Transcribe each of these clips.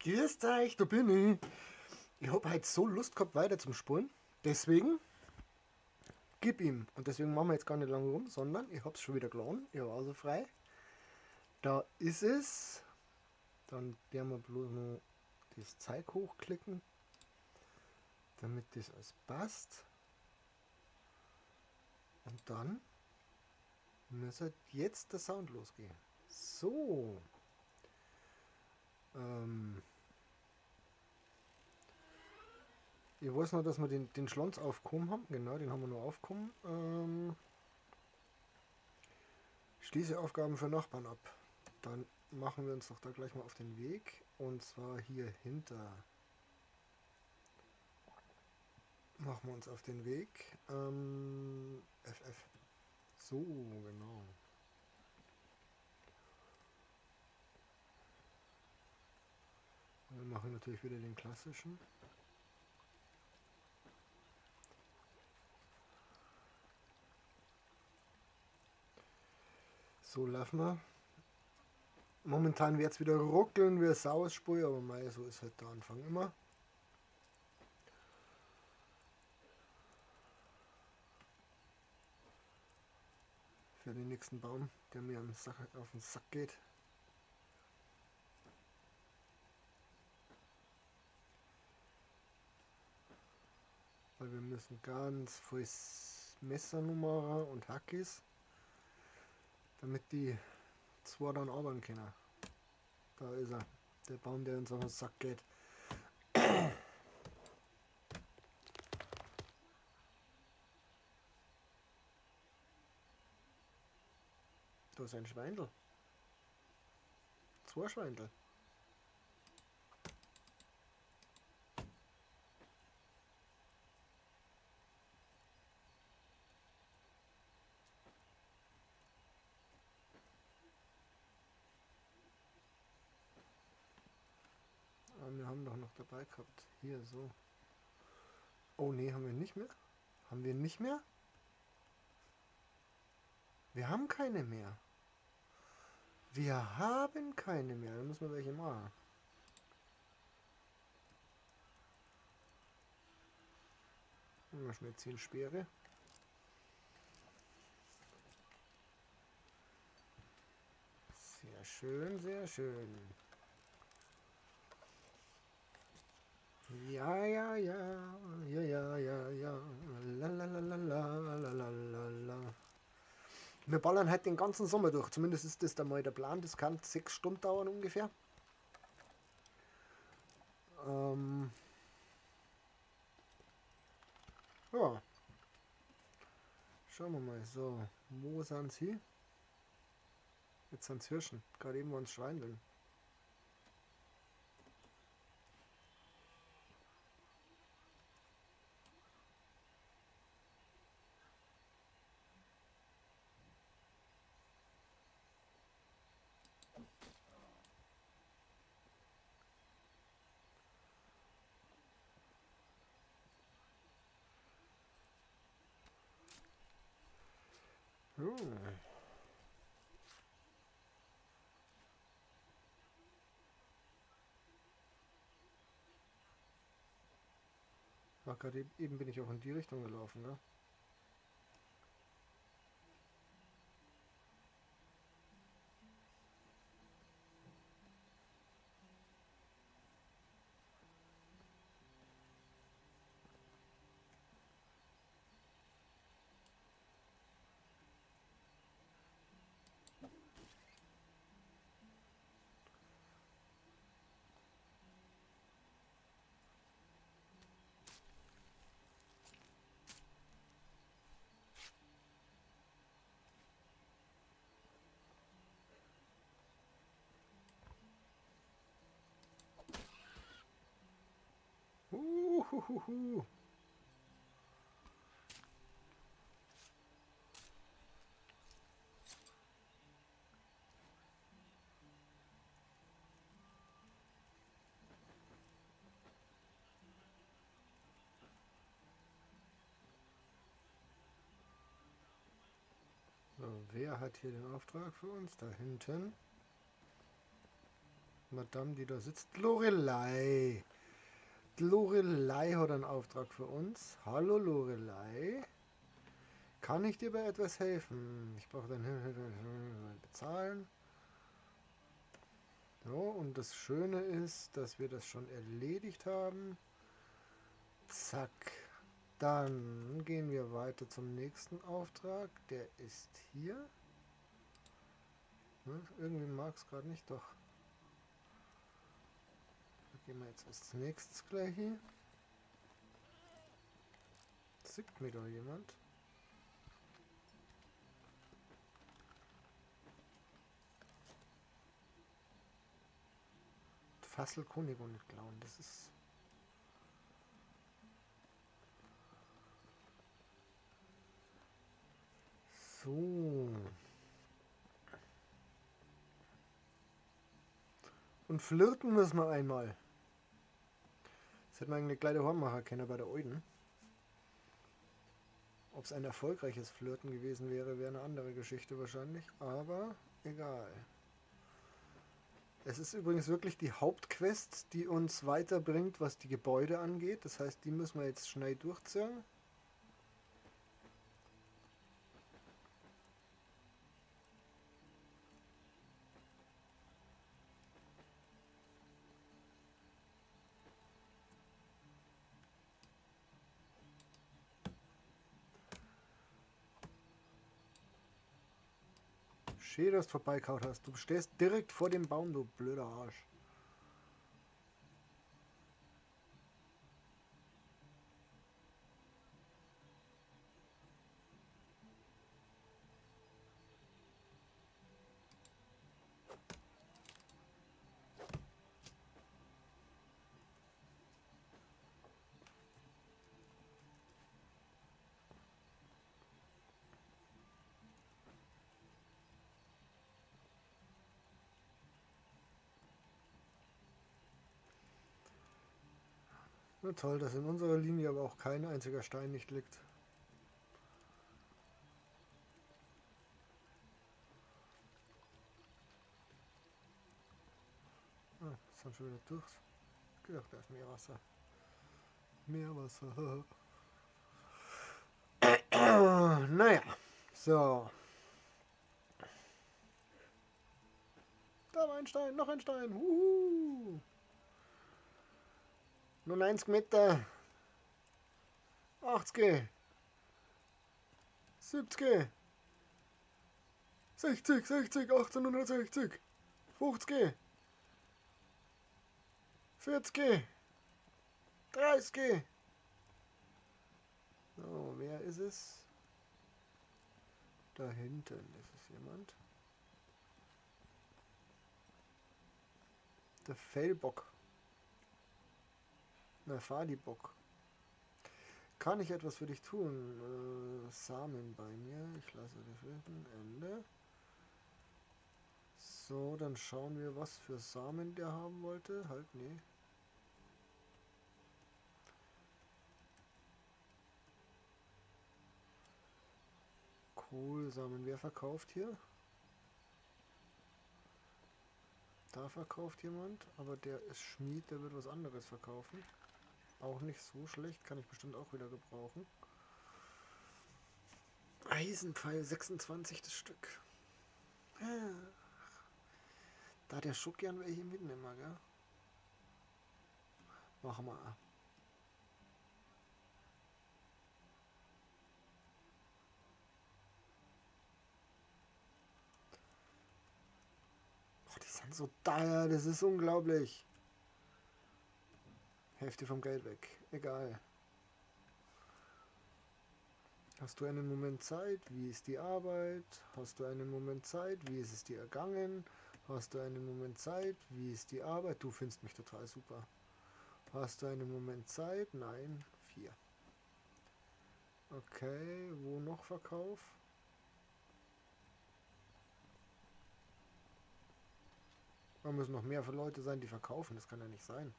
Grüßt euch, da bin ich. Ich hab heute so Lust gehabt, weiter zum Spulen. Deswegen gib ihm. Und deswegen machen wir jetzt gar nicht lange rum, sondern ich hab's schon wieder geladen. Ich war also frei. Da ist es. Dann werden wir bloß noch das Zeug hochklicken, damit das alles passt. Und dann muss halt jetzt der Sound losgehen. So. Ich weiß noch, dass wir den Schlons aufgehoben haben. Genau, den haben wir noch aufgehoben. Schließe Aufgaben für Nachbarn ab. Dann machen wir uns doch da gleich mal auf den Weg. Und zwar hier hinter. Machen wir uns auf den Weg. FF. So, genau. Wir machen natürlich wieder den klassischen. So, laufen wir. Momentan wird's wieder ruckeln wie Sausspur, aber mei, so ist halt der Anfang immer. Für den nächsten Baum, der mir auf den Sack geht. Weil wir müssen ganz viel Messer machen und Hackis, damit die zwei dann arbeiten können. Da ist er, der Baum, der uns auf den Sack geht. Da ist ein Schweindel. Zwei Schweindel. Aber wir haben doch noch dabei gehabt. Hier so. Oh nee, haben wir nicht mehr? Haben wir nicht mehr? Wir haben keine mehr. Wir haben keine mehr. Da müssen wir welche machen. Mal schnell 10 Speere. Sehr schön, sehr schön. Ja, ja, ja, ja, ja, ja, ja, la, la, la, la, la, la, la, la. Wir ballern halt den ganzen Sommer durch, zumindest ist das da mal der Plan, das kann 6 Stunden dauern ungefähr. Ja. Schauen wir mal, so, wo sind sie? Jetzt sind's Hirschen, gerade eben waren's Schweindeln. War gerade eben bin ich auch in die Richtung gelaufen, ne? Uhuhuhu. So, wer hat hier den Auftrag für uns? Da hinten. Madame, die da sitzt. Lorelei. Die Lorelei hat einen Auftrag für uns. Hallo Lorelei. Kann ich dir bei etwas helfen? Ich brauche deine Hilfe. Bezahlen. So, und das Schöne ist, dass wir das schon erledigt haben. Zack. Dann gehen wir weiter zum nächsten Auftrag. Der ist hier. Ne, irgendwie mag es gerade nicht, doch. Da gehen wir jetzt als nächstes gleich hier. Sieht mir doch jemand. Fassel Kunigung nicht klauen, das ist... So. Und flirten müssen wir einmal. Das hätte man eigentlich gleich daheim machen können bei der Euden. Ob es ein erfolgreiches Flirten gewesen wäre, wäre eine andere Geschichte wahrscheinlich. Aber egal. Es ist übrigens wirklich die Hauptquest, die uns weiterbringt, was die Gebäude angeht. Das heißt, die müssen wir jetzt schnell durchziehen. Schön, dass du vorbeikaut hast. Du stehst direkt vor dem Baum, du blöder Arsch. Na toll, dass in unserer Linie aber auch kein einziger Stein nicht liegt. Ah, ist dann schon wieder durch. Ich gedacht, da ist mehr Wasser. Mehr Wasser. Naja, so. Da war ein Stein, noch ein Stein. Huhu. Nur 90 Meter, 80, 70, 60, 60, 1860, 50, 40, 30. So, wer ist es? Da hinten ist es jemand. Der Fellbock. Na, Fadibock. Kann ich etwas für dich tun? Samen bei mir. Ich lasse dich finden. Ende. So, dann schauen wir, was für Samen der haben wollte. Halt, nee. Kohlsamen. Wer verkauft hier? Da verkauft jemand, aber der ist Schmied, der wird was anderes verkaufen. Auch nicht so schlecht, kann ich bestimmt auch wieder gebrauchen. Eisenpfeil 26 das Stück. Da hat der schon gern welche mitnehmen, gell? Machen wir. Oh, die sind so teuer, das ist unglaublich. Hälfte vom Geld weg. Egal. Hast du einen Moment Zeit? Wie ist die Arbeit? Hast du einen Moment Zeit? Wie ist es dir ergangen? Hast du einen Moment Zeit? Wie ist die Arbeit? Du findest mich total super. Hast du einen Moment Zeit? Nein. 4. Okay, wo noch Verkauf? Da müssen noch mehr Leute sein, die verkaufen. Das kann ja nicht sein.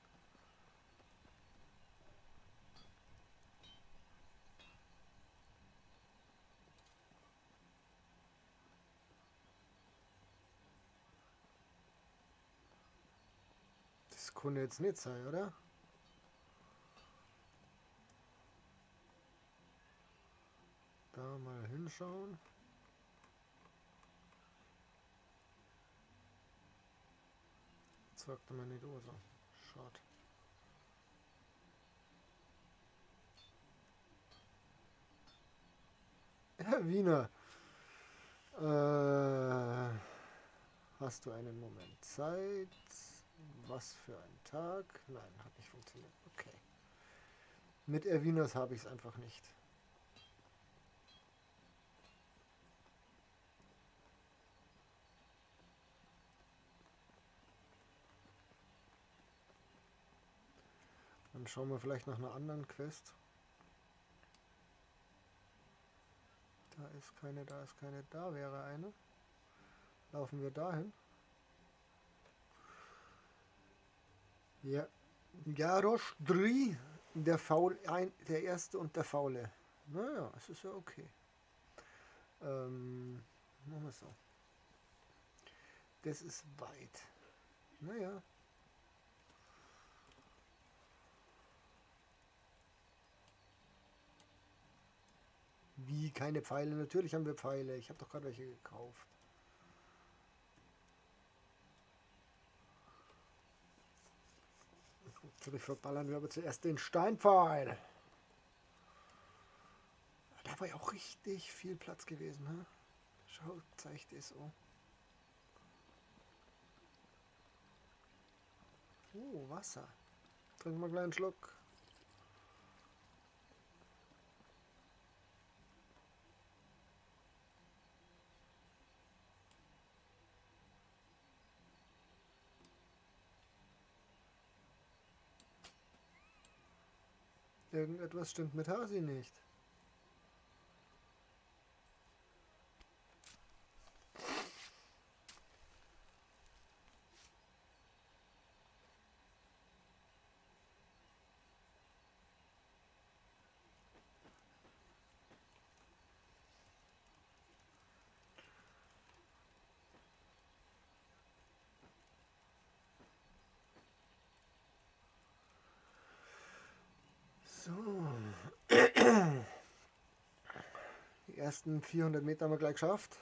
kann jetzt nicht sein, oder? Da mal hinschauen. Sagt er mir nicht so. Schade. Herr Wiener, hast du einen Moment Zeit? Was für ein Tag? Nein, hat nicht funktioniert. Okay. Mit Erwinas habe ich es einfach nicht. Dann schauen wir vielleicht nach einer anderen Quest. Da ist keine, da ist keine, da wäre eine. Laufen wir dahin. Ja, Jarosch 3, der Faul, ein, der erste und der Faule. Naja, es ist ja okay. Machen wir so. Das ist weit. Naja. Wie, keine Pfeile? Natürlich haben wir Pfeile. Ich habe doch gerade welche gekauft. Natürlich verballern wir aber zuerst den Steinpfeil. Da war ja auch richtig viel Platz gewesen. Ne? Schau, zeigt es so. Oh, Wasser. Trinken wir einen kleinen Schluck. Irgendetwas stimmt mit Hasi nicht. So. Die ersten 400 Meter haben wir gleich geschafft.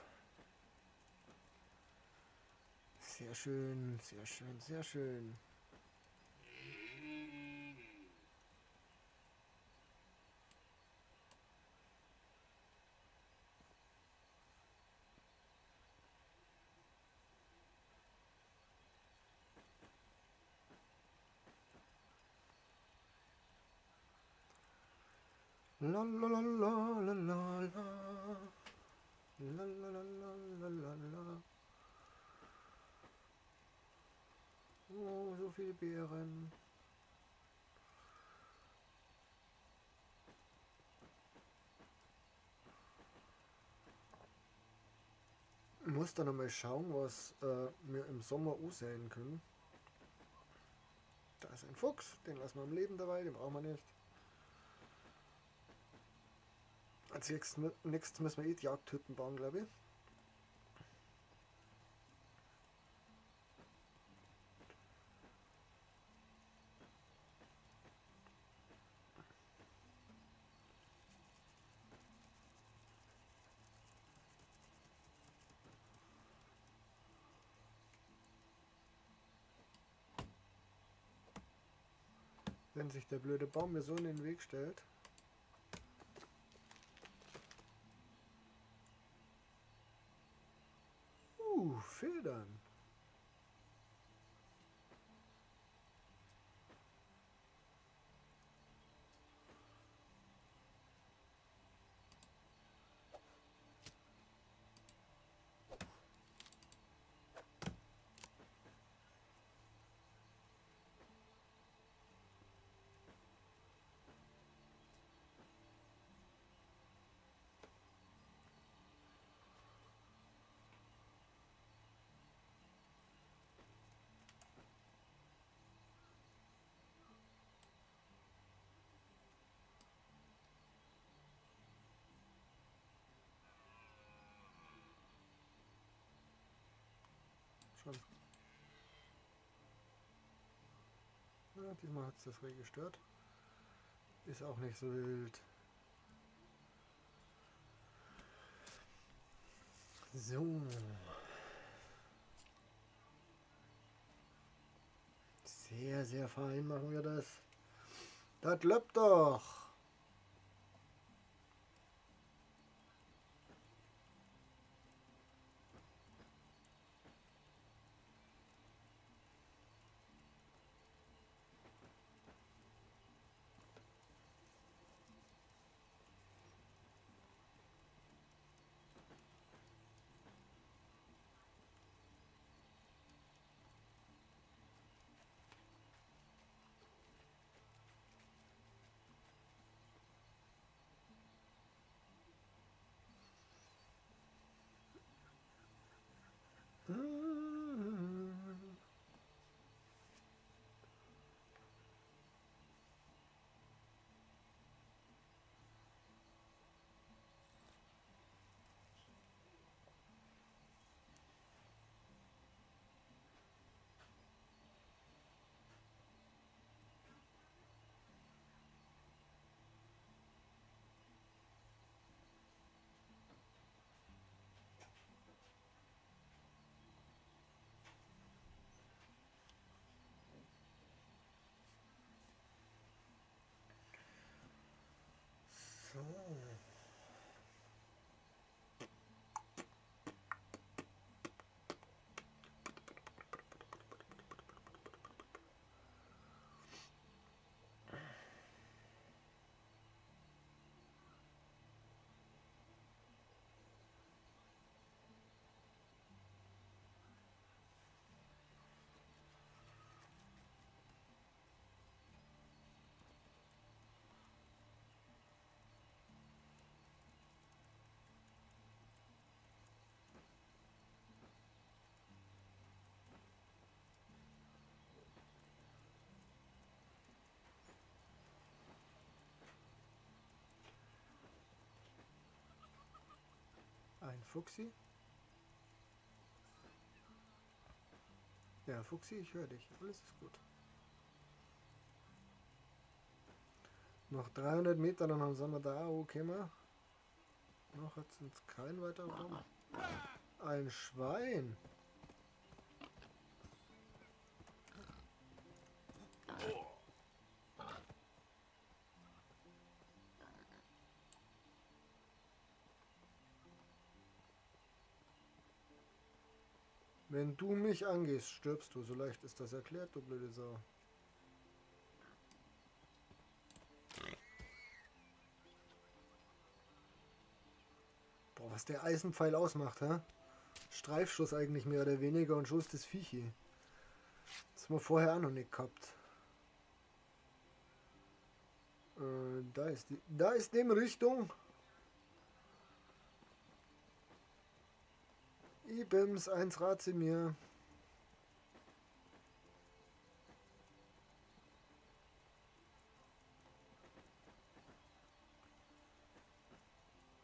Sehr schön, sehr schön, sehr schön. La la la la la la la la la la la la la. Oh, so viele Beeren. Ich muss da nochmal schauen, was wir im Sommer aussehen können. Da ist ein Fuchs, den lassen wir am Leben dabei, den brauchen wir nicht. Als nächstes müssen wir eh die Jagdhütten bauen, glaube ich. Wenn sich der blöde Baum mir so in den Weg stellt. Federn. Schon. Ja, diesmal hat es das Reh gestört. Ist auch nicht so wild. So. Sehr, sehr fein machen wir das. Das klappt doch. So. Ein Fuchsi. Ja, Fuchsi, ich höre dich. Alles ist gut. Noch 300 Meter, dann sind wir da. Okay, mal. Noch hat es uns kein weiterer Raum. Ein Schwein. Wenn du mich angehst, stirbst du. So leicht ist das erklärt, du blöde Sau. Boah, was der Eisenpfeil ausmacht, hä? Streifschuss eigentlich mehr oder weniger und Schuss des Viechi. Das haben wir vorher auch noch nicht gehabt. Da ist die, da ist dem Richtung. Ibims, 1 Razimir.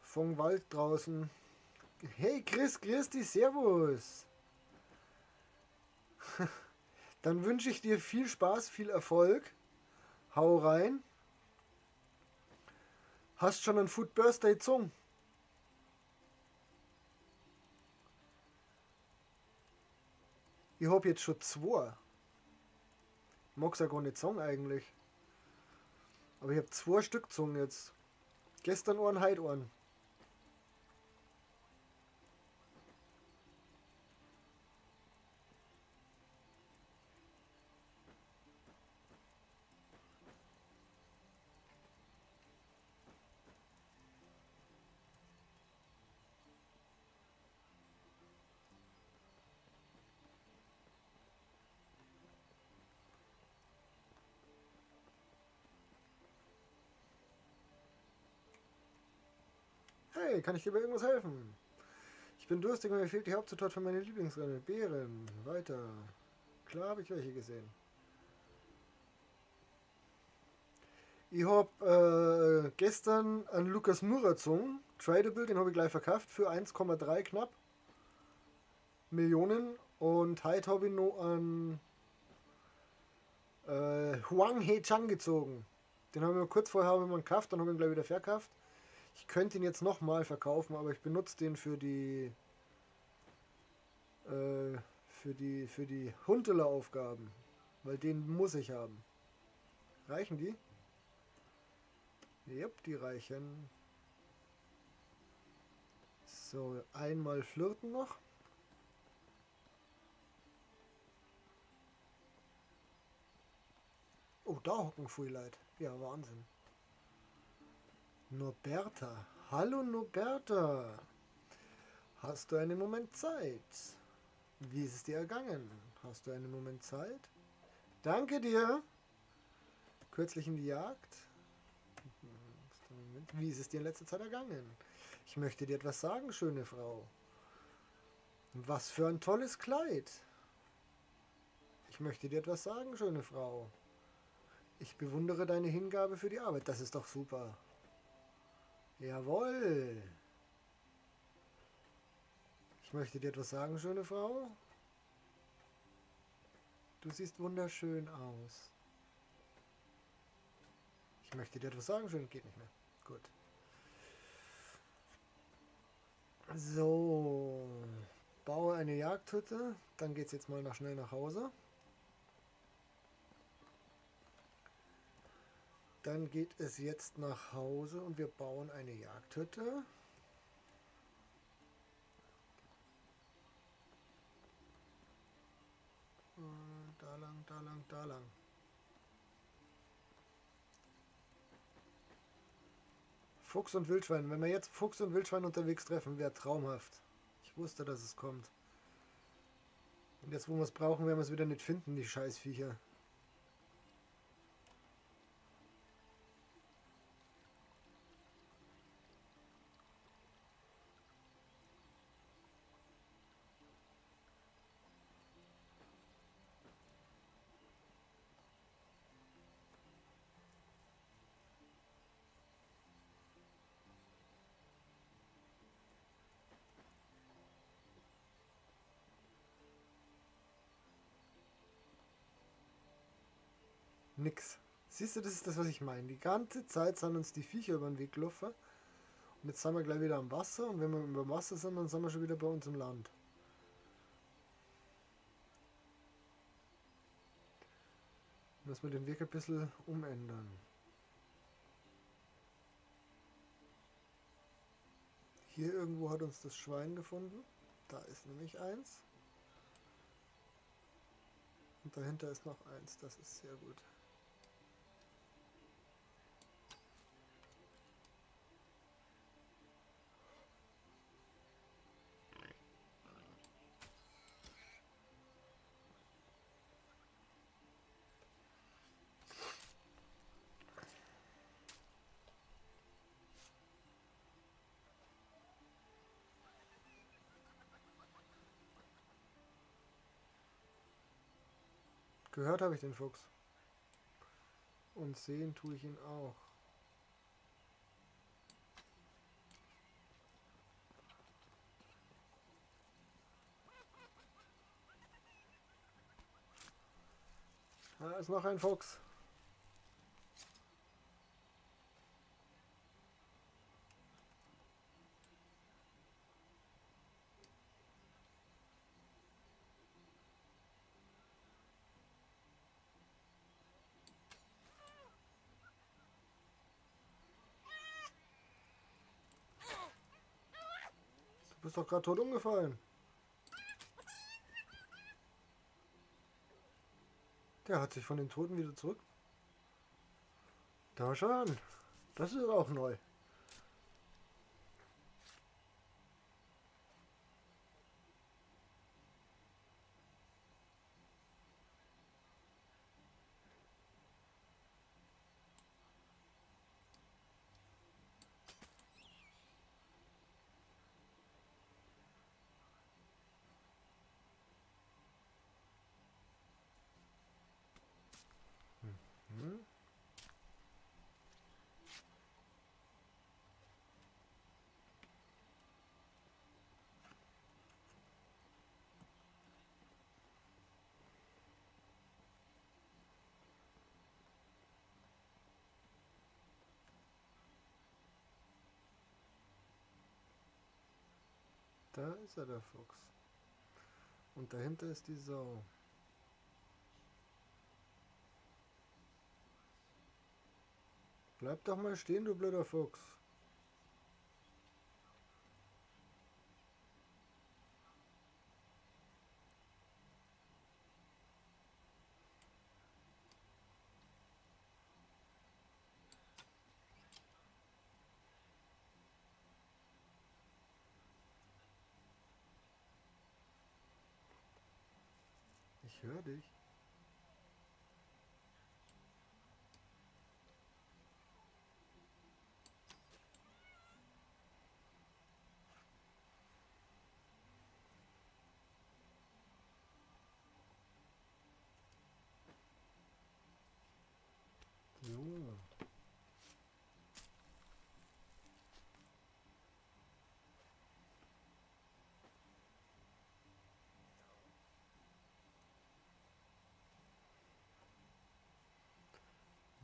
Vom Wald draußen. Hey Chris, grüß dich, servus. Dann wünsche ich dir viel Spaß, viel Erfolg. Hau rein. Hast schon einen Food Birthday gezogen? Ich hab jetzt schon 2. Ich mag's ja gar nicht sagen eigentlich. Aber ich hab 2 Stück gezogen jetzt. Gestern einen, heute einen. Hey, kann ich dir bei irgendwas helfen? Ich bin durstig und mir fehlt die Hauptzutat für meine Lieblingsrinne. Beeren. Weiter. Klar habe ich welche gesehen. Ich hab gestern einen Lucas Moura gezogen. Tradable, den habe ich gleich verkauft für 1,3 knapp Millionen. Und heute habe ich noch einen Hwang Hee-Chan gezogen. Den haben wir kurz vorher haben wir gekauft, dann haben wir ihn gleich wieder verkauft. Ich könnte ihn jetzt nochmal verkaufen, aber ich benutze den für die Huntelaar-Aufgaben. Weil den muss ich haben. Reichen die? Jep, die reichen. So, einmal flirten noch. Oh, da hocken viele Leute. Ja, Wahnsinn. Norberta. Hallo Norberta. Hast du einen Moment Zeit? Wie ist es dir ergangen? Hast du einen Moment Zeit? Danke dir. Kürzlich in die Jagd. Wie ist es dir in letzter Zeit ergangen? Ich möchte dir etwas sagen, schöne Frau. Was für ein tolles Kleid. Ich möchte dir etwas sagen, schöne Frau. Ich bewundere deine Hingabe für die Arbeit. Das ist doch super. Jawohl. Ich möchte dir etwas sagen, schöne Frau. Du siehst wunderschön aus. Ich möchte dir etwas sagen, schön. Geht nicht mehr. Gut. So. Baue eine Jagdhütte. Dann geht's jetzt mal schnell nach Hause. Dann geht es jetzt nach Hause und wir bauen eine Jagdhütte. Da lang, da lang, da lang. Fuchs und Wildschwein. Wenn wir jetzt Fuchs und Wildschwein unterwegs treffen, wäre traumhaft. Ich wusste, dass es kommt. Und jetzt, wo wir es brauchen, werden wir es wieder nicht finden, die Scheißviecher. Nix. Siehst du, das ist das, was ich meine. Die ganze Zeit sind uns die Viecher über den Weg gelaufen. Und jetzt sind wir gleich wieder am Wasser. Und wenn wir über dem Wasser sind, dann sind wir schon wieder bei uns im Land. Müssen wir den Weg ein bisschen umändern. Hier irgendwo hat uns das Schwein gefunden. Da ist nämlich eins. Und dahinter ist noch eins. Das ist sehr gut. Gehört habe ich den Fuchs. Und sehen tue ich ihn auch. Da ist noch ein Fuchs. Du bist doch gerade tot umgefallen. Der hat sich von den Toten wieder zurück. Da schau an. Das ist auch neu. Da ist er, der Fuchs. Und dahinter ist die Sau. Bleib doch mal stehen, du blöder Fuchs. Ich höre dich. So.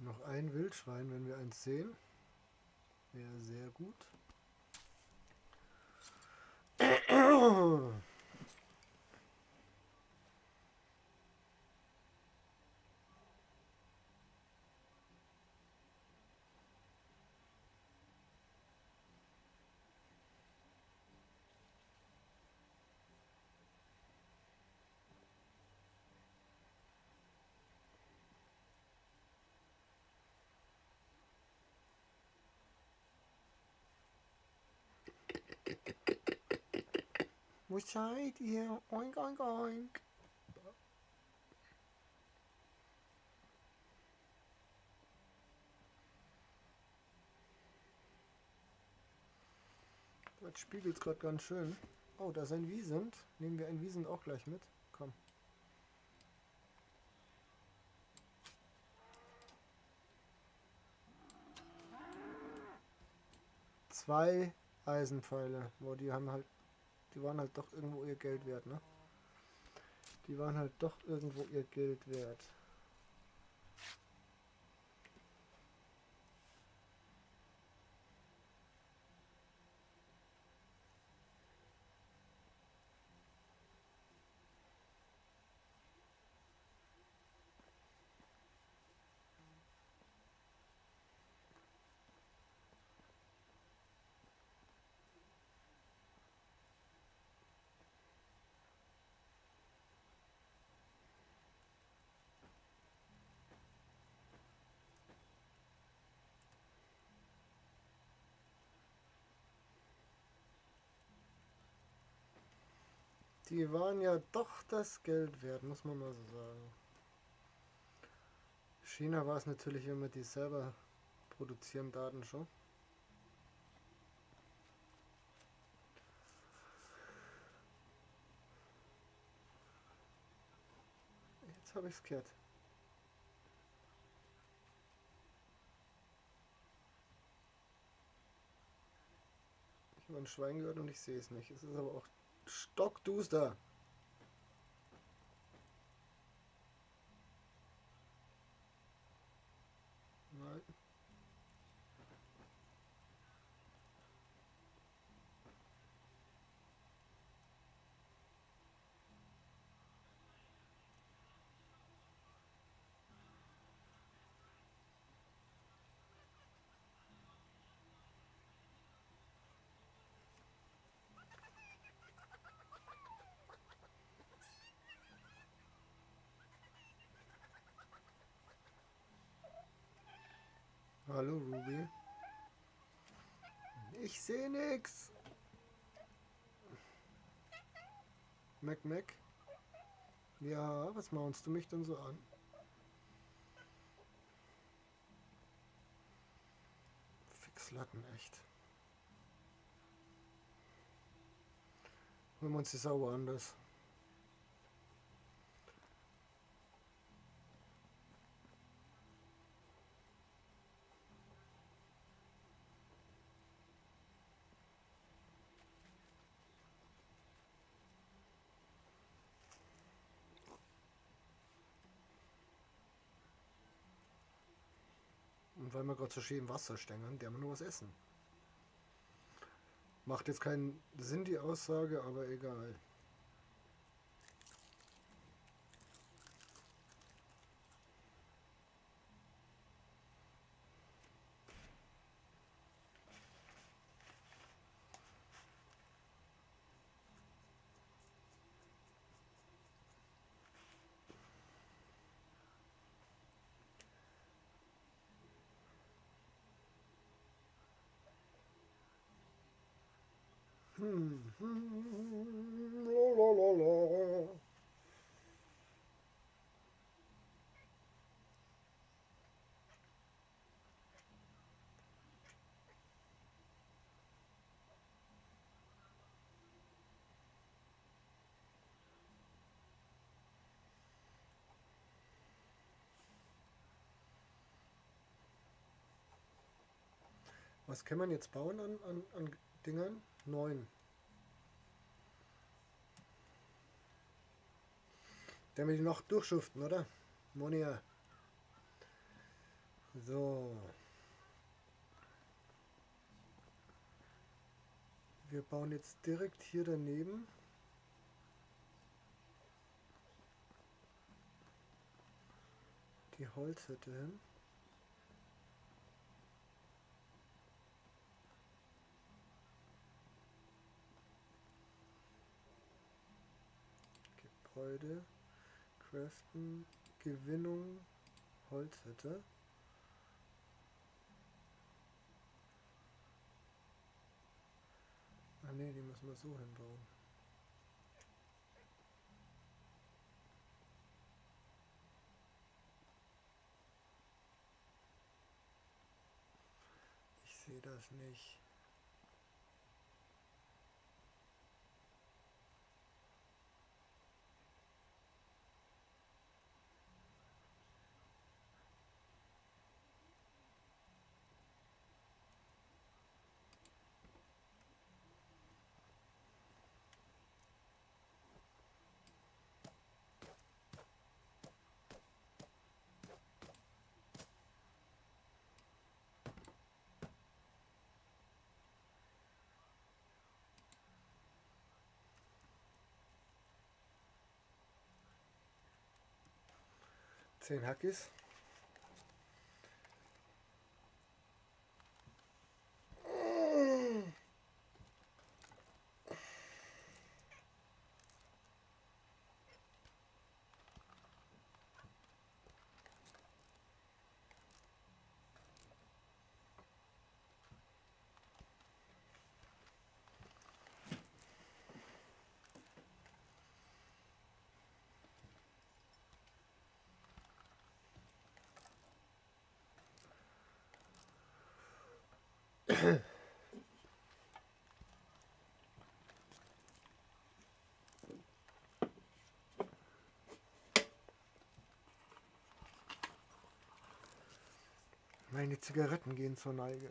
Noch ein Wildschwein, wenn wir eins sehen. Wäre sehr gut. Wo seid ihr? Oink, oink, oink. Das spiegelt gerade ganz schön. Oh, da ist ein Wisent. Nehmen wir ein Wisent auch gleich mit. Komm. Zwei Eisenpfeile. Boah, die haben halt. Die waren halt doch irgendwo ihr Geld wert, ne? Die waren halt doch irgendwo ihr Geld wert. Die waren ja doch das Geld wert, muss man mal so sagen. China war es natürlich immer, die selber produzieren Daten schon. Jetzt habe ich es gehört. Ich habe ein Schwein gehört und ich sehe es nicht. Es ist aber auch stockduster. Nein. Hallo Ruby. Ich sehe nix. Mac Mac. Ja, was maunst du mich denn so an? Fixlatten, echt. Holen wir uns die Sau woanders. Und weil wir gerade so schön im Wasser stehen, der wir nur was essen. Macht jetzt keinen Sinn, die Aussage, aber egal. Lalalala. Was kann man jetzt bauen an Dingern? 9. Damit die noch durchschuften, oder? Monia. So. Wir bauen jetzt direkt hier daneben. Die Holzhütte hin. Gebäude, Craften, Gewinnung, Holzhütte. Ah ne, die müssen wir so hinbauen. Ich sehe das nicht. 10 Hackis. Meine Zigaretten gehen zur Neige.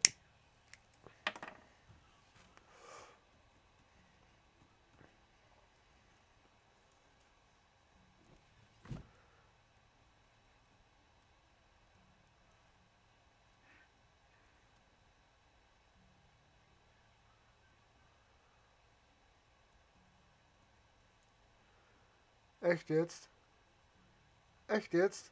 Echt jetzt? Echt jetzt?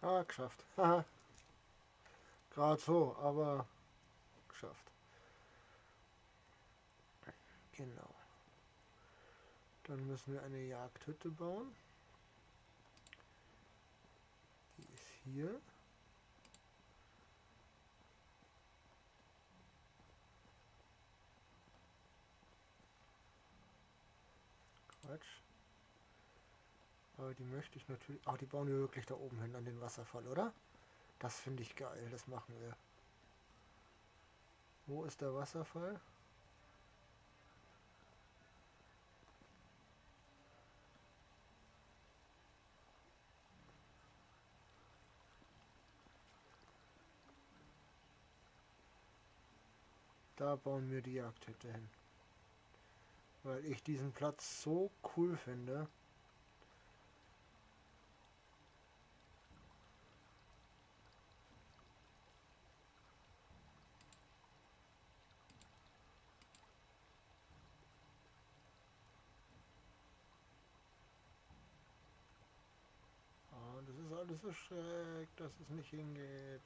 Ah, geschafft. Haha. Gerade so, aber geschafft. Genau. Dann müssen wir eine Jagdhütte bauen. Die ist hier. Quatsch. Aber die möchte ich natürlich... Ach, die bauen wir wirklich da oben hin an den Wasserfall, oder? Das finde ich geil, das machen wir. Wo ist der Wasserfall? Da bauen wir die Jagdhütte hin. Weil ich diesen Platz so cool finde. Oh, das ist alles so schräg, dass es nicht hingeht.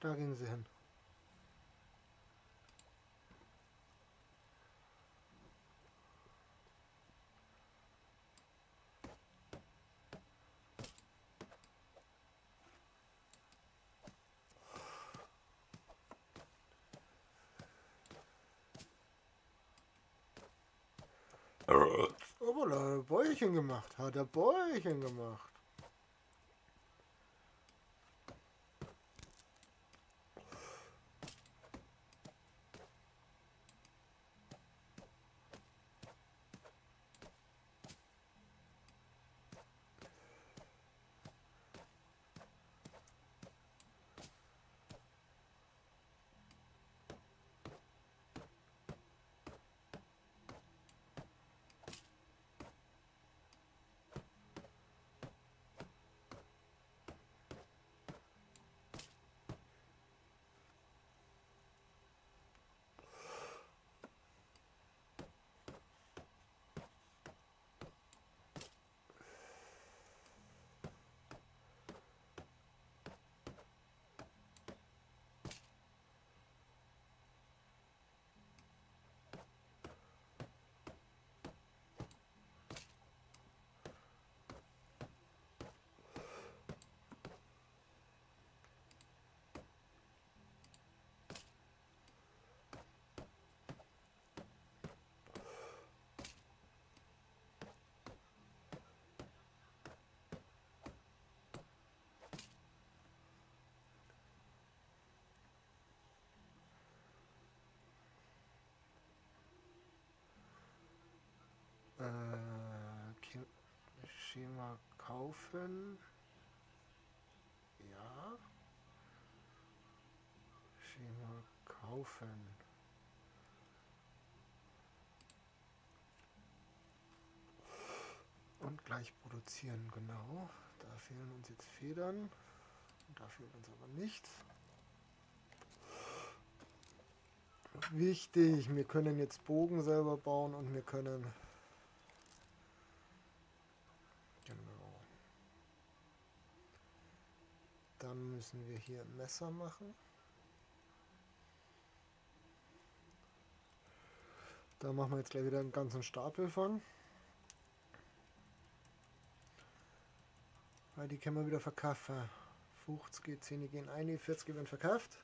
Da gehen sie hin. Obwohl, hat er Bäuchchen gemacht. Hat er Bäuchchen gemacht. Schema kaufen. Ja. Schema kaufen. Und gleich produzieren, genau. Da fehlen uns jetzt Federn. Und da fehlt uns aber nichts. Wichtig, wir können jetzt Bogen selber bauen und wir können... Genau. Dann müssen wir hier Messer machen. Da machen wir jetzt gleich wieder einen ganzen Stapel von. Weil die können wir wieder verkaufen. 50, 10 gehen ein, 40 werden verkauft.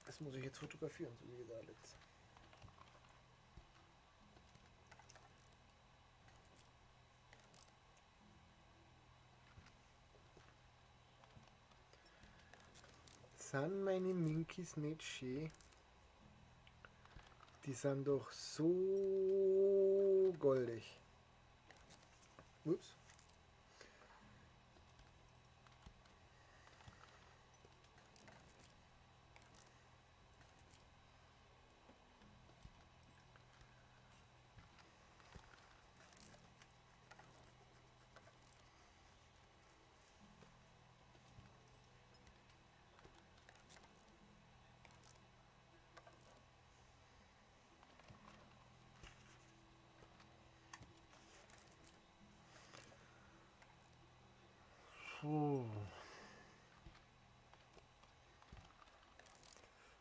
Das muss ich jetzt fotografieren, so wie da liegt. Sind meine Minkis nicht schön? Die sind doch so goldig. Ups.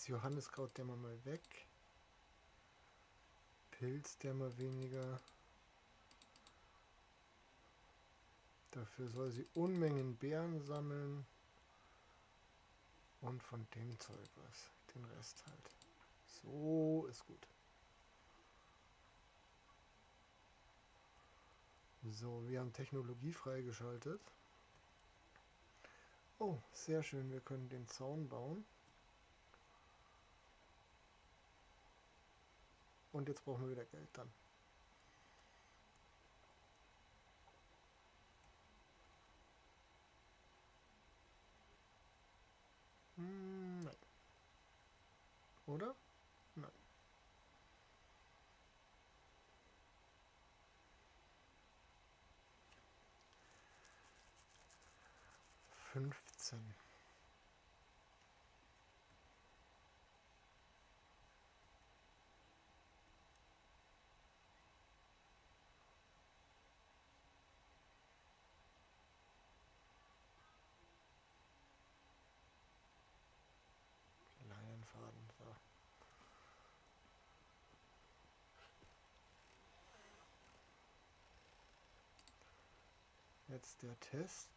Das Johanniskraut, der mal weg. Pilz, der mal weniger. Dafür soll sie Unmengen Beeren sammeln. Und von dem Zeug was. Den Rest halt. So ist gut. So, wir haben Technologie freigeschaltet. Oh, sehr schön. Wir können den Zaun bauen. Und jetzt brauchen wir wieder Geld dann. Nein. Oder? Nein. 15. Leinenfaden, so. Jetzt der Test.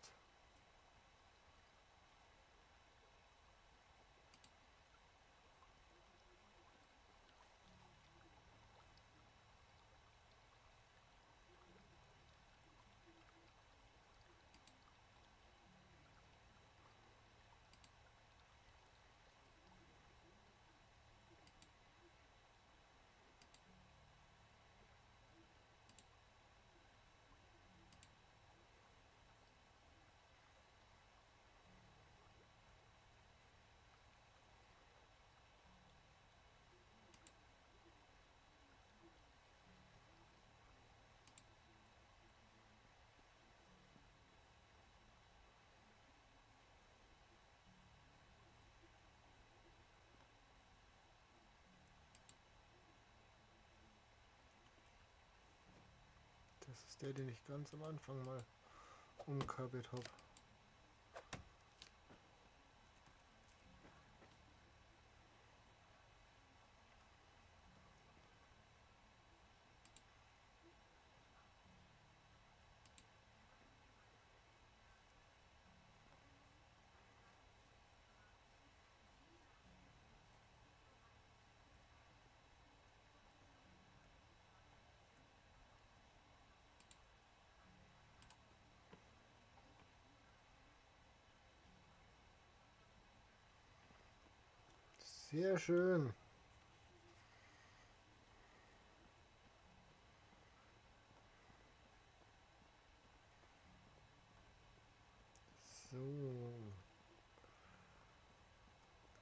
Das ist der, den ich ganz am Anfang mal umkabbelt hab. Sehr schön. So.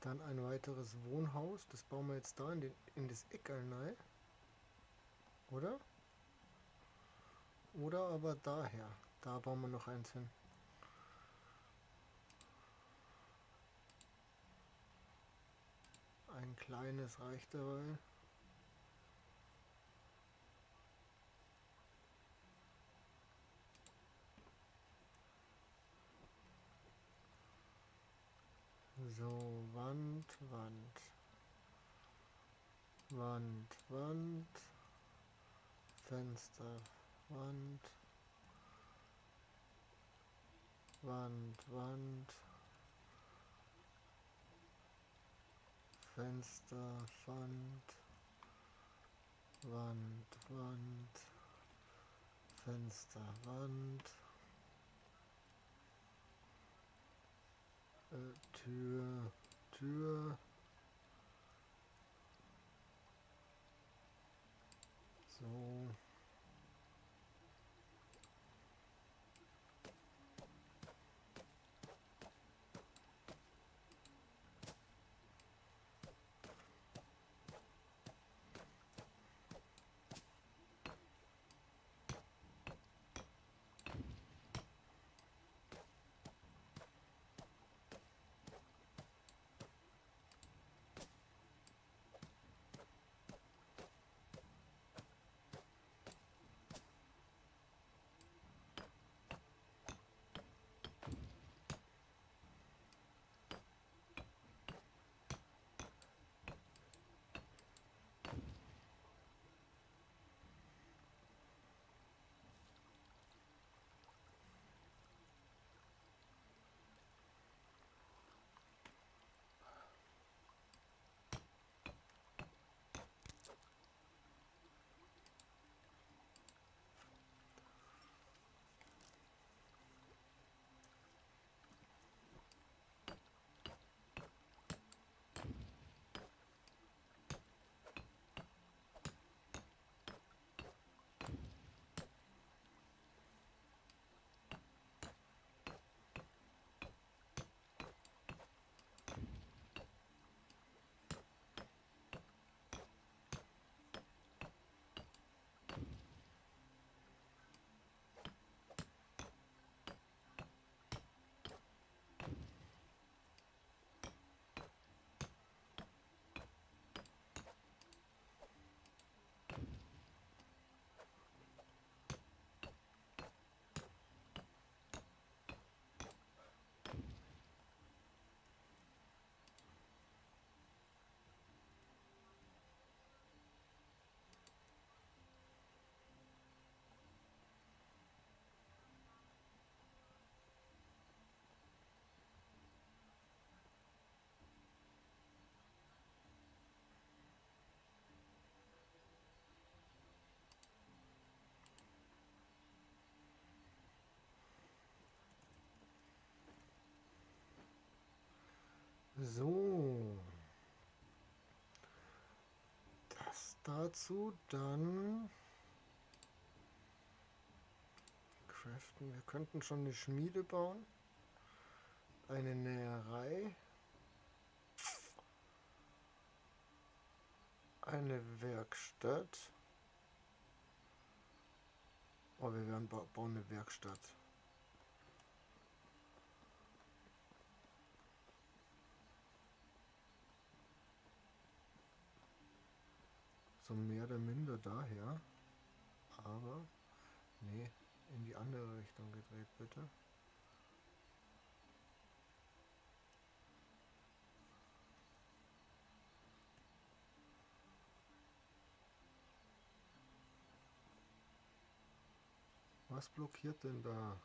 Dann ein weiteres Wohnhaus. Das bauen wir jetzt da in das Eckerl rein. Oder? Oder aber daher. Da bauen wir noch eins hin. Ein kleines reicht dabei. So, Wand, Wand, Wand, Wand, Fenster, Wand, Wand, Wand, Fenster, Wand, Wand, Wand, Fenster, Wand, Tür, Tür. So. So. Das dazu, dann craften. Wir könnten schon eine Schmiede bauen. Eine Näherei. Eine Werkstatt. Oh, wir werden bauen eine Werkstatt. So mehr oder minder daher. Aber, nee, in die andere Richtung gedreht, bitte. Was blockiert denn da?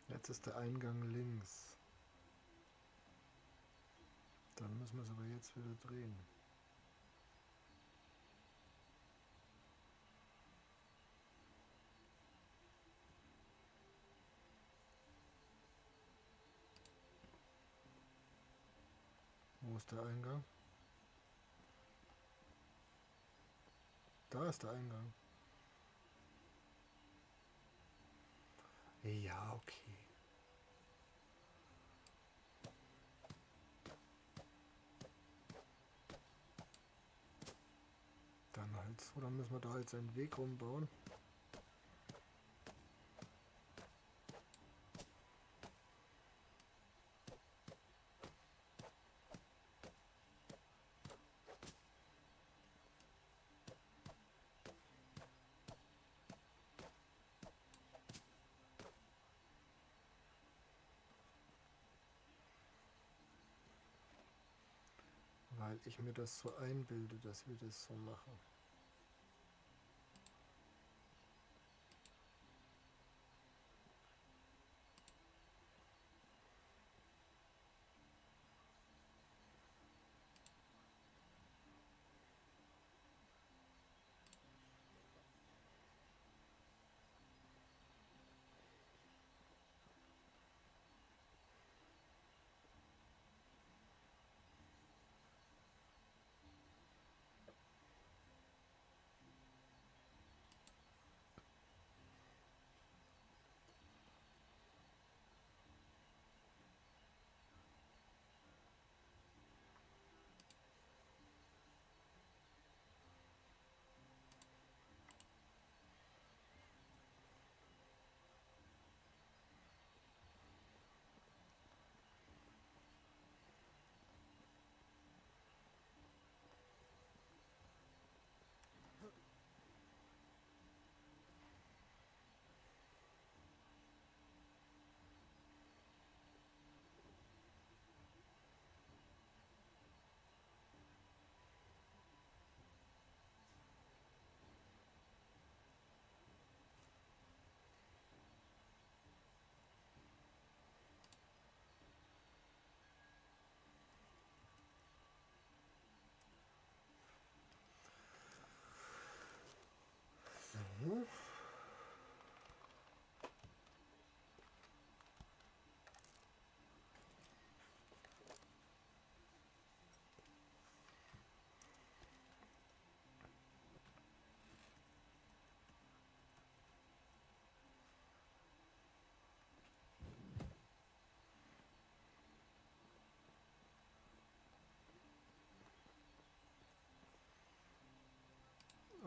Jetzt ist der Eingang links. Dann müssen wir es aber jetzt wieder drehen. Wo ist der Eingang? Da ist der Eingang. Ja, okay. Dann halt so, dann müssen wir da jetzt einen Weg rumbauen. Weil ich mir das so einbilde, dass wir das so machen.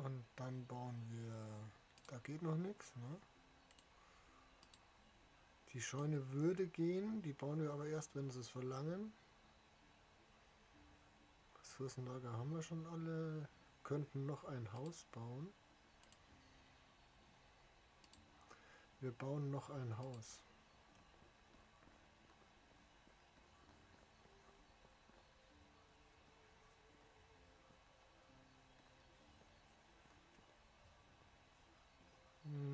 Und dann bauen wir... Da geht noch nichts, ne? Die Scheune würde gehen, die bauen wir aber erst, wenn sie es verlangen. Ressourcenlager haben wir schon alle. Könnten noch ein Haus bauen. Wir bauen noch ein Haus.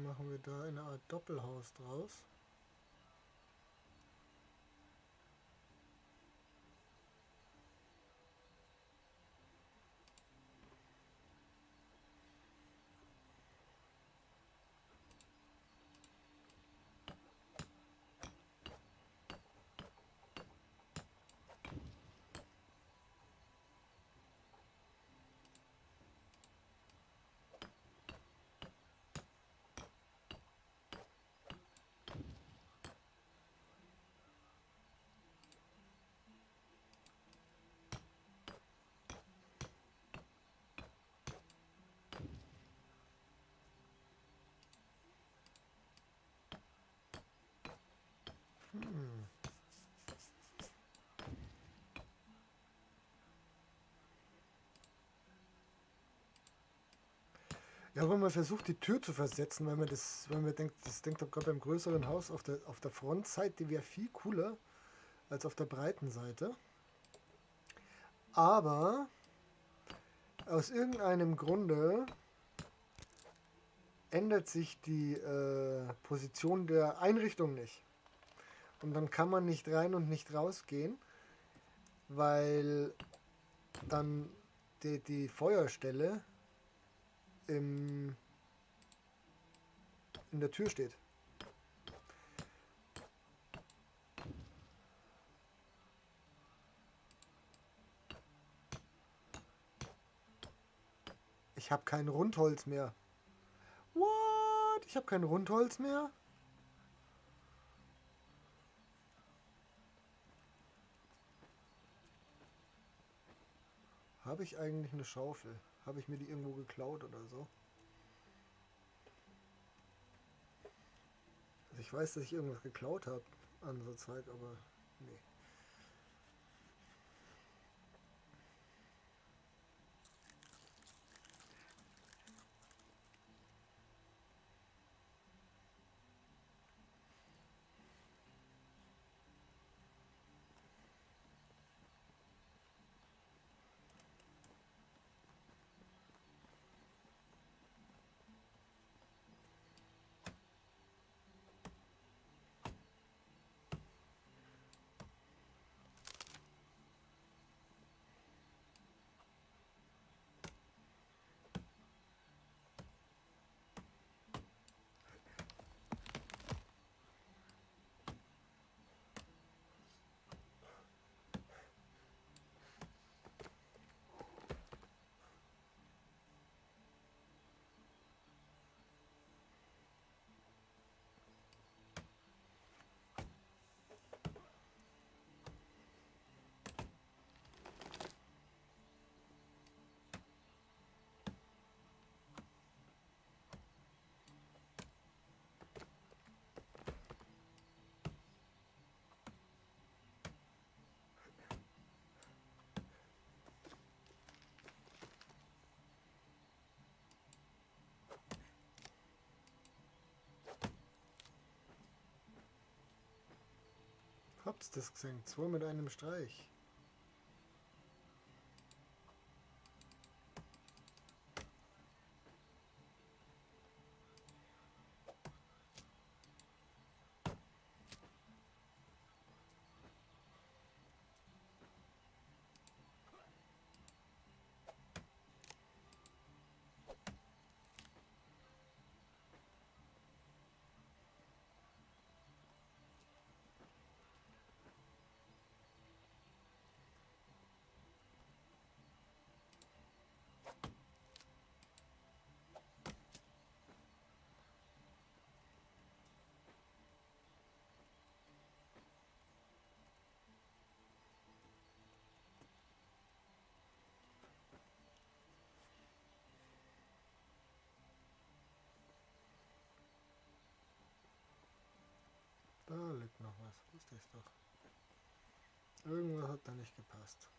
Machen wir da eine Art Doppelhaus draus. Ja, wenn man versucht, die Tür zu versetzen, weil man das, weil man denkt, das denkt doch gerade beim größeren Haus auf der Frontseite, die wäre viel cooler als auf der breiten Seite. Aber aus irgendeinem Grunde ändert sich die Position der Einrichtung nicht. Und dann kann man nicht rein und nicht rausgehen, weil dann die Feuerstelle in der Tür steht. Ich habe kein Rundholz mehr. What? Ich habe kein Rundholz mehr? Habe ich eigentlich eine Schaufel? Habe ich mir die irgendwo geklaut oder so? Also ich weiß, dass ich irgendwas geklaut habe an so Zeug, aber nee. Habt's das gesehen? 2 mit einem Streich. Da liegt noch was. Wusste ich doch. Irgendwas hat da nicht gepasst.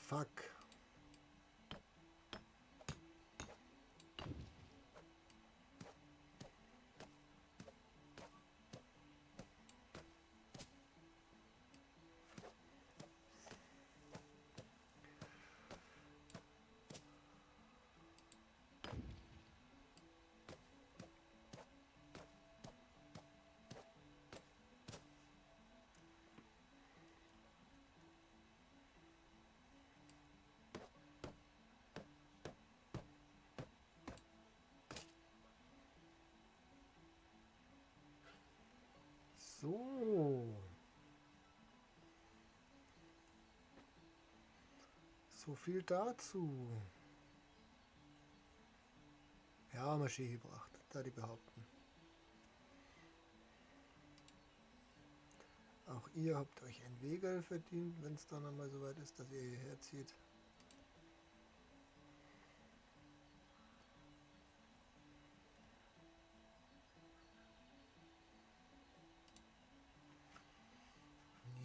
Fuck. So. So viel dazu. Ja, Maschine gebracht. Da die behaupten. Auch ihr habt euch ein Wegerl verdient, wenn es dann einmal soweit ist, dass ihr hierher zieht.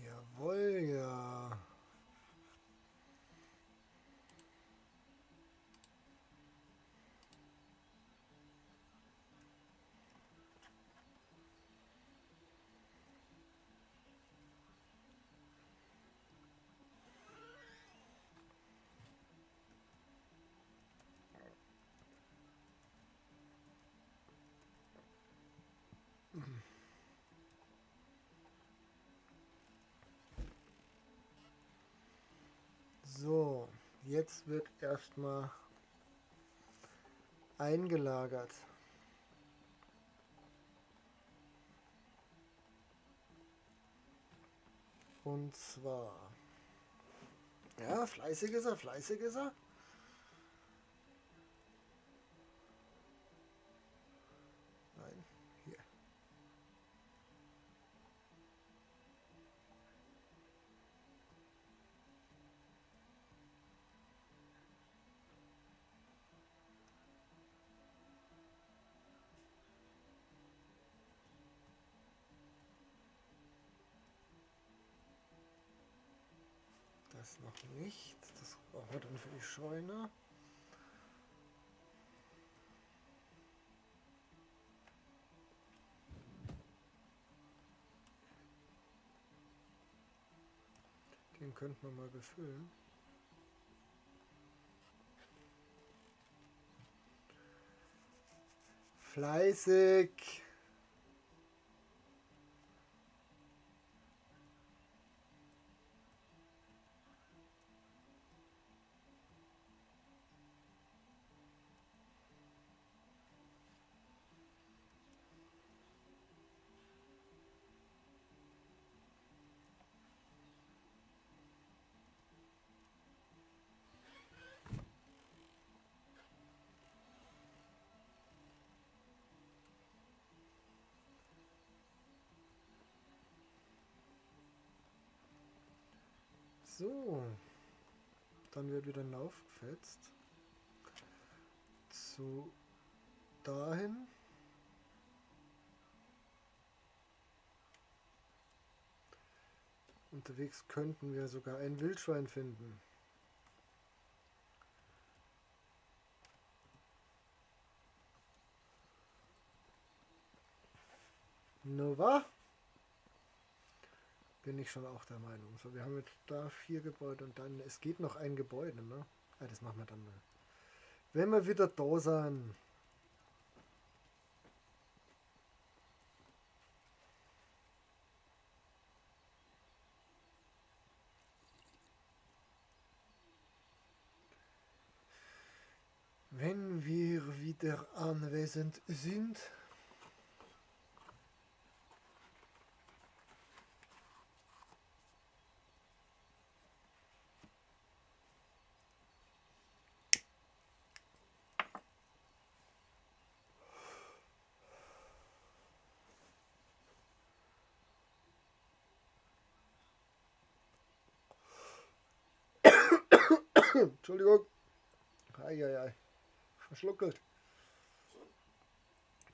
Jawohl, ja. So, jetzt wird erstmal eingelagert. Und zwar, ja, fleißig ist er, fleißig ist er. Nein, hier. Das noch nicht. Das brauchen wir dann für die Scheune. Den könnten wir mal befüllen. Fleißig! So, dann wird wieder aufgefetzt. Zu dahin. Unterwegs könnten wir sogar ein Wildschwein finden. Nova? Bin ich schon auch der Meinung. So, wir haben jetzt da 4 Gebäude und dann, es geht noch ein Gebäude, ne? Ah, das machen wir dann mal. Wenn wir wieder da sind. Wenn wir wieder anwesend sind. Entschuldigung. Ei, ei, ei. Verschluckelt.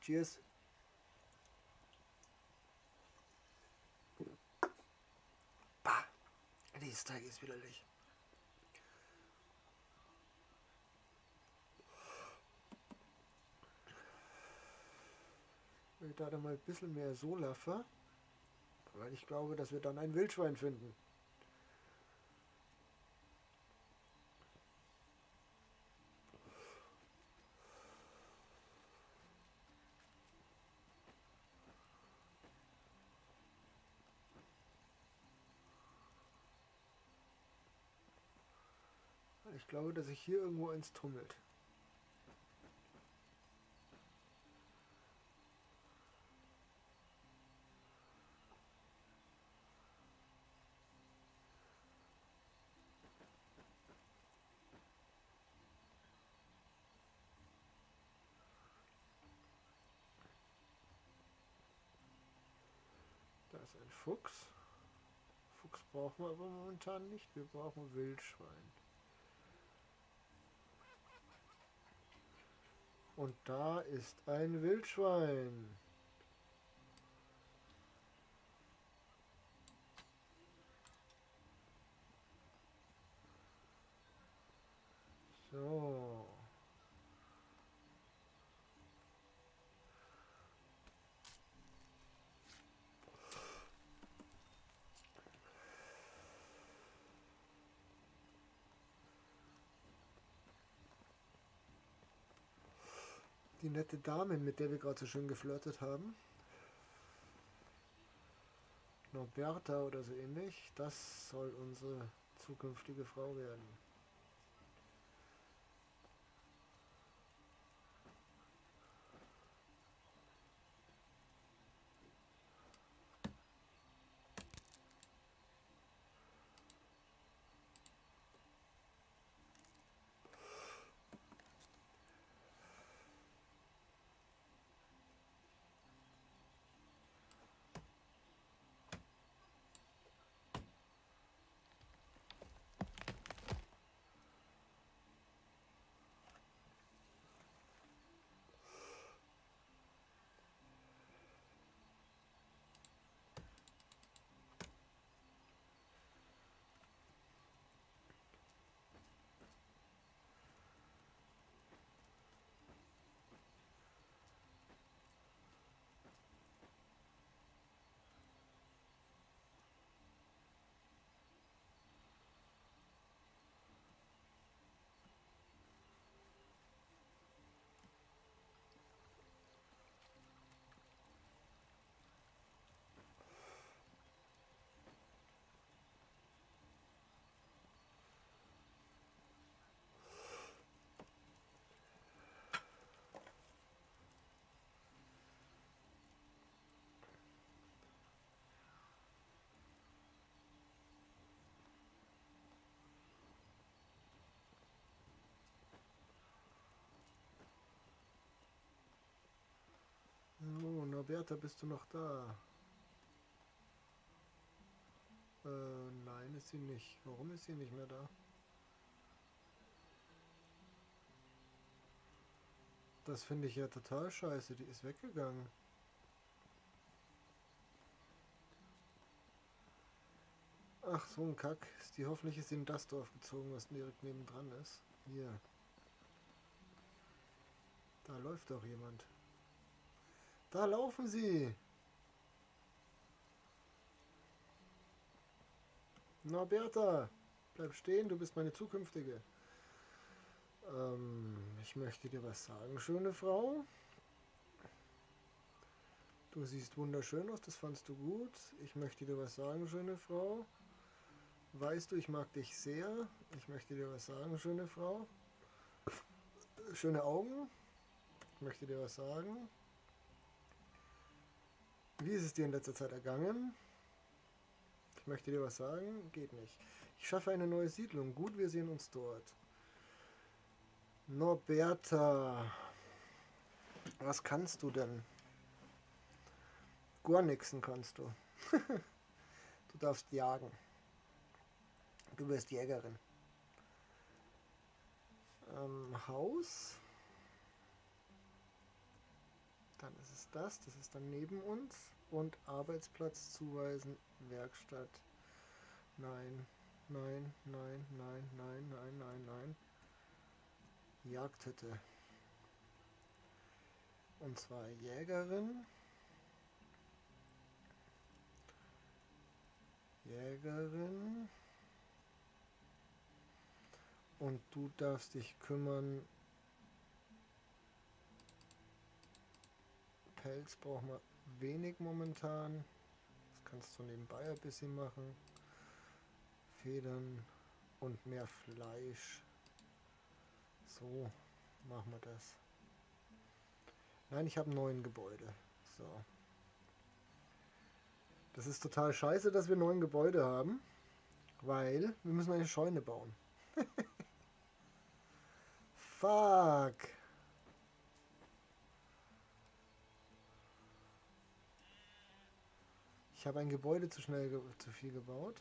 Cheers. Bah, dieses Teig ist widerlich. Ich da mal ein bisschen mehr so laffe, weil ich glaube, dass wir dann ein Wildschwein finden. Ich glaube, dass sich hier irgendwo eins tummelt. ist ein Fuchs. Fuchs brauchen wir aber momentan nicht. Wir brauchen Wildschwein. Und da ist ein Wildschwein. So. Die nette Dame, mit der wir gerade so schön geflirtet haben. Norberta oder so ähnlich. Das soll unsere zukünftige Frau werden. So, Norberta, bist du noch da? Nein, ist sie nicht. Warum ist sie nicht mehr da? Das finde ich ja total scheiße. Die ist weggegangen. Ach, so ein Kack. Ist die, hoffentlich ist sie in das Dorf gezogen, was direkt nebendran ist. Hier. Da läuft doch jemand. Da laufen sie! Norberta, bleib stehen, du bist meine zukünftige. Ich möchte dir was sagen, schöne Frau. Du siehst wunderschön aus, das fandst du gut. Ich möchte dir was sagen, schöne Frau. Weißt du, ich mag dich sehr. Ich möchte dir was sagen, schöne Frau. Schöne Augen. Ich möchte dir was sagen. Wie ist es dir in letzter Zeit ergangen? Ich möchte dir was sagen. Geht nicht. Ich schaffe eine neue Siedlung. Gut, wir sehen uns dort. Norberta. Was kannst du denn? Gar nixen kannst du. Du darfst jagen. Du wirst Jägerin. Haus. Dann ist es das. Das ist dann neben uns. Und Arbeitsplatz zuweisen. Werkstatt. Nein, nein, nein, nein, nein, nein, nein, nein. Jagdhütte. Und zwar Jägerin. Jägerin. Und du darfst dich kümmern. Pelz brauchen wir wenig momentan. Das kannst du nebenbei ein bisschen machen. Federn und mehr Fleisch. So machen wir das. Nein, ich habe 9 Gebäude. So. Das ist total scheiße, dass wir 9 Gebäude haben, weil wir müssen eine Scheune bauen. Fuck. Ich habe ein Gebäude zu schnell zu viel gebaut.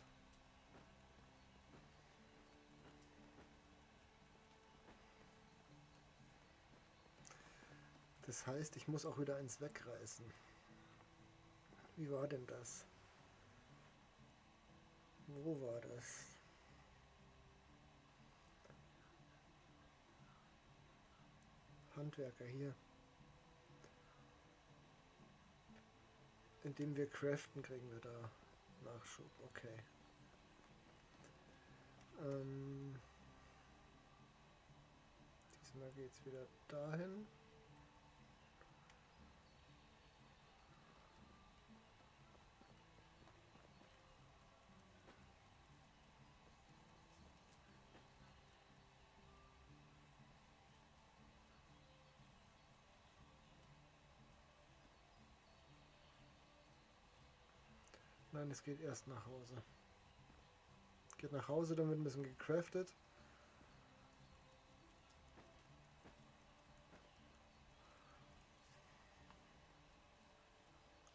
Das heißt, ich muss auch wieder eins wegreißen. Wie war denn das? Wo war das? Handwerker hier. Indem wir craften, kriegen wir da Nachschub. Okay. Diesmal geht's wieder dahin. Nein, es geht erst nach Hause. Geht nach Hause, dann wird ein bisschen gecraftet.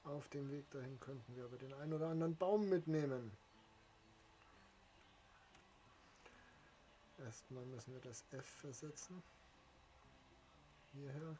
Auf dem Weg dahin könnten wir aber den einen oder anderen Baum mitnehmen. Erstmal müssen wir das F versetzen. Hierher.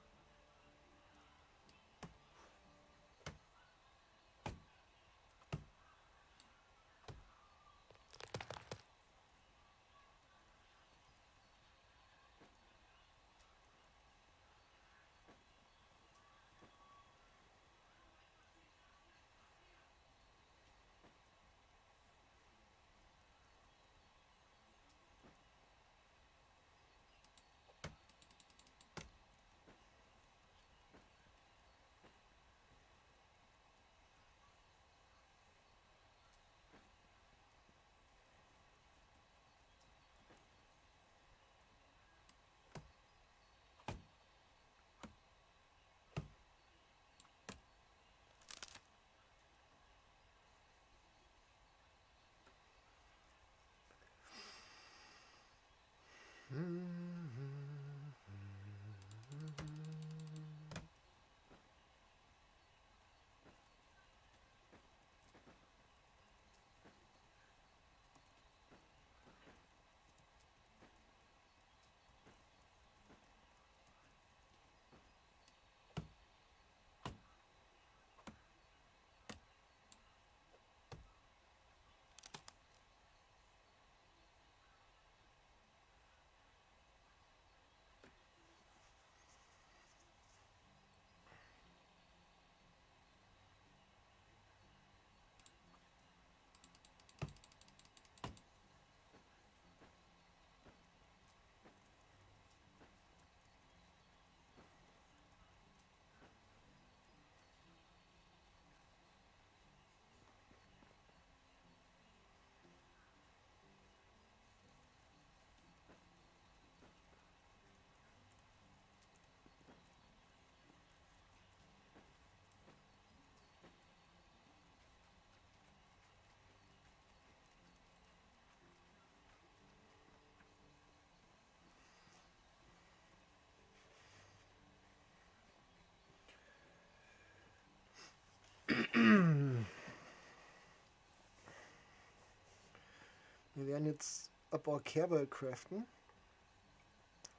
Wir werden jetzt ein paar Kerbal craften,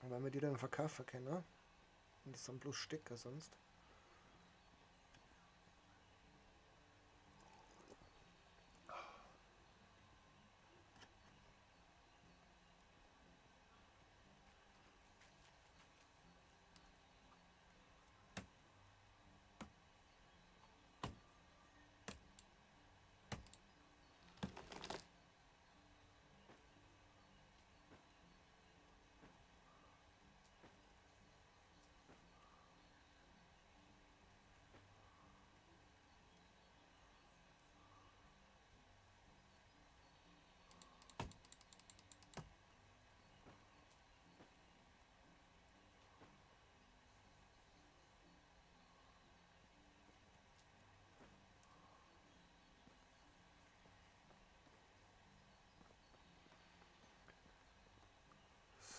weil wir die dann verkaufen können. Und das sind bloß Stecker sonst.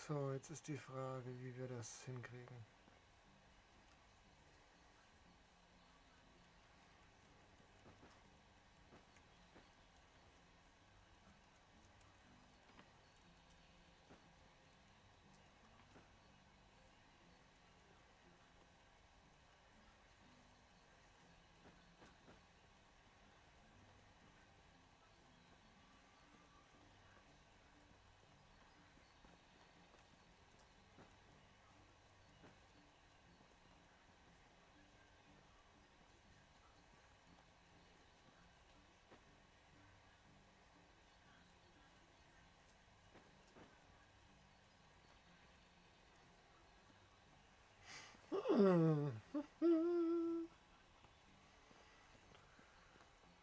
So, jetzt ist die Frage, wie wir das hinkriegen.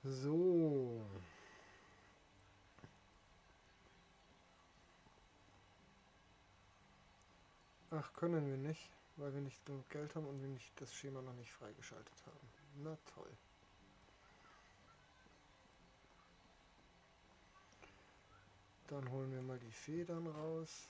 So. Ach, können wir nicht, weil wir nicht genug Geld haben und wir nicht das Schema noch nicht freigeschaltet haben. Na toll. Dann holen wir mal die Federn raus.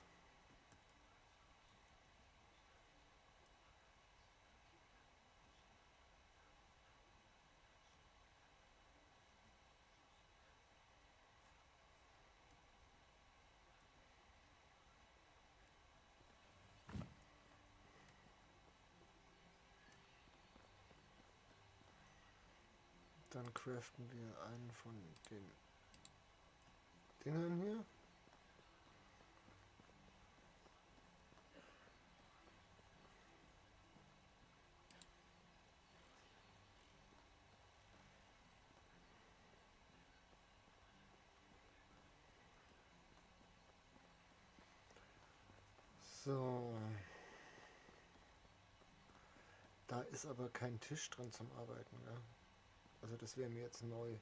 Dann craften wir einen von den Dingern hier. So. Da ist aber kein Tisch drin zum Arbeiten, ne? Also das wäre mir jetzt neu.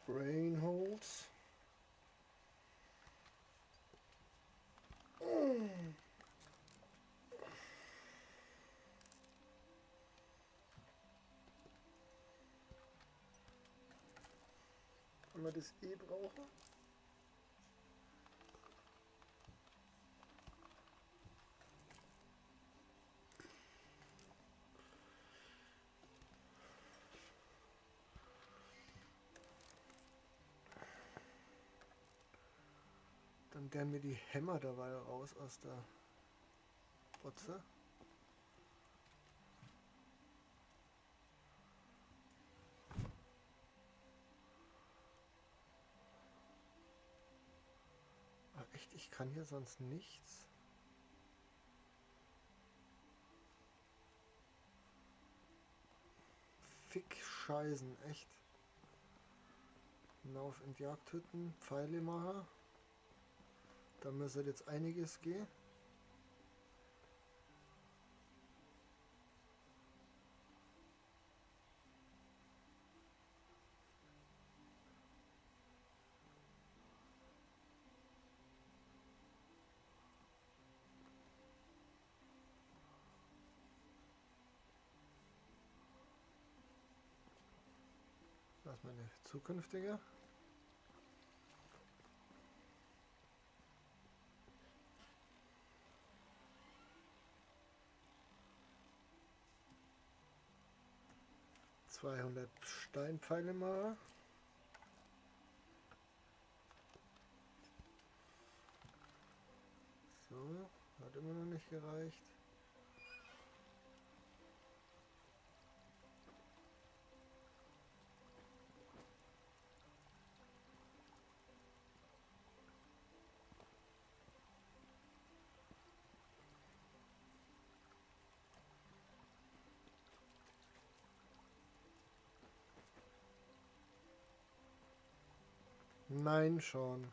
Brain Holes. Wenn wir das eh brauchen. Dann deren wir die Hämmer dabei raus aus der Botze. Echt, ich kann hier sonst nichts. Fick Scheißen, echt. Hinauf in die Jagdhütten, Pfeilemacher. Da müsste jetzt einiges gehen. Das ist meine zukünftige. ...200 Steinpfeile mal. So, hat immer noch nicht gereicht. Nein, schon.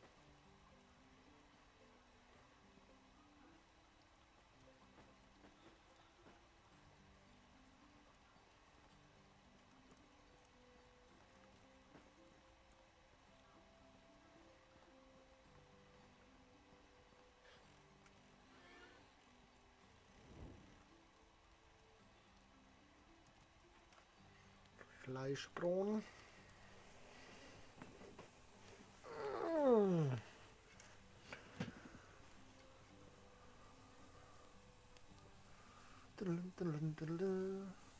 Fleischbronen.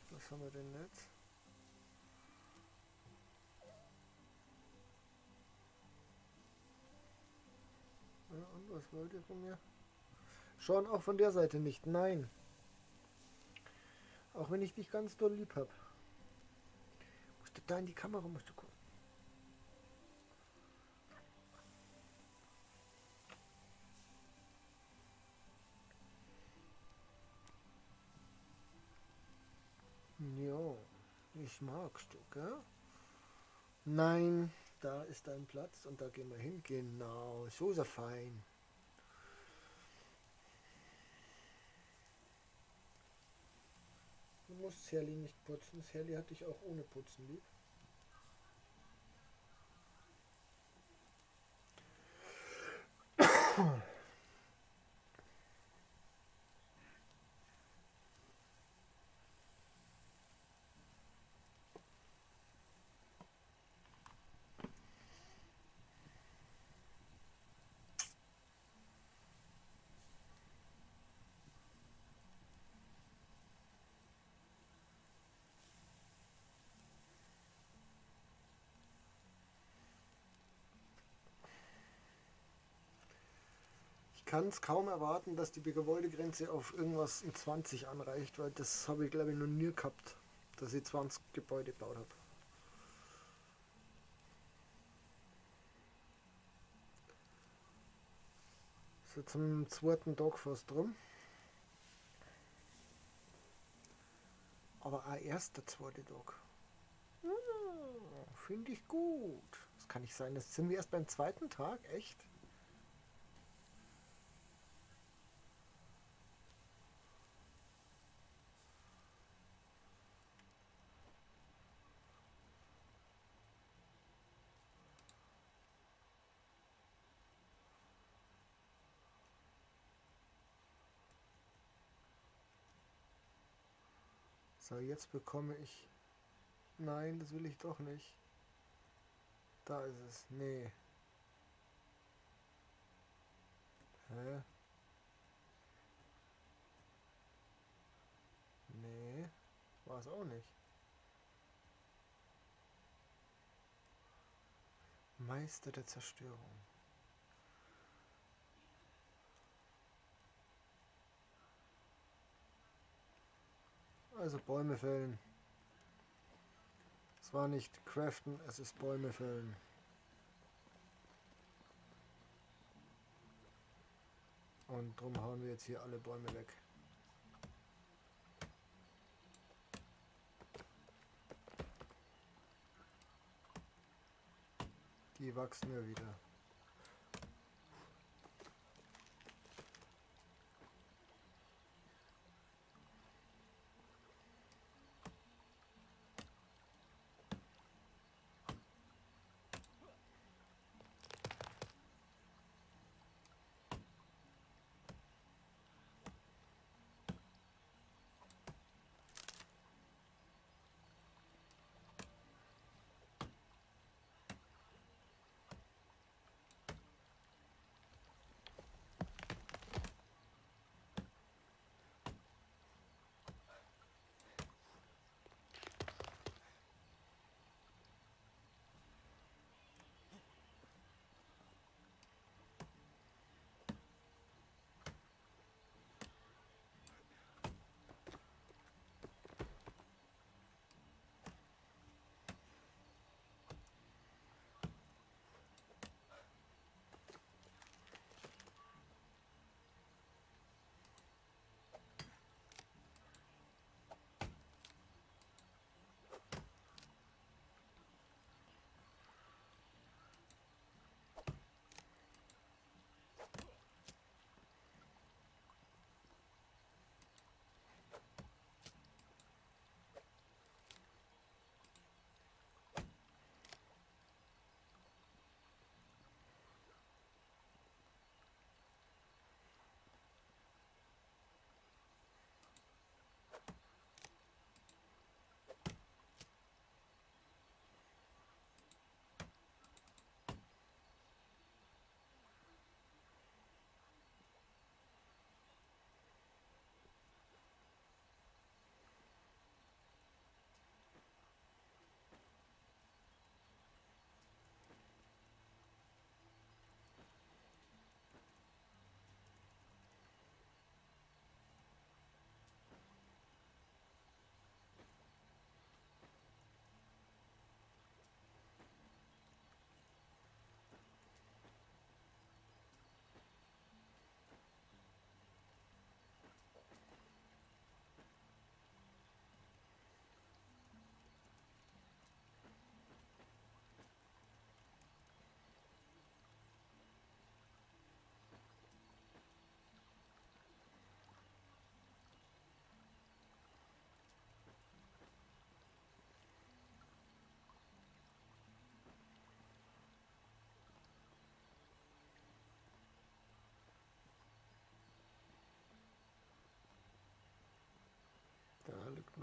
Was haben wir denn jetzt? Ja, und was wollt ihr von mir? Schon auch von der Seite nicht, nein. Auch wenn ich dich ganz doll lieb hab. Musst du da in die Kamera, musst du gucken. Ich magst du, gell? Nein, da ist dein Platz und da gehen wir hin. Genau, so ist er fein. Du musst Sally nicht putzen. Sally hat dich auch ohne Putzen lieb. Ich kann es kaum erwarten, dass die Gebäudegrenze auf irgendwas in 20 anreicht, weil das habe ich, glaube ich, noch nie gehabt, dass ich 20 Gebäude gebaut habe. So, zum zweiten Tag fast rum. Aber auch erst der zweite Tag. Finde ich gut. Das kann nicht sein. Das sind wir erst beim zweiten Tag, echt? So, jetzt bekomme ich... Nein, das will ich doch nicht. Da ist es. Nee. Hä? Nee. War es auch nicht. Meister der Zerstörung. Also Bäume fällen. Es war nicht craften, es ist Bäume fällen. Und drum hauen wir jetzt hier alle Bäume weg. Die wachsen ja wieder.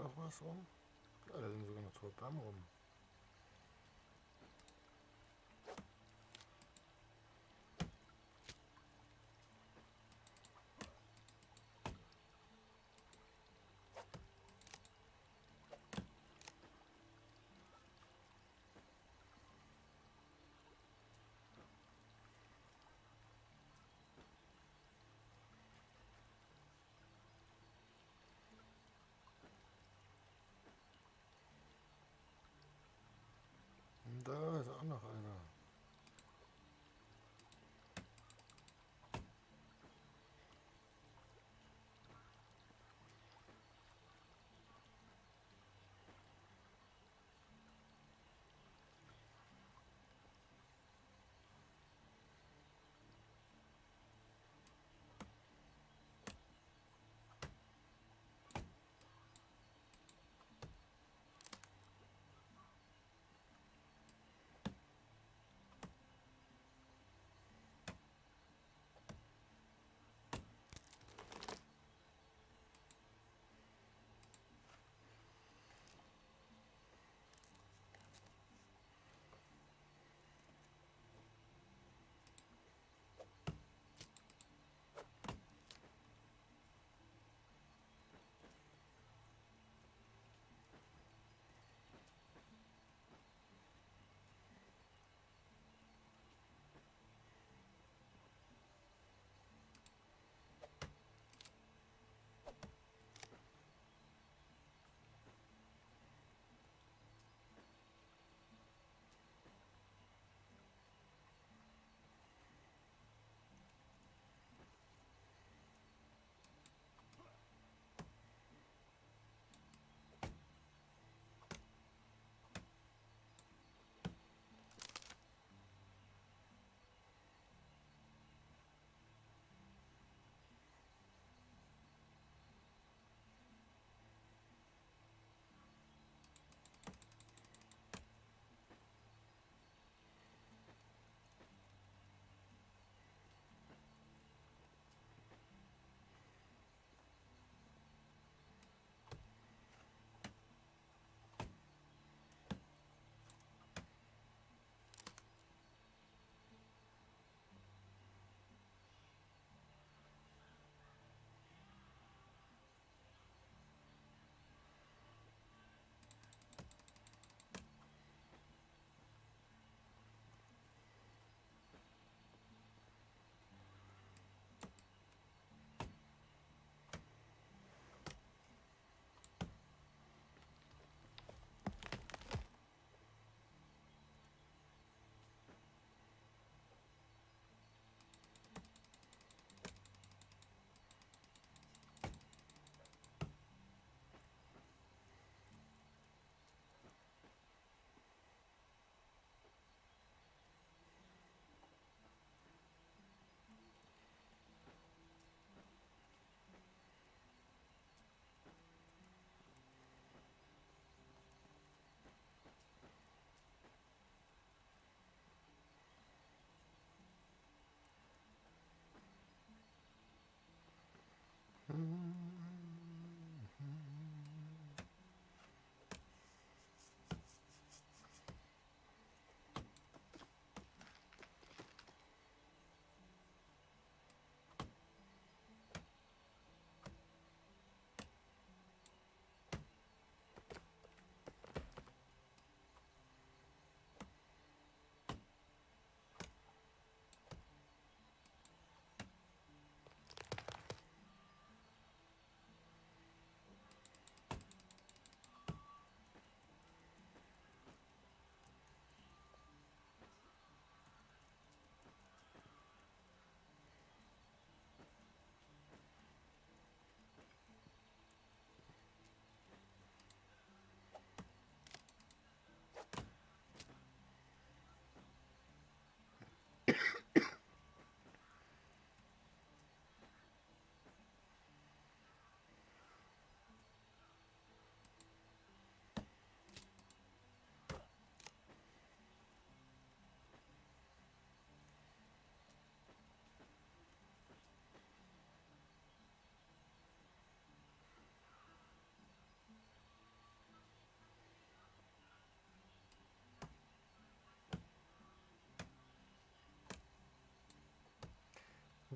Noch was rum? Ja, da liegen sogar noch zwei Bäume rum. Da ist auch noch einer.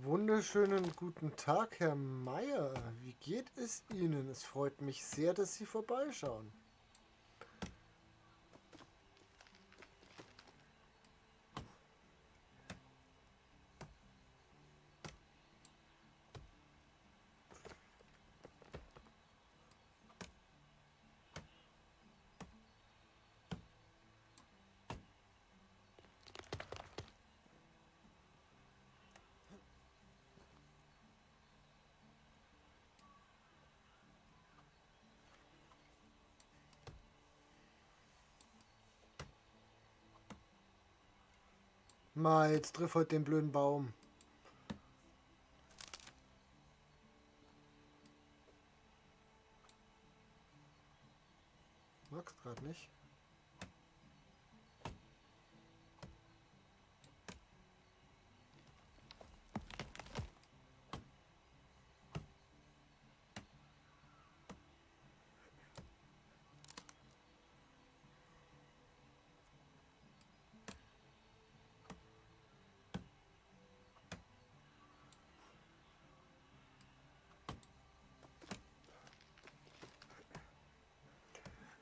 Wunderschönen guten Tag, Herr Meier. Wie geht es Ihnen? Es freut mich sehr, dass Sie vorbeischauen. Mal, jetzt triff heute den blöden Baum. Magst grad nicht.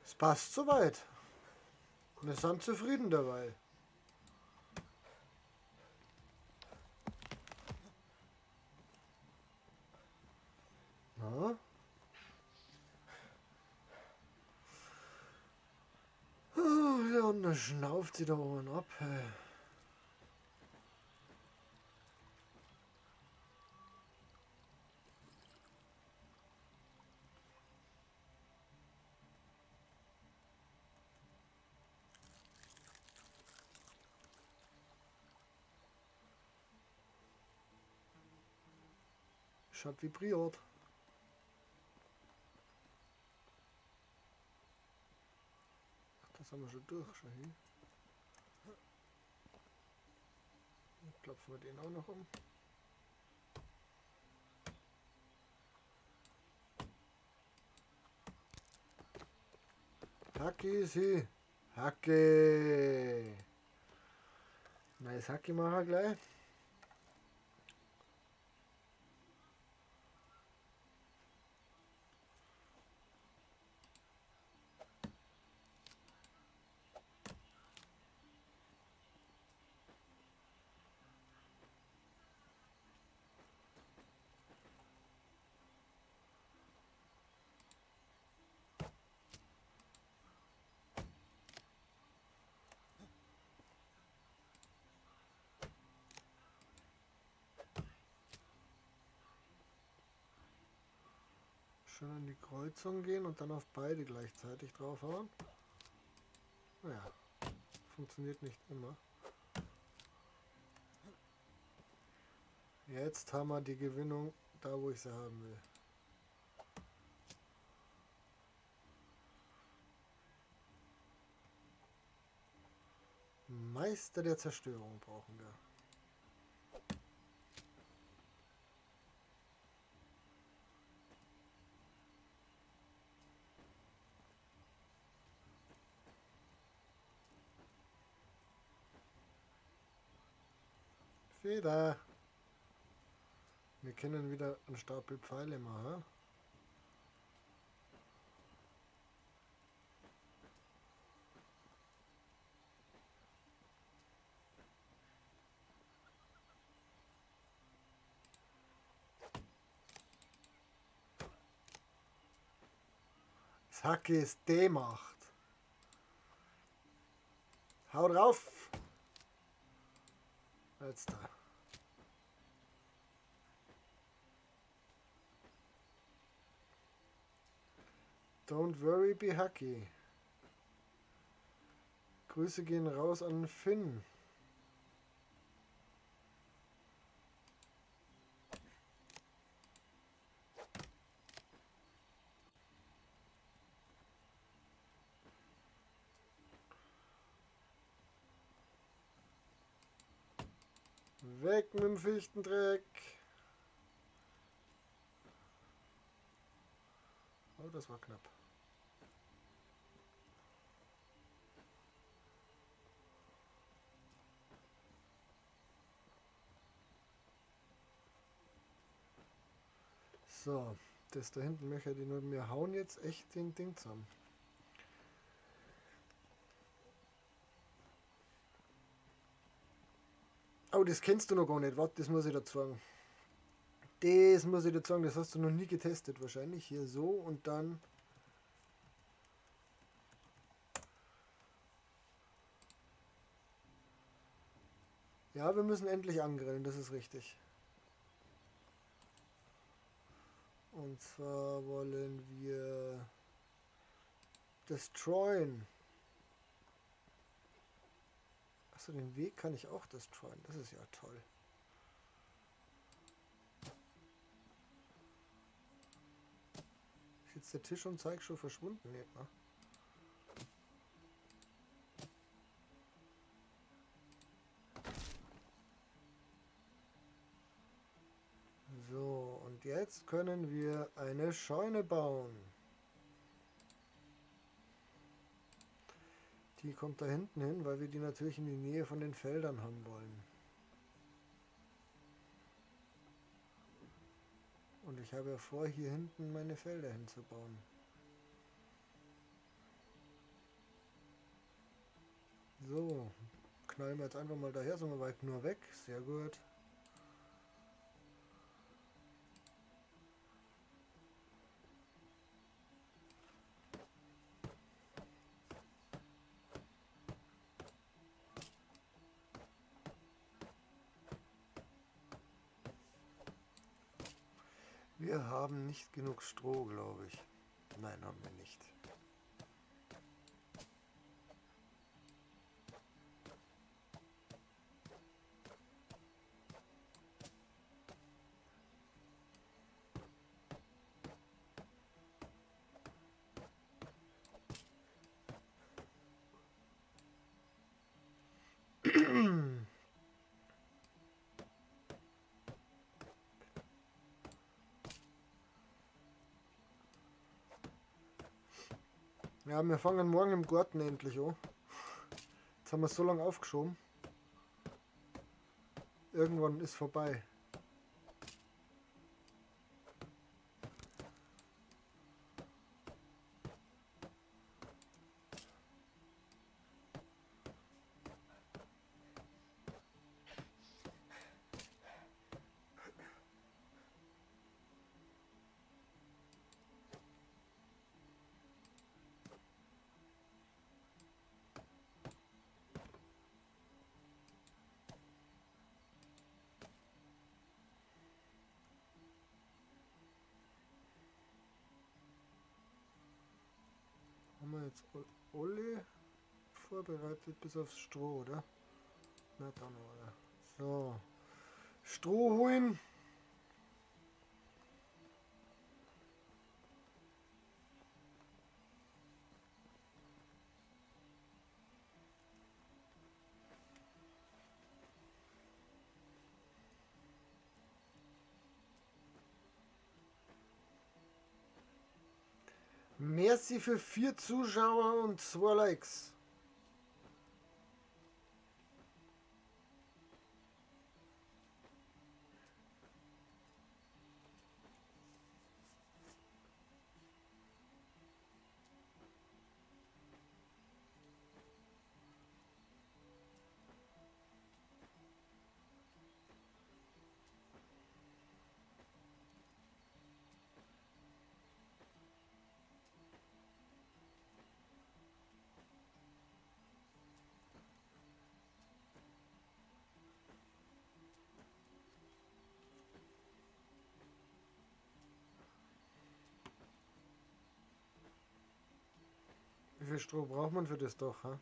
Es passt soweit. Wir sind zufrieden dabei. Na? Oh, ja, und dann schnauft sie da oben ab. Hey. Ich hab vibriert. Ach, das haben wir schon durch, schon hier. Dann klopfen wir den auch noch um. Hacke sie. Hacke. Nice Hacke machen wir gleich. Schön an die Kreuzung gehen und dann auf beide gleichzeitig draufhauen. Naja, funktioniert nicht immer. Jetzt haben wir die Gewinnung da, wo ich sie haben will. Meister der Zerstörung brauchen wir. Feder. Wir können wieder einen Stapel Pfeile machen. Das Hacke ist D-Macht. Hau drauf! Jetzt da. Don't worry, be happy. Grüße gehen raus an Finn. Weg mit dem Fichtendreck. Oh, das war knapp. So, das da hinten möchte ich nur. Wir hauen jetzt echt den Ding zusammen. Oh, das kennst du noch gar nicht. Warte, das muss ich dir zeigen. Das muss ich dir zeigen, das hast du noch nie getestet wahrscheinlich. Hier so und dann... Ja, wir müssen endlich angrillen, das ist richtig. Und zwar wollen wir destroyen. Achso, den Weg kann ich auch destroyen. Das ist ja toll. Ist jetzt der Tisch und Zeig schon verschwunden? Nee, ne? So, und jetzt können wir eine Scheune bauen. Die kommt da hinten hin, weil wir die natürlich in die Nähe von den Feldern haben wollen. Und ich habe ja vor, hier hinten meine Felder hinzubauen. So, knallen wir jetzt einfach mal daher, sind wir weit nur weg. Sehr gut. Wir haben nicht genug Stroh, glaube ich. Nein, haben wir nicht. Ja, wir fangen morgen im Garten endlich an. Jetzt haben wir es so lange aufgeschoben. Irgendwann ist vorbei. Haben wir jetzt alle vorbereitet bis aufs Stroh, oder? Na dann, oder? So. Stroh holen. Merci für 4 Zuschauer und 2 Likes. Wie viel Stroh braucht man für das doch, hä?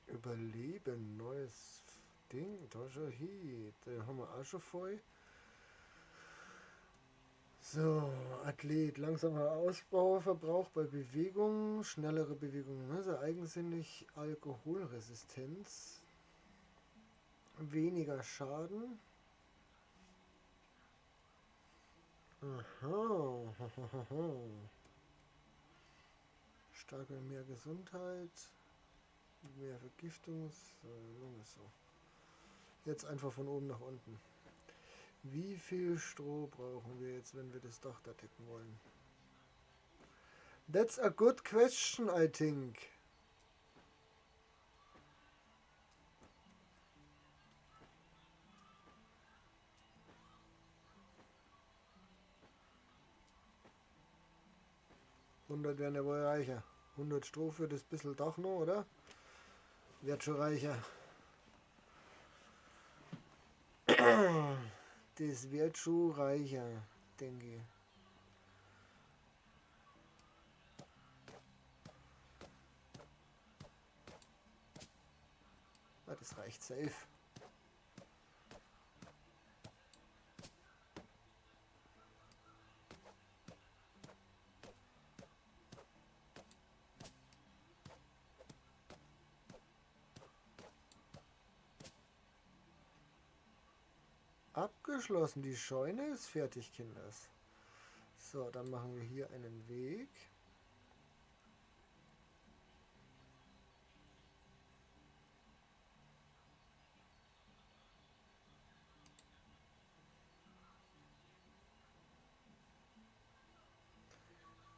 Überleben, neues Ding, da schon hin, den haben wir auch schon voll. So, Athlet, langsamer Ausbauverbrauch bei Bewegung, schnellere Bewegung, ne? So eigensinnig, Alkoholresistenz, weniger Schaden. Aha. Starke mehr Gesundheit, mehr Vergiftung, so. Jetzt einfach von oben nach unten. Wie viel Stroh brauchen wir jetzt, wenn wir das Dach da decken wollen? That's a good question, I think. 100 wären ja wohl reicher. 100 Stroh für das bisschen Dach noch, oder? Wird schon reicher. Das wird schon reicher, denke ich. Ah, das reicht safe. Abgeschlossen. Die Scheune ist fertig, Kinders. So, dann machen wir hier einen Weg.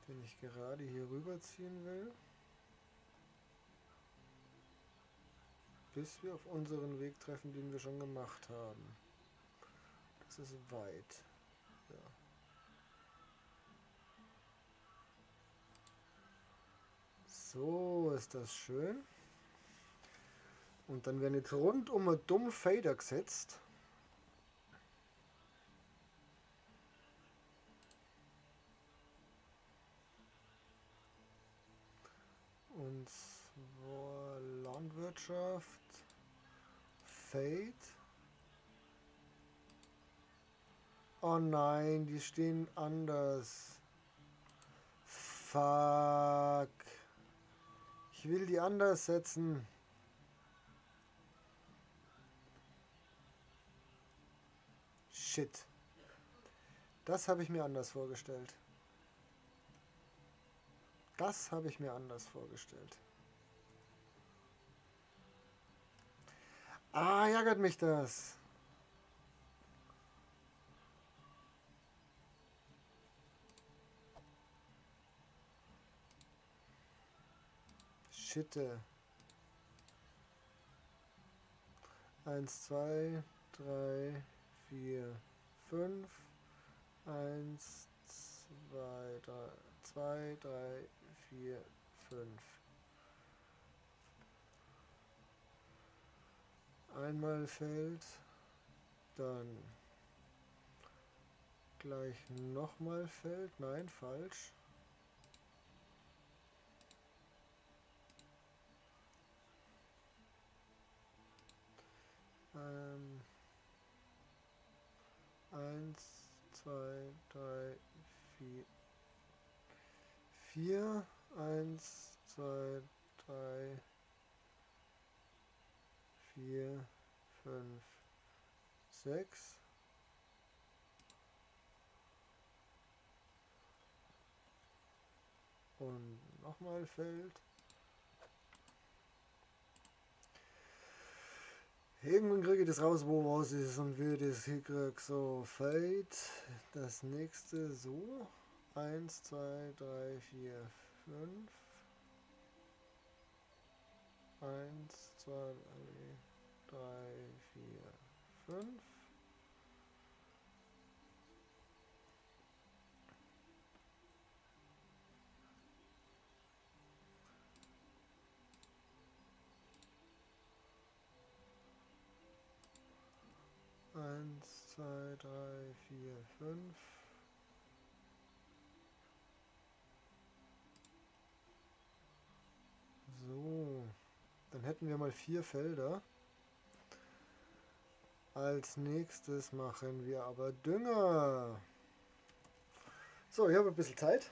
Den ich gerade hier rüberziehen will. Bis wir auf unseren Weg treffen, den wir schon gemacht haben. Das ist weit. Ja. So ist das schön. Und dann werden jetzt rundum ein dumm Fader gesetzt. Und zwar Landwirtschaft, Fade. Oh nein, die stehen anders. Fuck. Ich will die anders setzen. Shit. Das habe ich mir anders vorgestellt. Das habe ich mir anders vorgestellt. Ah, ärgert mich das. Schitte. 1, 2, 3, 4, 5. 1, 2, 3, 2, 3, 4, 5. Einmal Feld, dann gleich nochmal Feld. Nein, falsch. 1, 2, 3, 4, 4, 1, 2, 3, 4, 5, 6. Und nochmal Feld. Irgendwann kriege ich das raus, wo was ist und wie ich das hinkriege. So, Fade. Das nächste so. 1, 2, 3, 4, 5. 1, 2, 3, 4, 5. 1, 2, 3, 4, 5. So, dann hätten wir mal 4 Felder. Als nächstes machen wir aber Dünger. So, ich habe ein bisschen Zeit.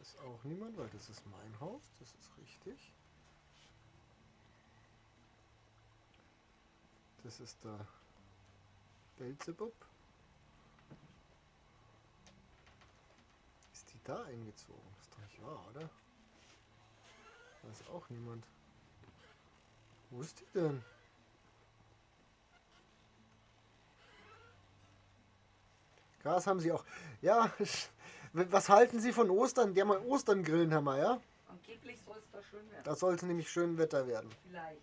ist auch niemand, weil das ist mein Haus, das ist richtig. Das ist der Belzebub. Ist die da eingezogen? Das ist doch nicht wahr, oder? Da ist auch niemand. Wo ist die denn? Gas haben sie auch. Ja, was halten Sie von Ostern? Der mal Ostern grillen, Herr Meier. Angeblich soll es da schön werden. Da soll es nämlich schön Wetter werden. Vielleicht.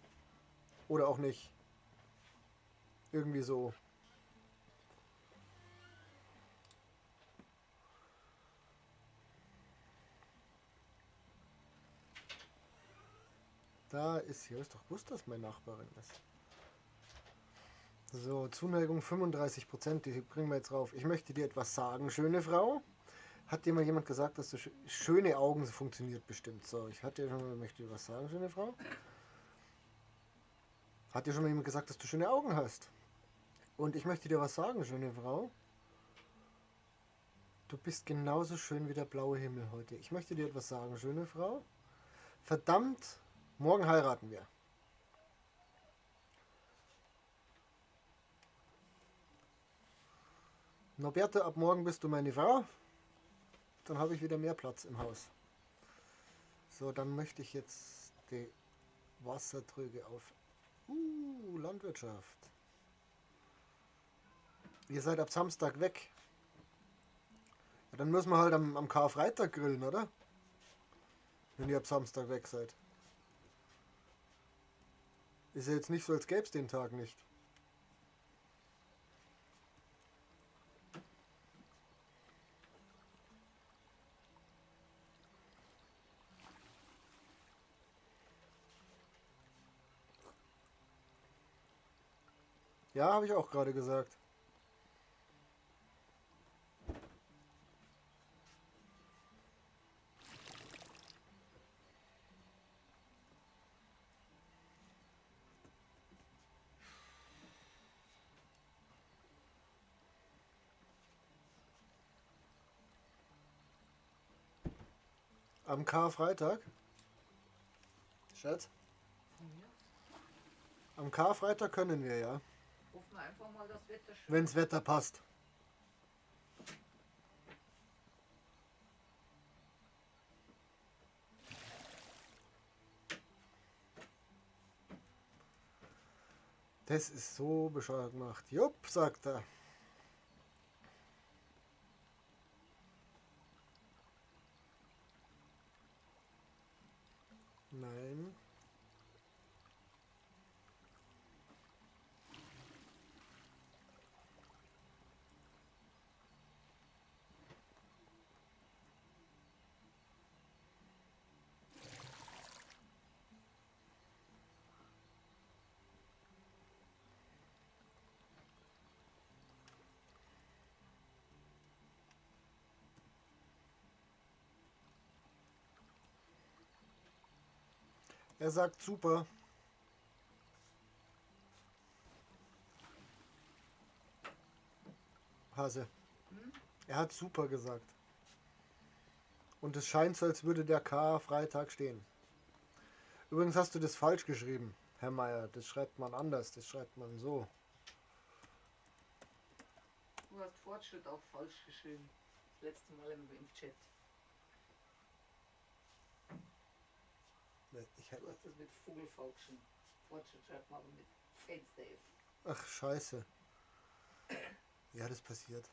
Oder auch nicht. Irgendwie so. Da ist hier. Ist doch gewusst, dass meine Nachbarin ist. So, Zuneigung 35%, die bringen wir jetzt rauf. Ich möchte dir etwas sagen, schöne Frau. Hat dir mal jemand gesagt, dass du schöne Augen funktioniert bestimmt. So, ich hatte schon mal, möchte dir was sagen, schöne Frau. Hat dir schon mal jemand gesagt, dass du schöne Augen hast? Und ich möchte dir was sagen, schöne Frau. Du bist genauso schön wie der blaue Himmel heute. Ich möchte dir etwas sagen, schöne Frau. Verdammt, morgen heiraten wir. Norberto, ab morgen bist du meine Frau. Dann habe ich wieder mehr Platz im Haus. So, dann möchte ich jetzt die Wassertröge auf. Landwirtschaft. Ihr seid ab Samstag weg. Ja, dann müssen wir halt am Karfreitag grillen, oder? Wenn ihr ab Samstag weg seid. Ist ja jetzt nicht so, als gäbe es den Tag nicht. Ja, habe ich auch gerade gesagt. Am Karfreitag? Schatz? Am Karfreitag können wir, ja. Hoffen wir einfach mal, dass Wetter schön. Wenn's Wetter passt. Das ist so bescheuert gemacht. Jupp, sagt er. Nein. Er sagt super. Hase. Hm? Er hat super gesagt. Und es scheint so, als würde der Karfreitag stehen. Übrigens hast du das falsch geschrieben, Herr Meier. Das schreibt man anders, das schreibt man so. Du hast Fortschritt auch falsch geschrieben. Das letzte Mal im Chat. Ich hab Du hast das mit Vogelfalk geschrieben. Fortschritt schreibt man aber mit Fenster F. Ach, scheiße. Ja, das passiert.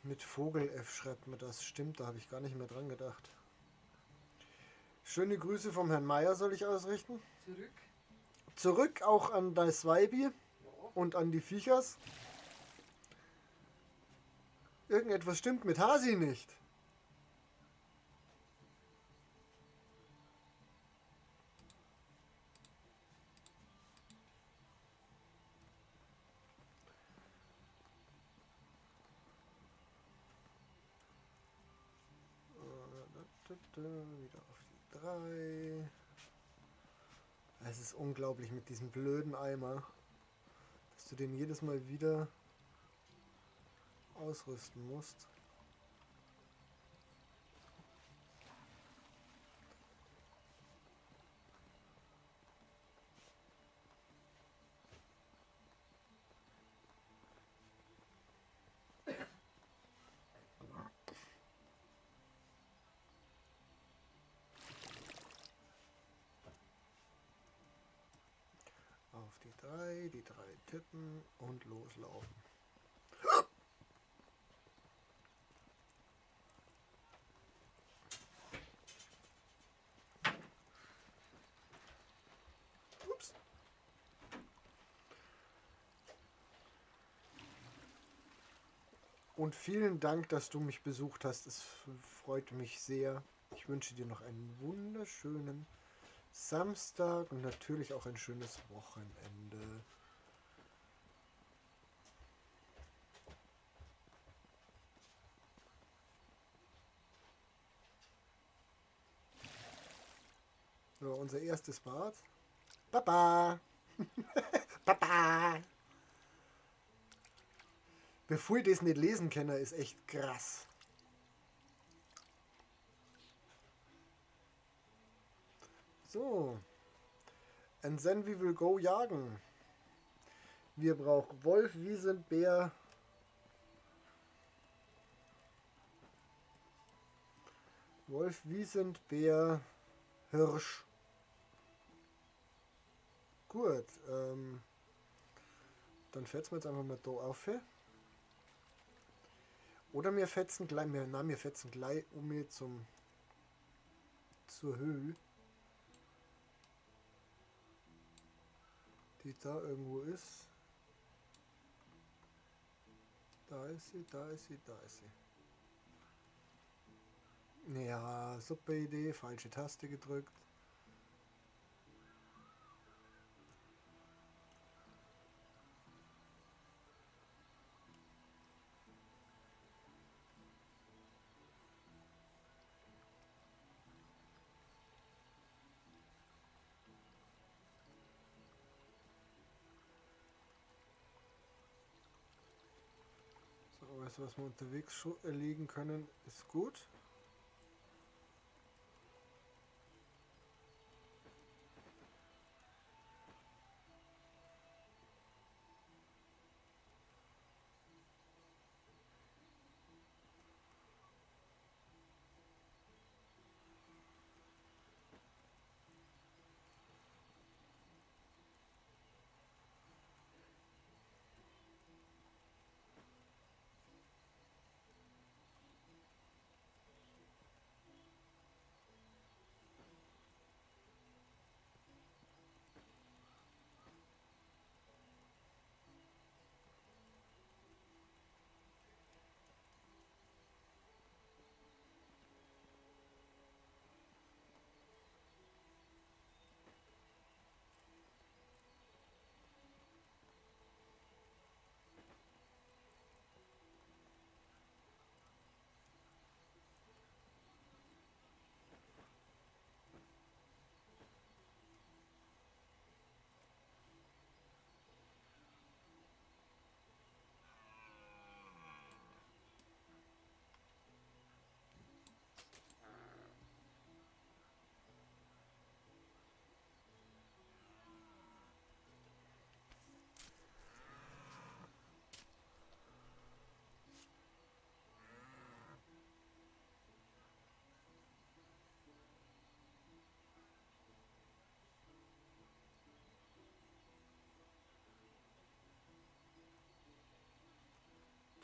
Mit Vogel F schreibt man das. Stimmt, da habe ich gar nicht mehr dran gedacht. Schöne Grüße vom Herrn Meier soll ich ausrichten. Zurück. Zurück auch an das Weibi Ja. und an die Viechers. Irgendetwas stimmt mit Hasi nicht. Wieder auf die 3. Es ist unglaublich mit diesem blöden Eimer, dass du den jedes Mal wieder ausrüsten musst. Die drei tippen und loslaufen. Ups. Und vielen Dank, dass du mich besucht hast. Es freut mich sehr. Ich wünsche dir noch einen wunderschönen Samstag und natürlich auch ein schönes Wochenende. So, unser erstes Bad. Papa! Papa! Bevor ich das nicht lesen kann, ist echt krass. So. And then we will go jagen. Wir brauchen Wolf, Wiesent, Bär. Wolf, Wiesent, Bär, Hirsch. Gut, dann fetzen wir jetzt einfach mal da auf. Oder wir fetzen gleich, wir, nein, wir fetzen gleich um hier zur Höhe. Die da irgendwo ist. Da ist sie, da ist sie, da ist sie. Ja, super Idee, falsche Taste gedrückt. Alles, was wir unterwegs schon erlegen können, ist gut.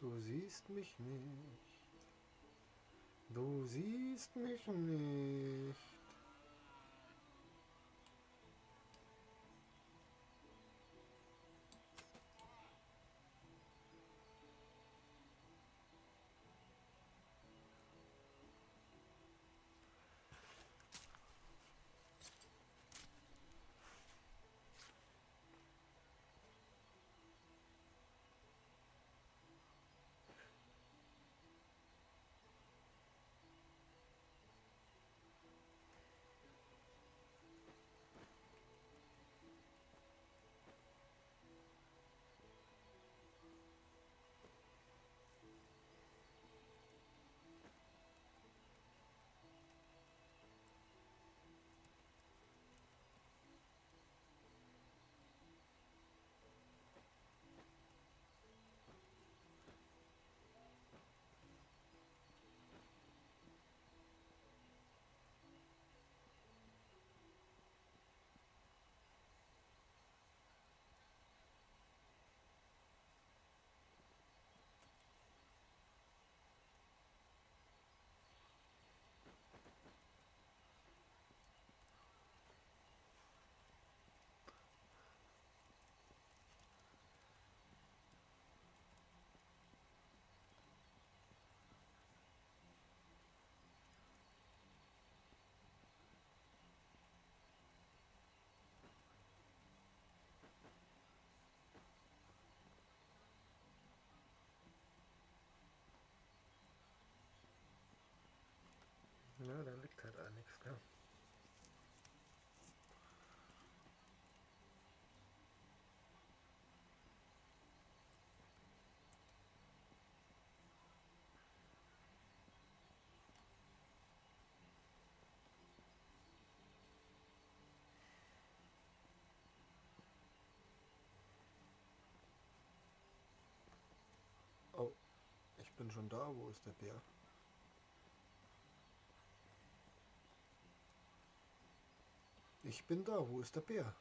Du siehst mich nicht. Du siehst mich nicht. Ja, da liegt halt auch nichts, gell? Oh, ich bin schon da. Wo ist der Bär? Ich bin da. Wo ist der Bär?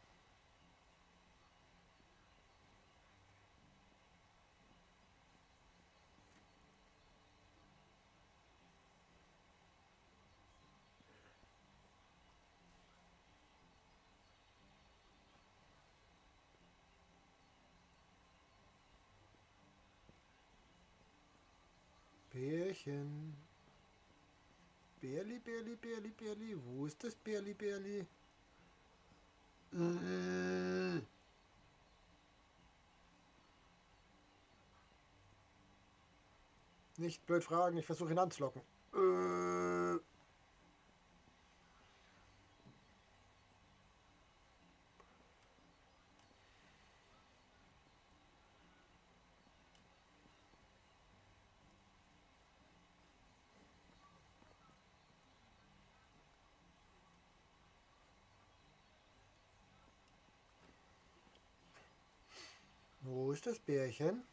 Bärchen. Bärli, Bärli, Bärli, Bärli. Wo ist das Bärli, Bärli? Nicht blöd fragen, ich versuche ihn anzulocken. Wo ist das Bärchen?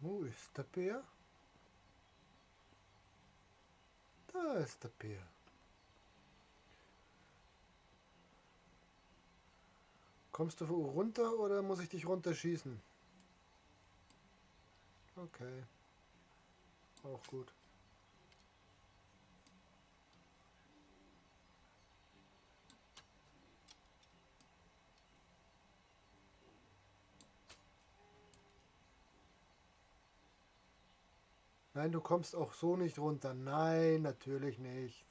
Wo ist der Bär? Da ist der Bär. Kommst du runter oder muss ich dich runterschießen? Okay. Auch gut. Nein, du kommst auch so nicht runter. Nein, natürlich nicht.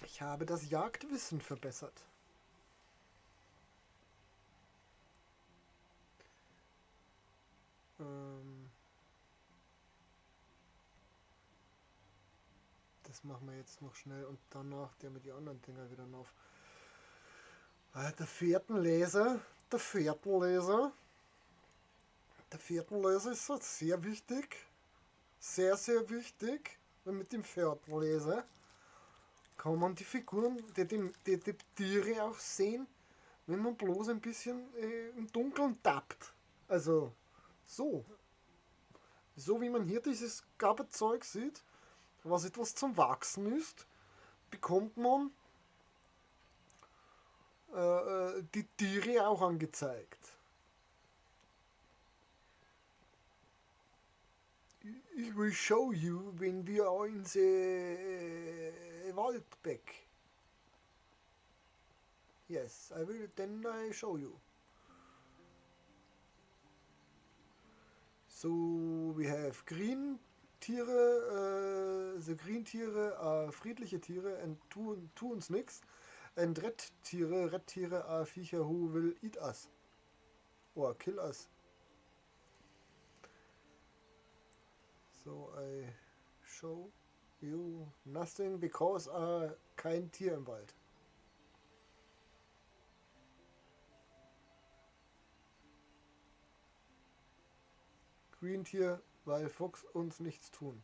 Ich habe das Jagdwissen verbessert. Das machen wir jetzt noch schnell und danach der mit die anderen Dinger wieder auf. Der Fährtenleser, der Fährtenleser, der Fährtenleser ist so sehr wichtig, sehr, sehr wichtig. Weil mit dem Fährtenleser kann man die Figuren, die Tiere auch sehen, wenn man bloß ein bisschen im Dunkeln tappt. Also so. So wie man hier dieses Gabelzeug sieht, was etwas zum Wachsen ist, bekommt man die Tiere auch angezeigt. Ich will show you, wenn wir in the Wald back. Yes, I will, then I show you. So, we have green Tiere, the green Tiere are friedliche Tiere and tun uns nix. And red Tiere are Viecher who will eat us. Or kill us. So, I show you nothing because kein Tier im Wald. Green Tier, weil Fuchs uns nichts tun.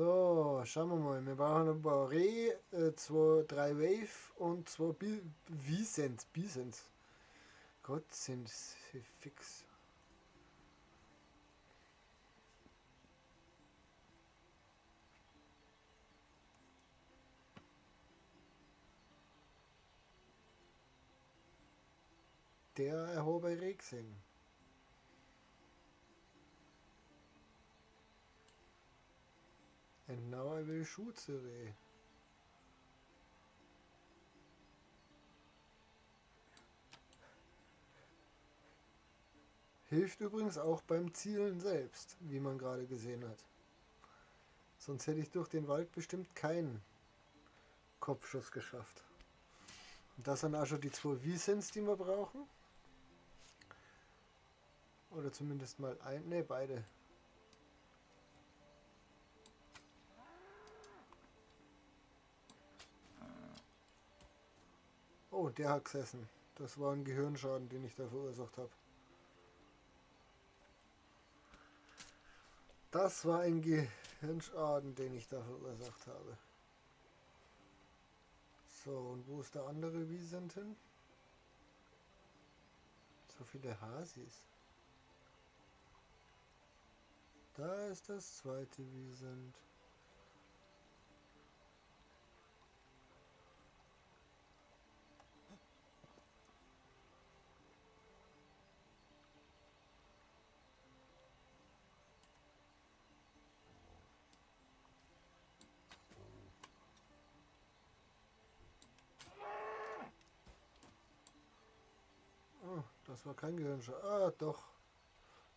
So, schauen wir mal. Wir brauchen ein paar Reh, 2, 3 Wave und 2 Wisents. Bisens. Gott, sind sie fix. Der hat ein Reh gesehen. And now I will shoot the Reh. Hilft übrigens auch beim Zielen selbst, wie man gerade gesehen hat. Sonst hätte ich durch den Wald bestimmt keinen Kopfschuss geschafft. Und das sind auch schon die 2 Wisents, die wir brauchen. Oder zumindest mal ein, ne, beide. Oh, der hat gesessen. Das war ein Gehirnschaden, den ich da verursacht habe. Das war ein Gehirnschaden, den ich da verursacht habe. So, und wo ist der andere Wisent hin? So viele Hasis. Da ist das zweite Wisent. Oh, das war kein Gehirnschuss. Ah, doch.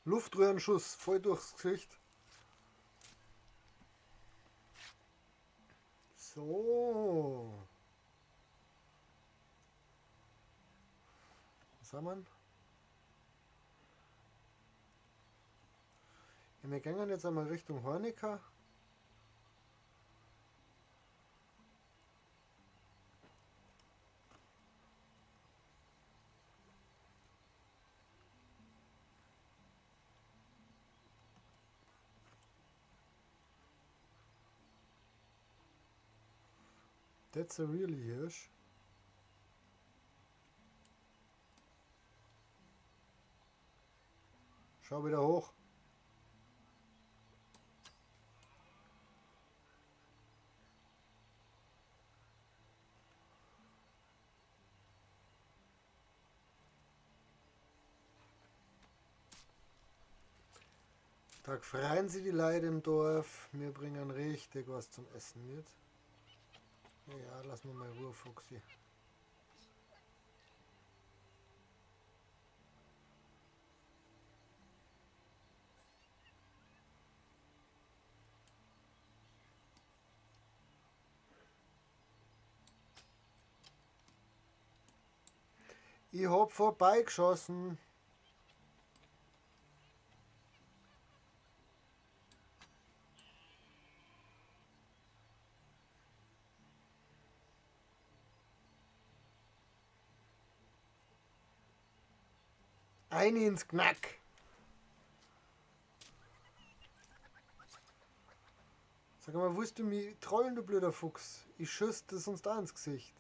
Luftröhrenschuss, voll durchs Gesicht. So. Was haben wir denn? Ja, wir gehen jetzt einmal Richtung Hornica. That's a really Hirsch. Schau wieder hoch. Tag freien Sie die Leute im Dorf. Wir bringen richtig was zum Essen mit. Ja, lass mal Ruhe, Fuchsi. Ich hab vorbeigeschossen. Ein ins Knack. Sag mal, willst du mich trollen, du blöder Fuchs? Ich schüss das sonst auch ins Gesicht.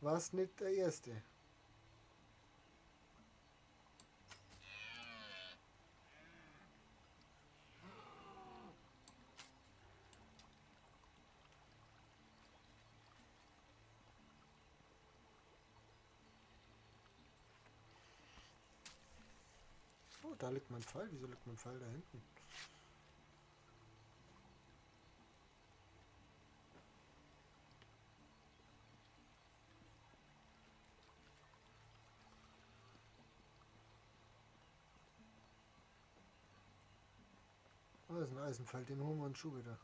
Warst nicht der Erste. Oh, da liegt mein Pfeil. Wieso liegt mein Pfeil da hinten? Oh, das ist ein Eisenpfeil, den holen wir uns schon wieder.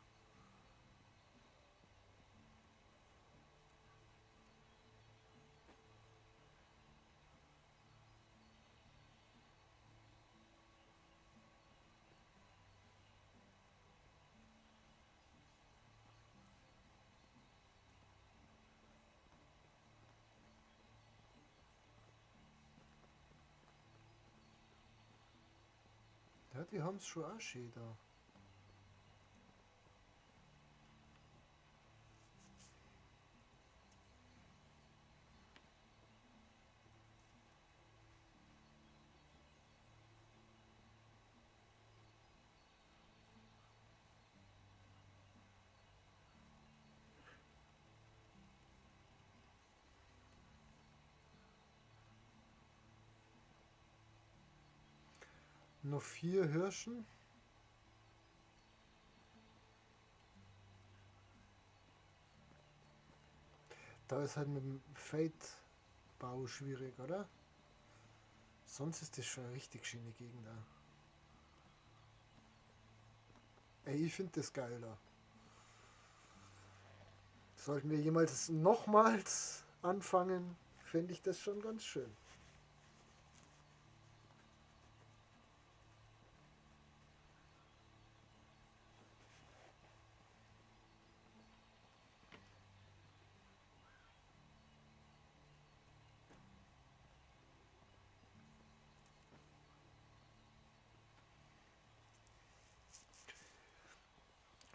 Ja, die haben's schon auch schön da. Noch 4 Hirschen. Da ist halt mit dem Feldbau schwierig, oder? Sonst ist das schon eine richtig schöne Gegend da. Ey, ich find das geil da. Sollten wir jemals nochmals anfangen, finde ich das schon ganz schön.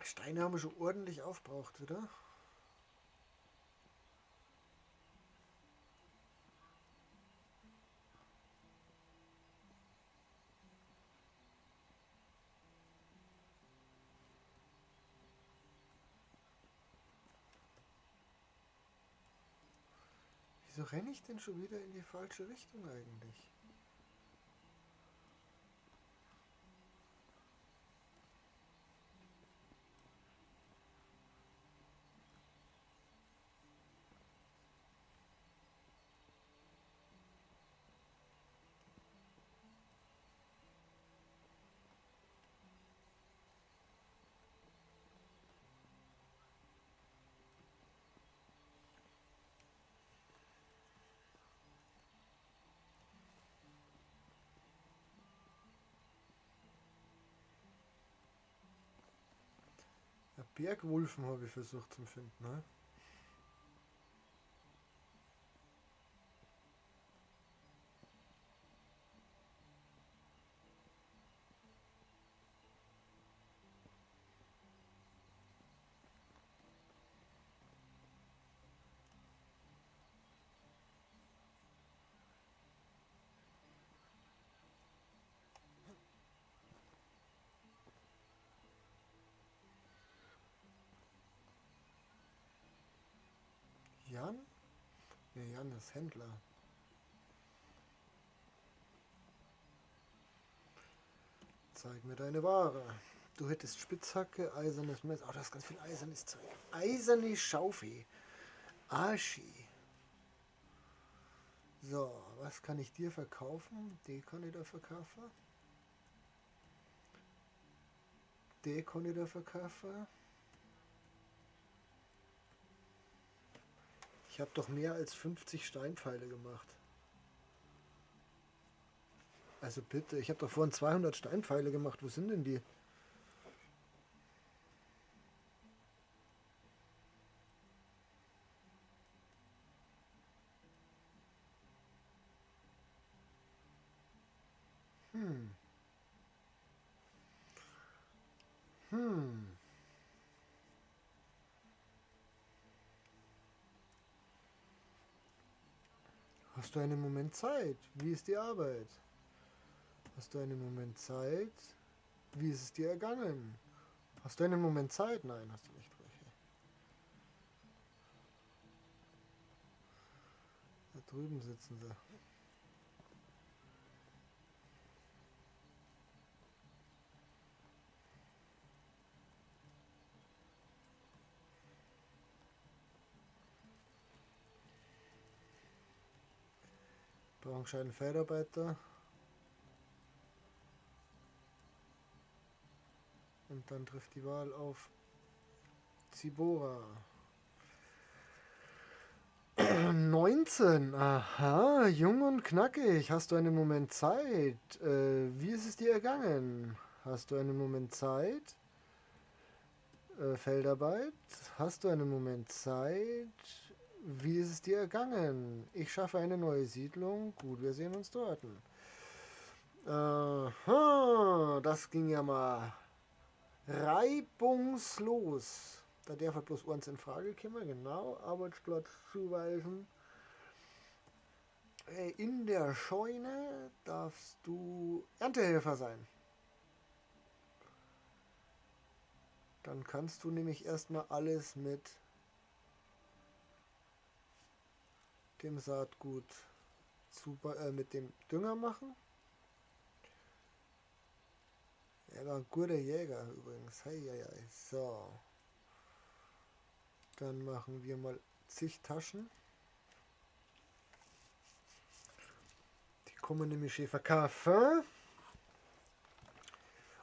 Steine haben wir schon ordentlich aufgebraucht, oder? Wieso renne ich denn schon wieder in die falsche Richtung eigentlich? Bergwulfen habe ich versucht zu finden, ne? Jan? Ne, Jan ist Händler. Zeig mir deine Ware. Du hättest Spitzhacke, eisernes Messer. Oh, da ist ganz viel eisernes Zeug. Eiserne Schaufel. Aschi. So, was kann ich dir verkaufen? Die kann ich da verkaufen. Die kann ich da verkaufen. Ich habe doch mehr als 50 Steinpfeile gemacht. Also bitte, ich habe doch vorhin 200 Steinpfeile gemacht. Wo sind denn die? Hast du einen Moment Zeit? Wie ist die Arbeit? Hast du einen Moment Zeit? Wie ist es dir ergangen? Hast du einen Moment Zeit? Nein, hast du nicht. Okay. Da drüben sitzen sie. Brauchen einen Feldarbeiter. Und dann trifft die Wahl auf Zibora. 19. Aha, jung und knackig. Hast du einen Moment Zeit? Wie ist es dir ergangen? Hast du einen Moment Zeit? Feldarbeit. Hast du einen Moment Zeit? Wie ist es dir ergangen? Ich schaffe eine neue Siedlung. Gut, wir sehen uns dort. Aha, das ging ja mal reibungslos. Da darf halt bloß eins in Frage kommen. Genau, Arbeitsplatz zuweisen. In der Scheune darfst du Erntehelfer sein. Dann kannst du nämlich erstmal alles mit dem Saatgut mit dem Dünger machen. Er war ein guter Jäger übrigens. Hei, hei, hei. So. Dann machen wir mal zig Taschen. Die kommen nämlich schön verkaufen.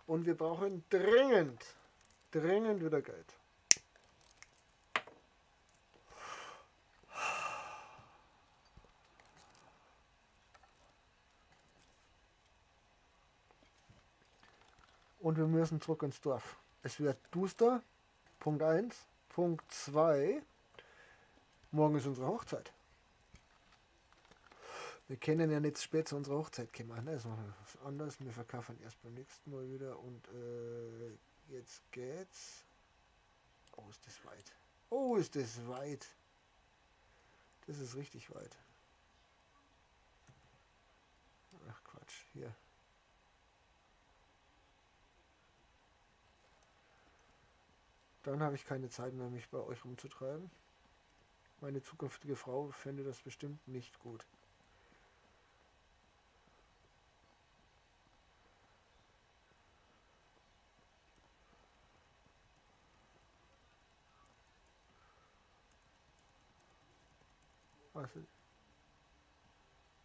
Und wir brauchen dringend, dringend wieder Geld. Und wir müssen zurück ins Dorf. Es wird duster. Punkt 1. Punkt 2. Morgen ist unsere Hochzeit. Wir können ja nicht zu spät zu unserer Hochzeit kommen. Ne? Das machen wir was anderes. Wir verkaufen erst beim nächsten Mal wieder. Und jetzt geht's. Oh, ist das weit. Oh, ist das weit. Das ist richtig weit. Ach Quatsch, hier. Dann habe ich keine Zeit mehr, mich bei euch rumzutreiben. Meine zukünftige Frau fände das bestimmt nicht gut.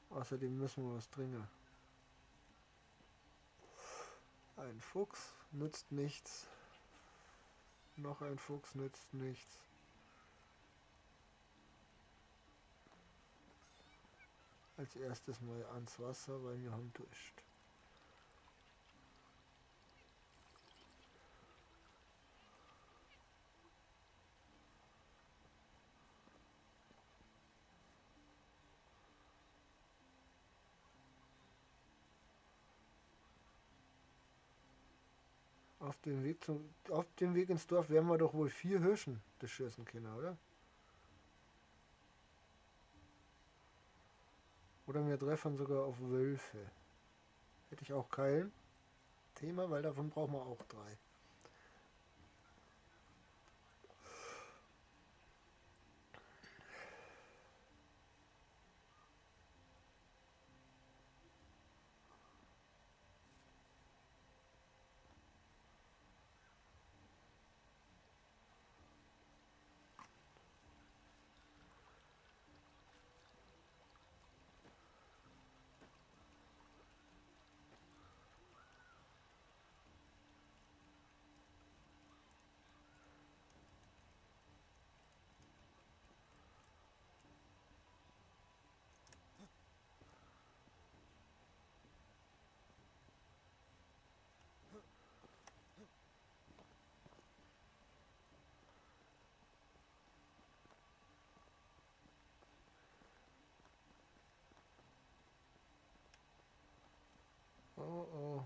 Außerdem müssen wir was trinken. Ein Fuchs nützt nichts. Noch ein Fuchs nützt nichts. Als erstes mal ans Wasser, weil wir haben Durst. Auf dem Weg ins Dorf werden wir doch wohl 4 Hirschen beschießen können, oder? Oder wir treffen sogar auf Wölfe. Hätte ich auch kein Thema, weil davon brauchen wir auch 3. Oh oh.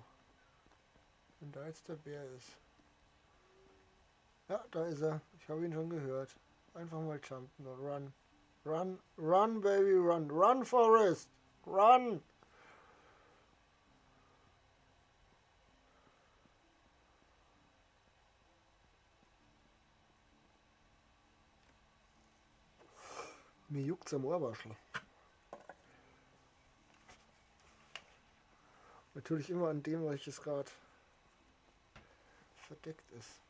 Wenn da jetzt der Bär ist. Ja, da ist er. Ich habe ihn schon gehört. Einfach mal jumpen und run. Run, run, baby, run. Run, Forrest! Run! Mir juckt's am Ohrwaschel. Natürlich immer an dem, welches gerade verdeckt ist.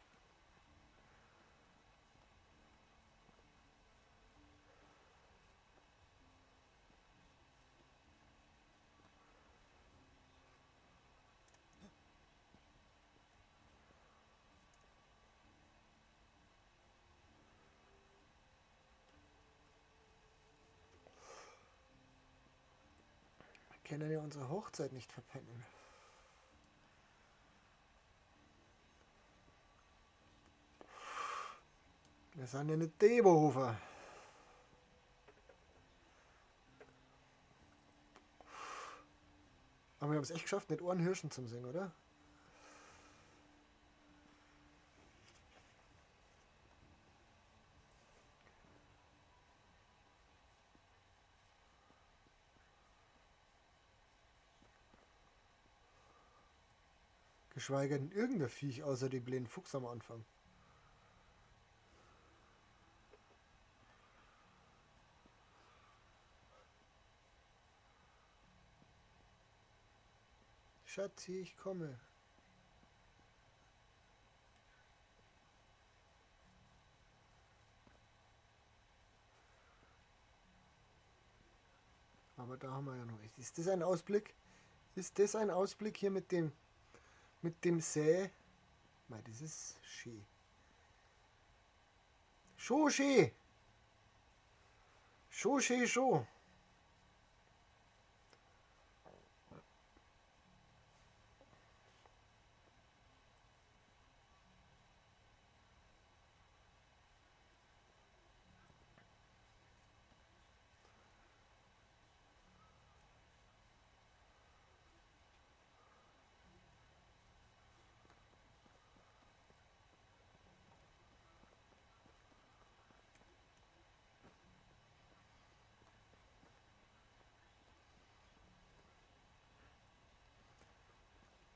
Wir können ja unsere Hochzeit nicht verpennen. Wir sind ja nicht Deberhofer. Aber wir haben es echt geschafft, nicht Ohrenhirschen zum Singen, oder? Geschweige denn irgendein Viech außer dem blinden Fuchs am Anfang. Schatzi, ich komme. Aber da haben wir ja noch. Ist das ein Ausblick? Ist das ein Ausblick hier mit dem See? Mei, das ist schön. Schon schön. Schon schön, schon.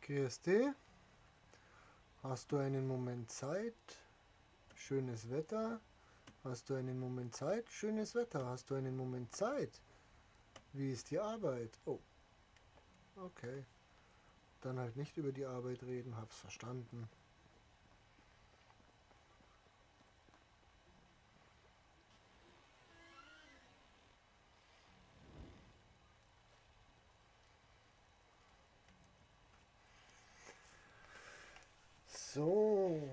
Grüß dich. Hast du einen Moment Zeit? Schönes Wetter. Hast du einen Moment Zeit? Schönes Wetter. Hast du einen Moment Zeit? Wie ist die Arbeit? Oh. Okay. Dann halt nicht über die Arbeit reden. Hab's verstanden. So.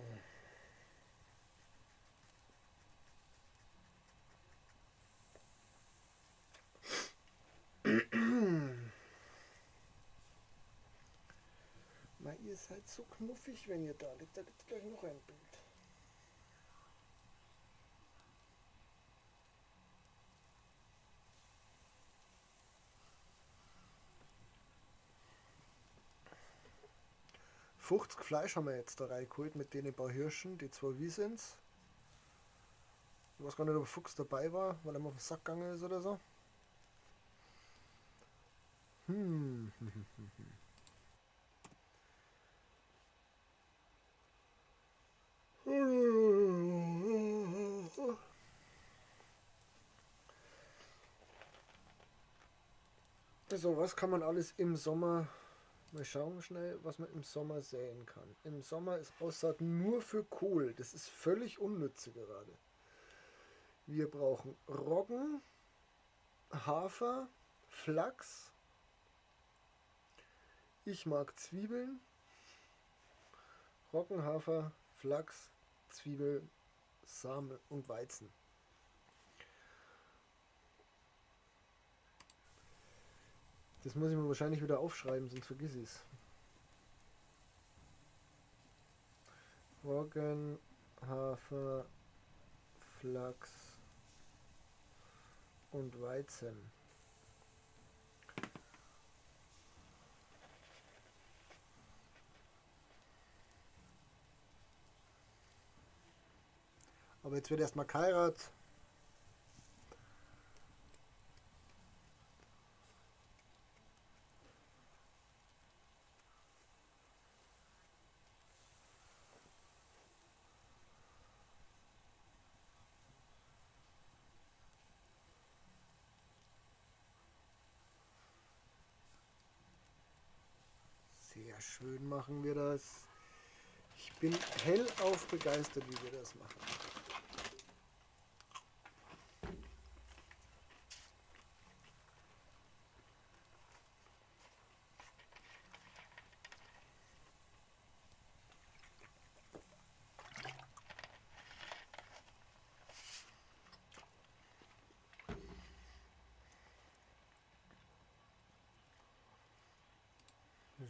Mal, ihr seid so knuffig, wenn ihr da liegt. Da gibt es gleich noch ein Bild. ...50 Fleisch haben wir jetzt da reingeholt mit den paar Hirschen, die zwei Wiesens. Ich weiß gar nicht, ob Fuchs dabei war, weil er mal auf den Sack gegangen ist oder so. So, was kann man alles im Sommer... Mal schauen schnell, was man im Sommer säen kann. Im Sommer ist Aussaat nur für Kohl. Das ist völlig unnütze gerade. Wir brauchen Roggen, Hafer, Flachs. Ich mag Zwiebeln. Roggen, Hafer, Flachs, Zwiebeln, Samen und Weizen. Das muss ich mir wahrscheinlich wieder aufschreiben, sonst vergiss ich es. Roggen, Hafer, Flachs und Weizen. Aber jetzt wird erstmal geheiratet. Sehr schön machen wir das. Ich bin hellauf begeistert, wie wir das machen.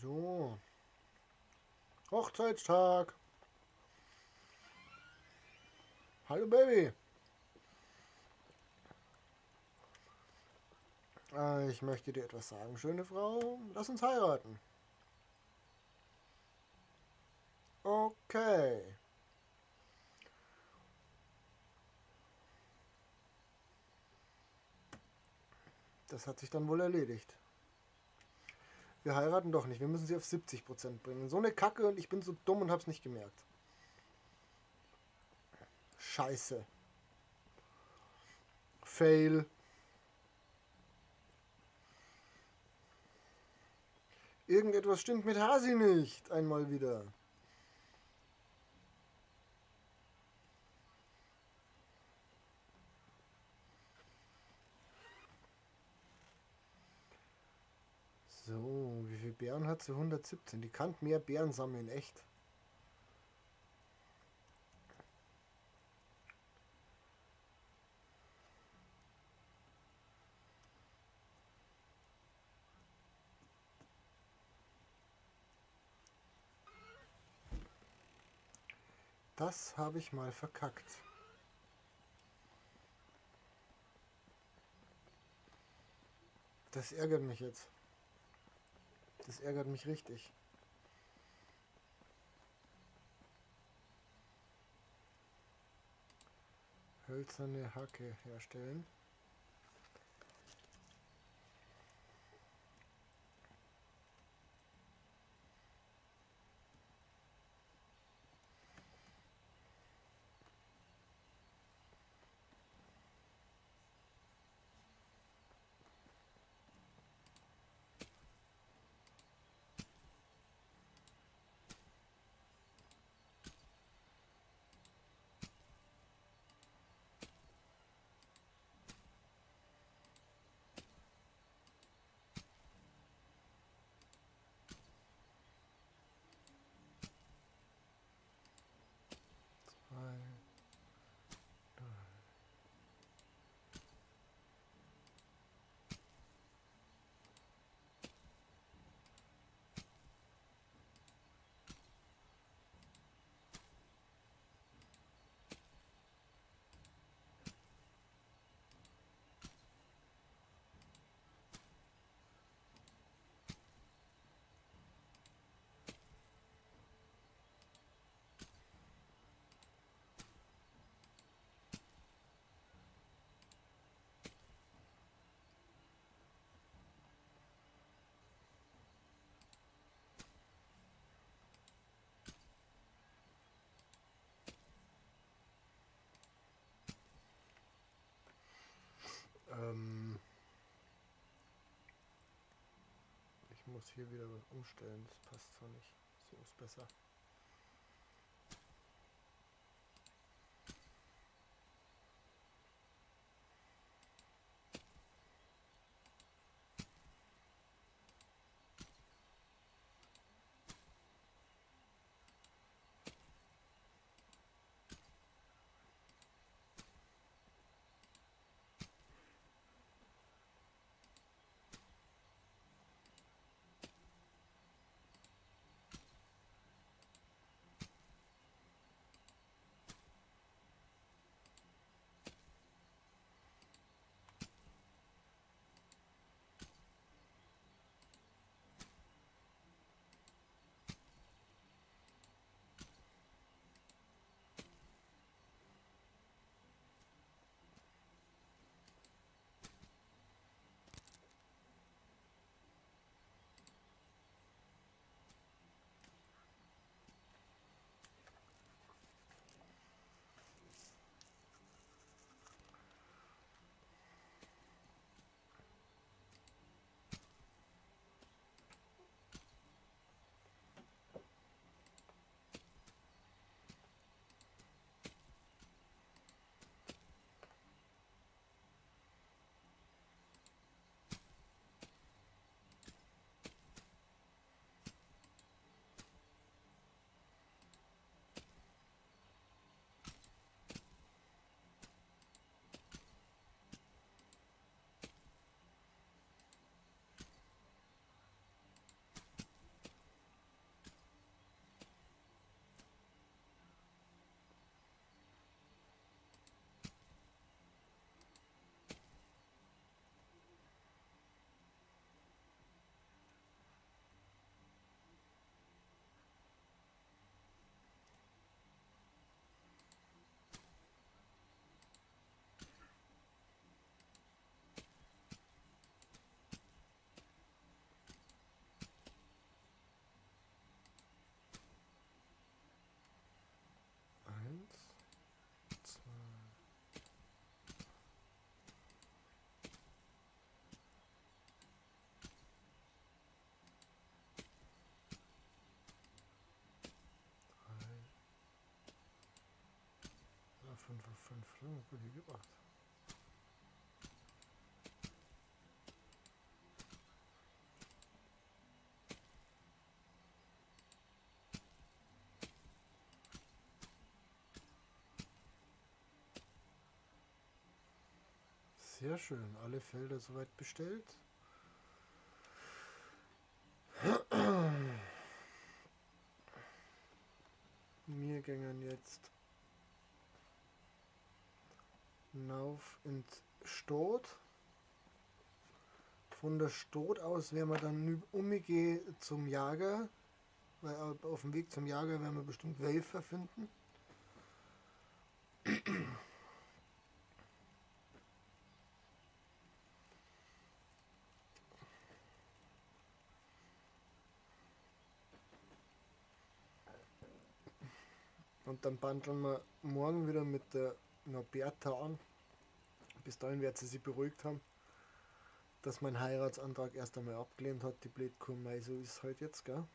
So. Hochzeitstag. Hallo Baby. Ich möchte dir etwas sagen, schöne Frau. Lass uns heiraten. Okay. Das hat sich dann wohl erledigt. Wir heiraten doch nicht. Wir müssen sie auf 70% bringen. So eine Kacke und ich bin so dumm und hab's nicht gemerkt. Scheiße. Fail. Irgendetwas stimmt mit Hasi nicht. Einmal wieder. So, wie viele Beeren hat sie? 117. Die kann mehr Beeren sammeln, echt. Das habe ich mal verkackt. Das ärgert mich jetzt. Das ärgert mich richtig. Hölzerne Hacke herstellen. Ich muss hier wieder was umstellen, das passt so nicht. So ist besser. 5 auf 5, gut hier gebracht. Sehr schön, alle Felder soweit bestellt. Wir gehen jetzt nauf ins Stot. Von der Stot aus werden wir dann umgehen zum Jager, weil auf dem Weg zum Jager werden wir bestimmt Wölfe finden. Und dann bandeln wir morgen wieder mit der Norberta an. Bis dahin wird sie sich beruhigt haben, dass mein Heiratsantrag erst einmal abgelehnt hat, die Blödkuh, mei, so ist halt jetzt, gell?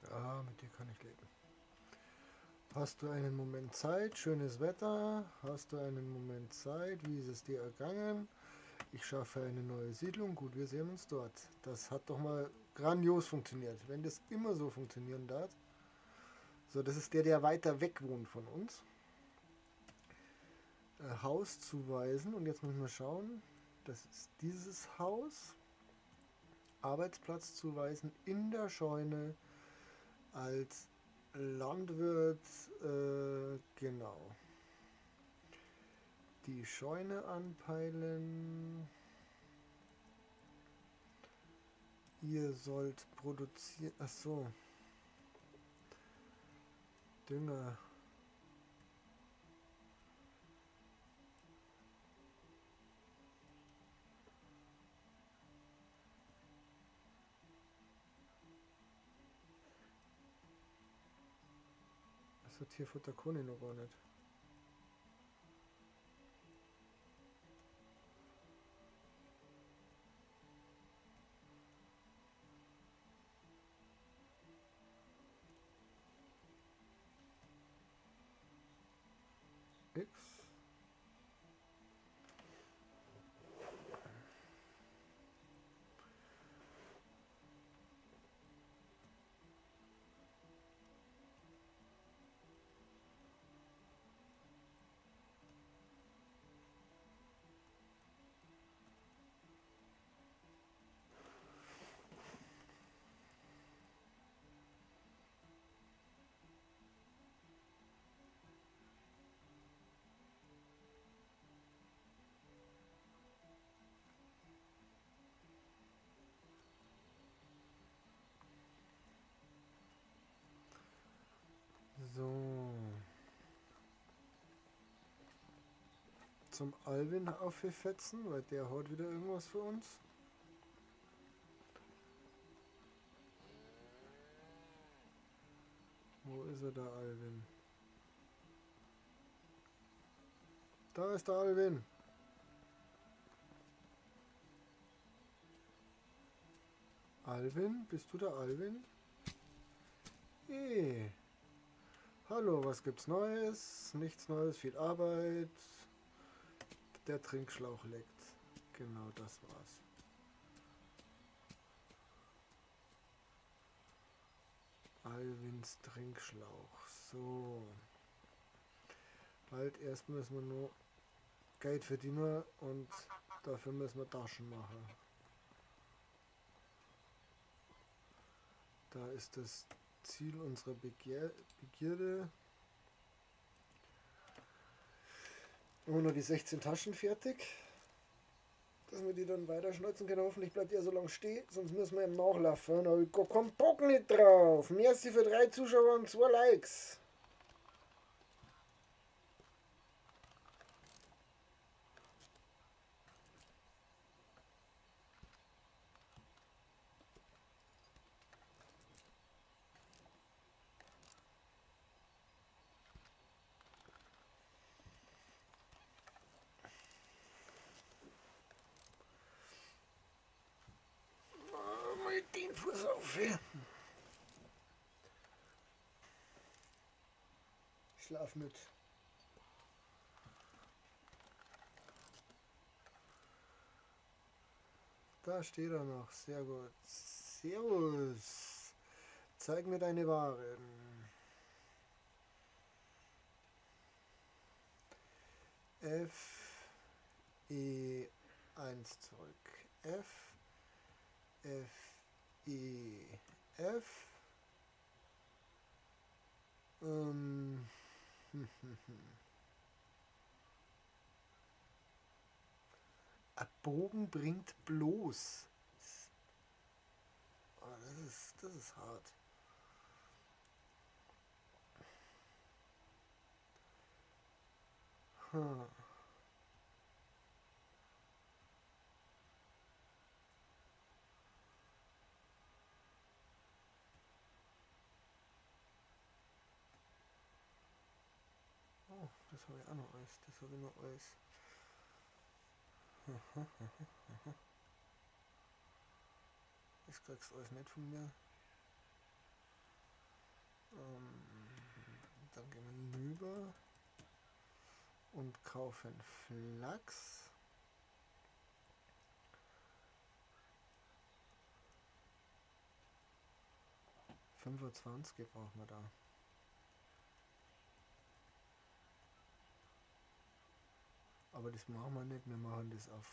Ja, mit dir kann ich leben. Hast du einen Moment Zeit? Schönes Wetter. Hast du einen Moment Zeit? Wie ist es dir ergangen? Ich schaffe eine neue Siedlung. Gut, wir sehen uns dort. Das hat doch mal grandios funktioniert. Wenn das immer so funktionieren darf. So, das ist der, der weiter weg wohnt von uns. Haus zuweisen. Und jetzt müssen wir schauen. Das ist dieses Haus. Arbeitsplatz zuweisen in der Scheune als Landwirt, genau. Die Scheune anpeilen. Ihr sollt produzieren. Ach so. Dünger. Das Tierfutter kann ich noch gar nicht. X. So. Zum Alwin auffetzen, weil der hat wieder irgendwas für uns. Wo ist er, der Alwin? Da ist der Alwin. Alwin? Bist du der Alwin? Hey. Hallo, was gibt's Neues? Nichts Neues, viel Arbeit. Der Trinkschlauch leckt. Genau, das war's. Alwins Trinkschlauch. So. Halt, erst müssen wir nur Geld verdienen und dafür müssen wir Taschen machen. Da ist das Ziel unserer Begierde. Immer nur die 16 Taschen fertig, dass wir die dann weiterschneuzen können. Hoffentlich bleibt ihr so lange stehen, sonst müssen wir im Nachlaufen. Aber ich hab keinen Bock nicht drauf. Merci für 3 Zuschauer und 2 Likes. Den Fuß auf. Schlaf mit. Da steht er noch. Sehr gut. Servus. Zeig mir deine Waren. F, E, 1 zurück. F, F, E, F. Ein Bogen bringt bloß. Oh, das ist hart. Hm. Oh, das habe ich auch noch alles. Das habe ich noch alles. Das kriegst du alles nicht von mir. Dann gehen wir rüber und kaufen Flachs. 25 brauchen wir da. Aber das machen wir nicht, wir machen das auf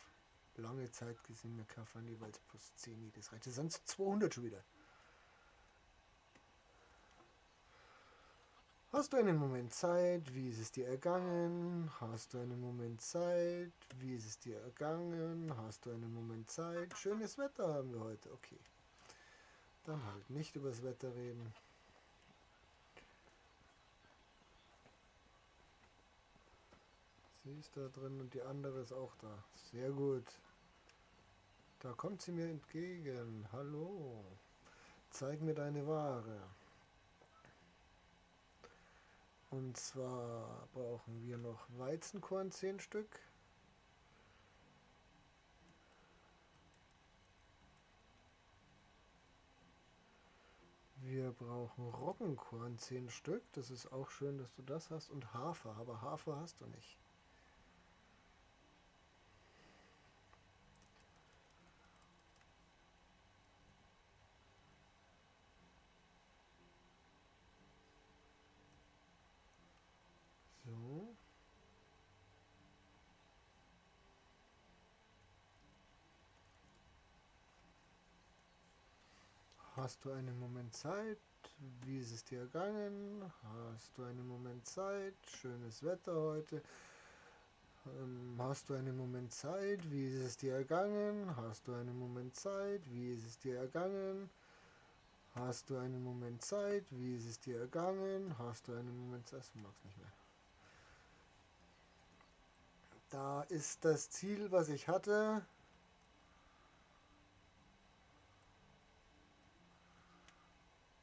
lange Zeit gesehen, wir kaufen jeweils plus 10, das reicht. Das sind 200 schon wieder. Hast du einen Moment Zeit? Wie ist es dir ergangen? Hast du einen Moment Zeit? Wie ist es dir ergangen? Hast du einen Moment Zeit? Schönes Wetter haben wir heute. Okay. Dann halt nicht über das Wetter reden. Sie ist da drin und die andere ist auch da. Sehr gut. Da kommt sie mir entgegen. Hallo. Zeig mir deine Ware. Und zwar brauchen wir noch Weizenkorn, 10 Stück. Wir brauchen Roggenkorn, 10 Stück. Das ist auch schön, dass du das hast. Und Hafer, aber Hafer hast du nicht. So. Hast du einen Moment Zeit? Wie ist es dir ergangen? Hast du einen Moment Zeit? Schönes Wetter heute. Hast du einen Moment Zeit? Wie ist es dir ergangen? Hast du einen Moment Zeit? Wie ist es dir ergangen? Hast du einen Moment Zeit? Wie ist es dir ergangen? Hast du einen Moment Zeit? Du magst nicht mehr. Da ist das Ziel, was ich hatte.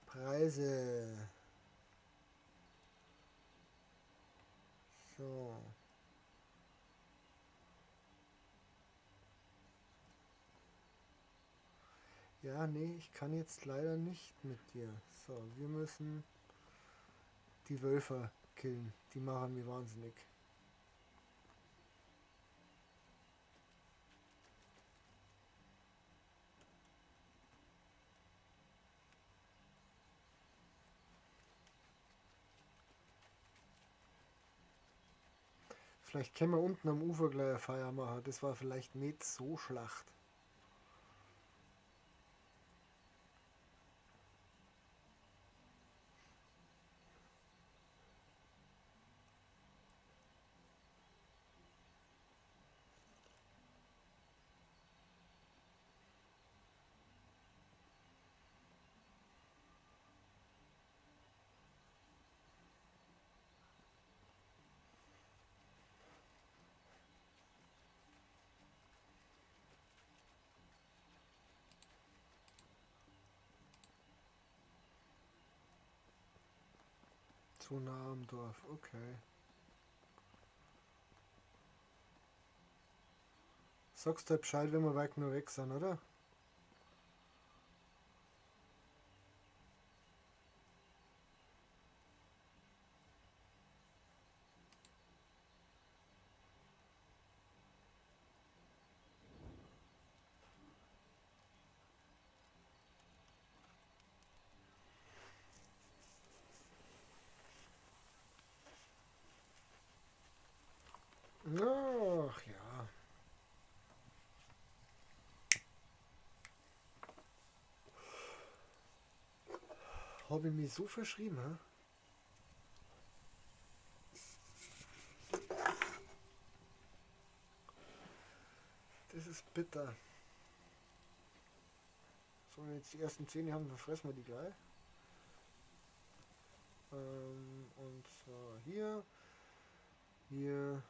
Preise. So. Ja, nee, ich kann jetzt leider nicht mit dir. So, wir müssen die Wölfe killen. Die machen mich wahnsinnig. Vielleicht können wir unten am Ufer gleich eine Feier machen. Das war vielleicht nicht so schlecht. Zu nah am Dorf, okay. Sagst du halt Bescheid, wenn wir weit nur weg sind, oder? Ach ja. Habe ich mich so verschrieben, hä? Das ist bitter. So, wenn wir jetzt die ersten 10 haben, verfressen wir die gleich. Und zwar hier. Hier.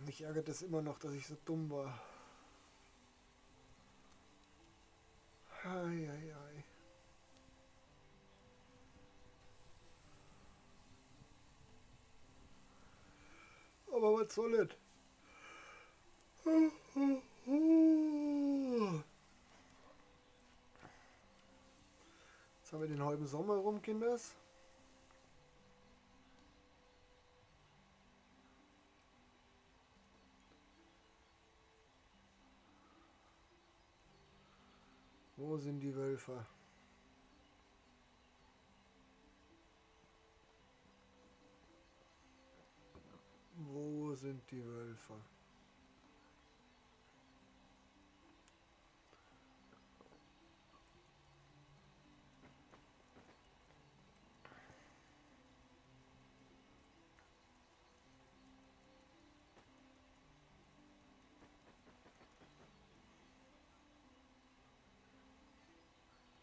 Mich ärgert es immer noch, dass ich so dumm war. Ei, ei, ei. Aber was soll es? Jetzt haben wir den halben Sommer rum, Kinders. Wo sind die Wölfe? Wo sind die Wölfe?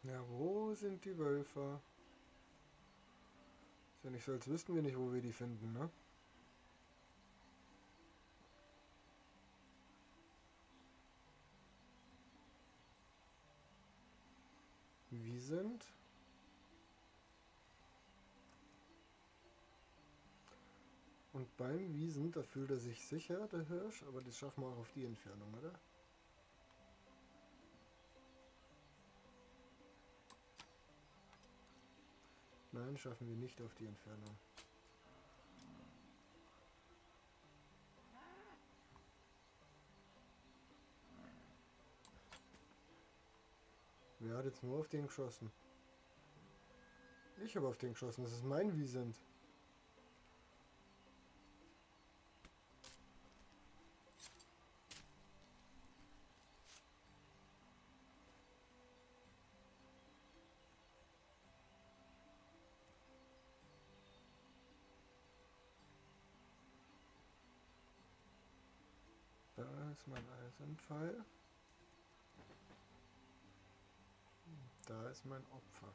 Ja, wo sind die Wölfe? Ist ja nicht so, als wüssten wir nicht, wo wir die finden, ne? Wie sind? Und beim Wiesen, da fühlt er sich sicher, der Hirsch, aber das schaffen wir auch auf die Entfernung, oder? Nein, schaffen wir nicht auf die Entfernung. Wer hat jetzt nur auf den geschossen? Ich habe auf den geschossen, das ist mein Wiesent. Da ist mein Eisenpfeil. Da ist mein Opfer.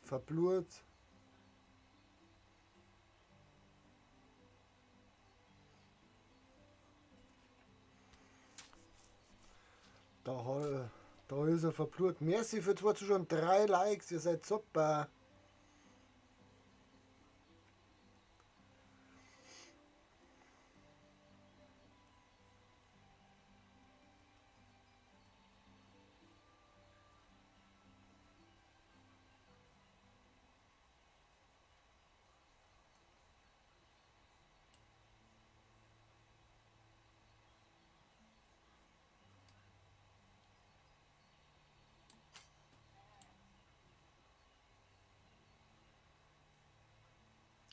Verblurt. Da ist er verblurt. Merci für 2 Zuschauer und 3 Likes. Ihr seid super.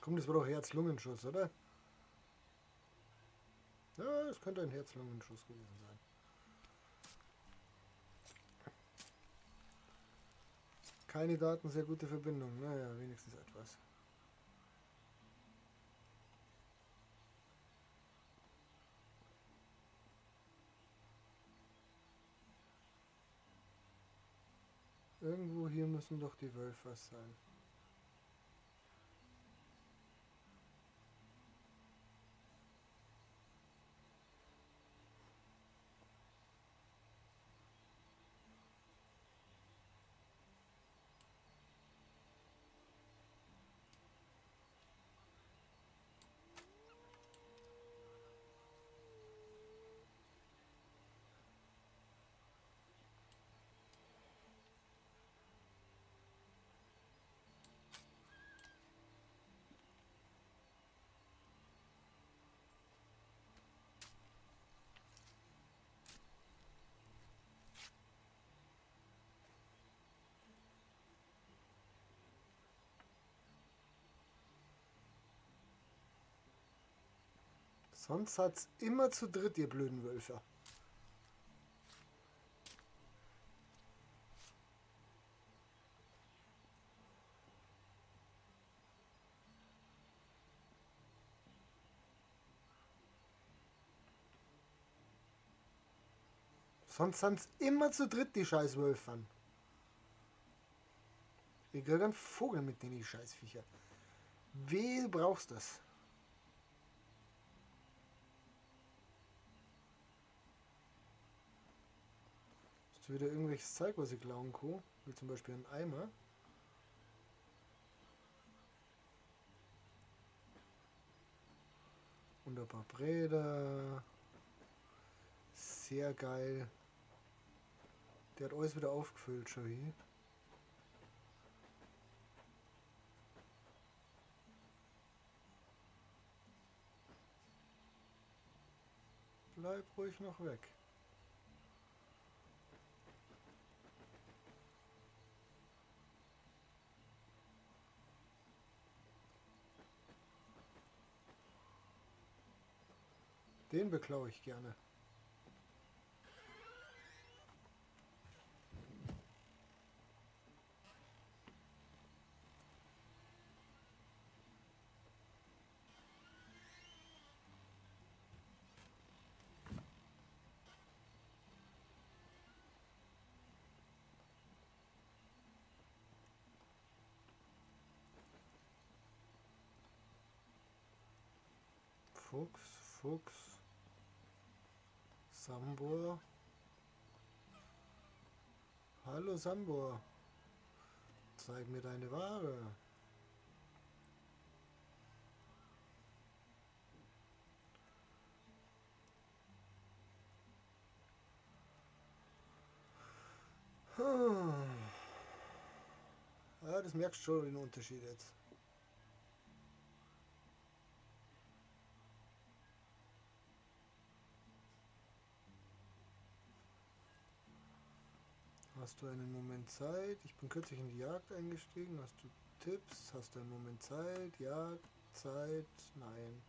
Komm, das war doch Herz-Lungen-Schuss, oder? Ja, es könnte ein Herz-Lungen-Schuss gewesen sein. Keine Daten, sehr gute Verbindung. Naja, wenigstens etwas. Irgendwo hier müssen doch die Wölfe sein. Sonst hat's immer zu dritt, ihr blöden Wölfe. Sonst sind's immer zu dritt, die scheiß Wölfe. Ich krieg einen Vogel mit denen, die Scheißviecher. Wie brauchst du das? Ist wieder irgendwelches Zeug, was ich klauen kann, wie zum Beispiel ein Eimer. Und ein paar Bräder. Sehr geil. Der hat alles wieder aufgefüllt, schon hier. Bleib ruhig noch weg. Den beklaue ich gerne. Fuchs, Fuchs, Sambor. Hallo Sambor, zeig mir deine Ware. Ja, das merkst du schon den Unterschied jetzt. Hast du einen Moment Zeit? Ich bin kürzlich in die Jagd eingestiegen. Hast du Tipps? Hast du einen Moment Zeit? Jagd, Zeit? Nein.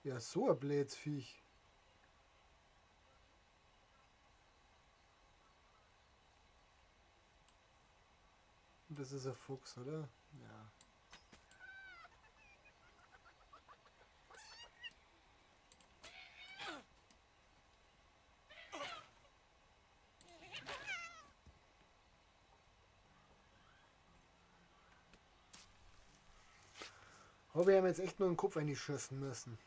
Ja, so ein blödes Viech. Das ist ein Fuchs, oder? Ja. Aber wir haben jetzt echt nur den Kopf einschießen müssen.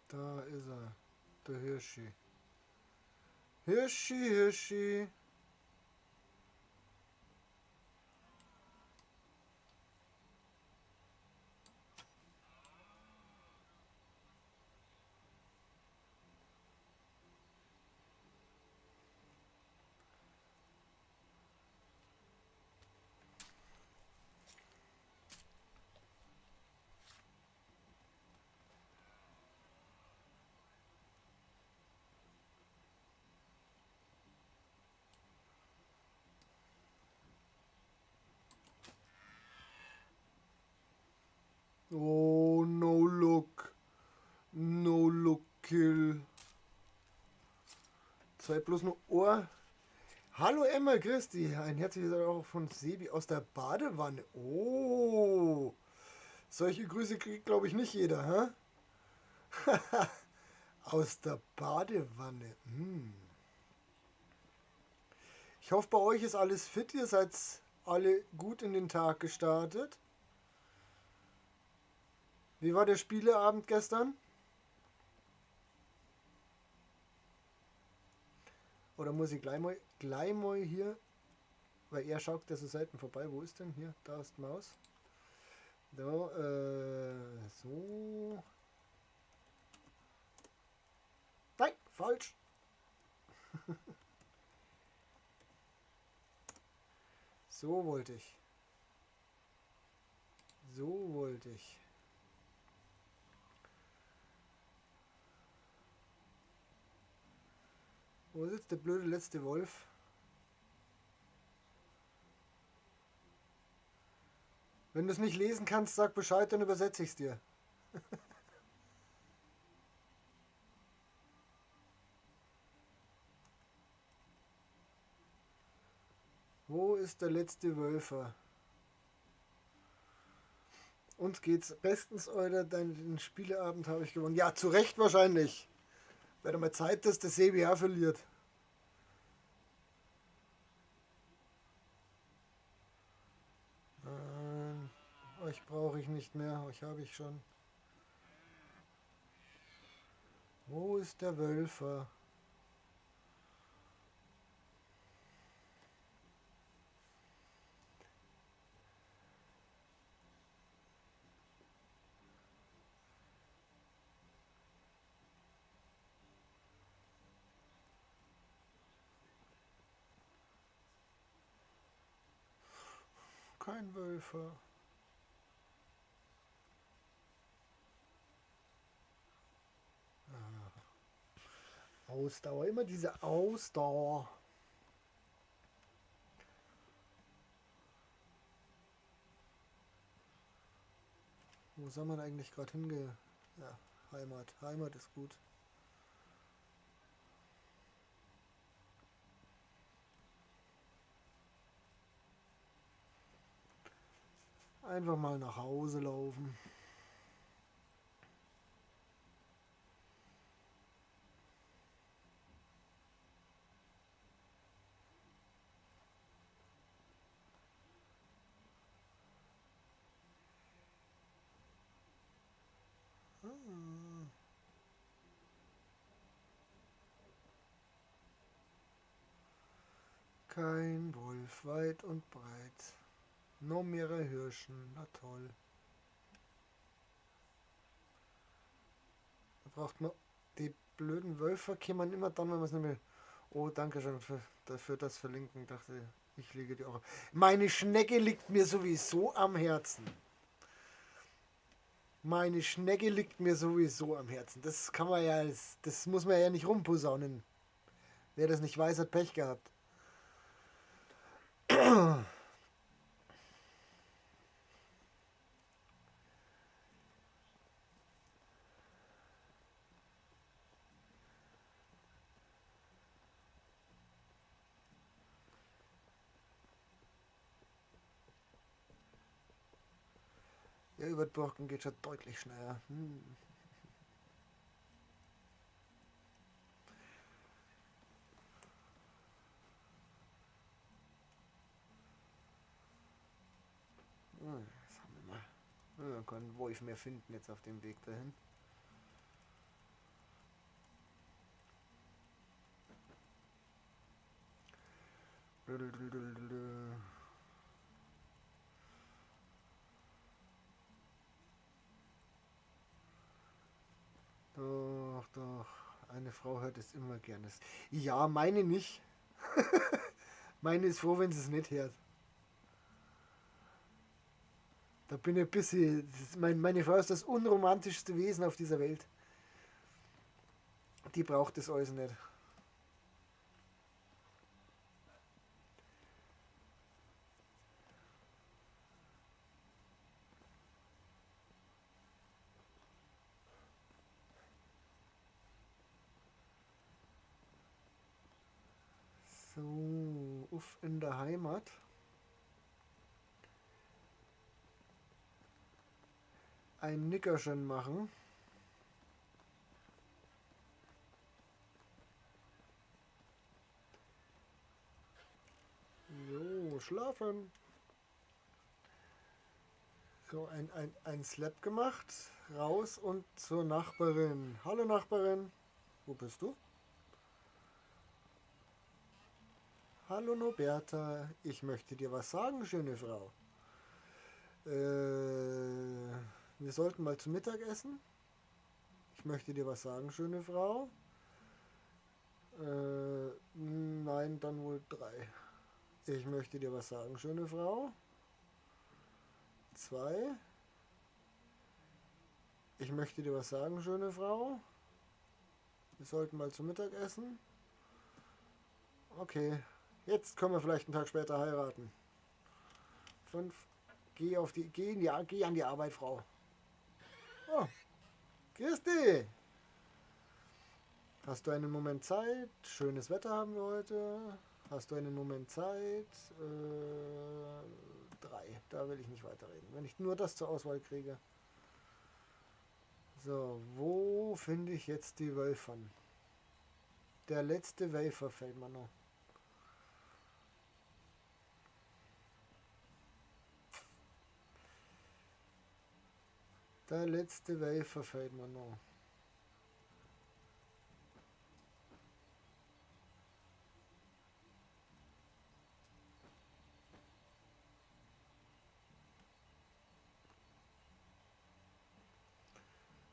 Da ist er, der Hirschi. Hirschi, Hirschi. Oh, no look. No look kill. 2 plus nur Ohr. Hallo Emma, grüß dich. Ein herzliches auch von Sebi aus der Badewanne. Oh. Solche Grüße kriegt, glaube ich, nicht jeder, hä? Aus der Badewanne. Hm. Ich hoffe, bei euch ist alles fit. Ihr seid alle gut in den Tag gestartet. Wie war der Spieleabend gestern? Oder muss ich gleich mal hier, weil er schaut ja so selten vorbei. Wo ist denn hier? Da ist die Maus. Da, so. Nein, falsch. So wollte ich. So wollte ich. Wo ist jetzt der blöde letzte Wolf? Wenn du es nicht lesen kannst, sag Bescheid, dann übersetze ich es dir. Wo ist der letzte Wölfer? Uns geht's bestens, Alter. Deinen Spieleabend habe ich gewonnen. Ja, zu Recht wahrscheinlich. Wäre mal Zeit, dass der Sebi auch verliert. Euch brauche ich nicht mehr, euch habe ich schon. Wo ist der Wölfer? Kein Wölfer. Ausdauer, immer diese Ausdauer. Wo soll man eigentlich gerade hingehen? Ja, Heimat. Heimat ist gut. Einfach mal nach Hause laufen. Kein Wolf weit und breit. Nur mehrere Hirschen, na toll. Da braucht man die blöden Wölfe, kämen immer dann, wenn man es nicht mehr. Oh, danke schön für das Verlinken. Dachte ich, lege die auch. Meine Schnecke liegt mir sowieso am Herzen. Meine Schnecke liegt mir sowieso am Herzen. Das kann man ja, das muss man ja nicht rumposaunen. Wer das nicht weiß, hat Pech gehabt. Ja, über die Brocken geht schon deutlich schneller. Das haben wir mal. Wir können Wolf mehr finden jetzt auf dem Weg dahin. Doch, doch. Eine Frau hört es immer gerne. Ja, meine nicht. Meine ist froh, wenn sie es nicht hört. Da bin ich ein bisschen... Meine Frau ist das unromantischste Wesen auf dieser Welt. Die braucht das alles nicht. So, uff in der Heimat. Ein Nickerchen machen. So, schlafen. So, ein Slap gemacht. Raus und zur Nachbarin. Hallo Nachbarin. Wo bist du? Hallo Norberta, ich möchte dir was sagen, schöne Frau. Wir sollten mal zu Mittag essen. Ich möchte dir was sagen, schöne Frau. Nein, dann wohl 3. Ich möchte dir was sagen, schöne Frau. 2. Ich möchte dir was sagen, schöne Frau. Wir sollten mal zu Mittag essen. Okay. Jetzt können wir vielleicht einen Tag später heiraten. 5. Geh an die Arbeit, Frau. Oh, Christi! Hast du einen Moment Zeit? Schönes Wetter haben wir heute. Hast du einen Moment Zeit? 3. Da will ich nicht weiterreden. Wenn ich nur das zur Auswahl kriege. So, wo finde ich jetzt die Wölfern? Der letzte Wölfer fällt mir noch. Der letzte Wölfer fällt mir noch.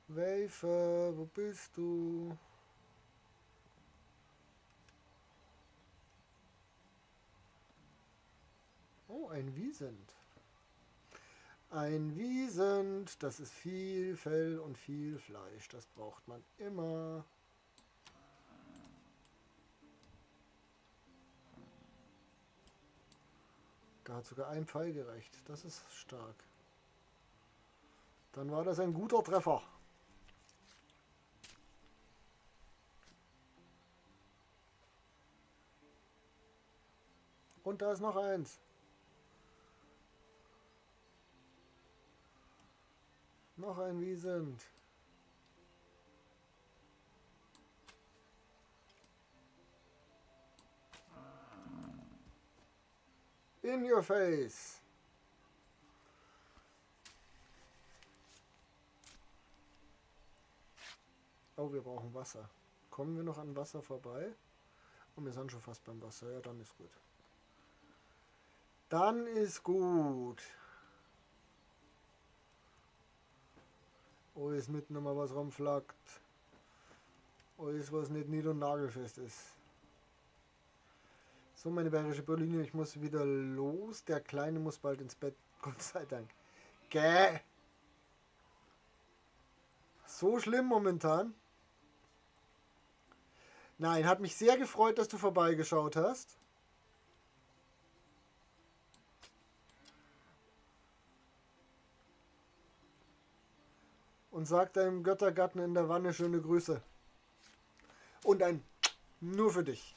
Wafer, wo bist du? Oh, ein Wisent. Ein Wisent, das ist viel Fell und viel Fleisch. Das braucht man immer. Da hat sogar ein Pfeil gereicht. Das ist stark. Dann war das ein guter Treffer. Und da ist noch eins. Noch ein Wisent. In your face. Oh, wir brauchen Wasser. Kommen wir noch an Wasser vorbei? Und wir sind schon fast beim Wasser. Ja, dann ist gut. Dann ist gut. Alles mitnehmen, was rumflackt. Alles, was nicht nied- und nagelfest ist. So, meine bayerische Berliner, ich muss wieder los. Der Kleine muss bald ins Bett. Gott sei Dank. Gäh! So schlimm momentan. Nein, hat mich sehr gefreut, dass du vorbeigeschaut hast. Und sag deinem Göttergatten in der Wanne schöne Grüße. Und ein nur für dich.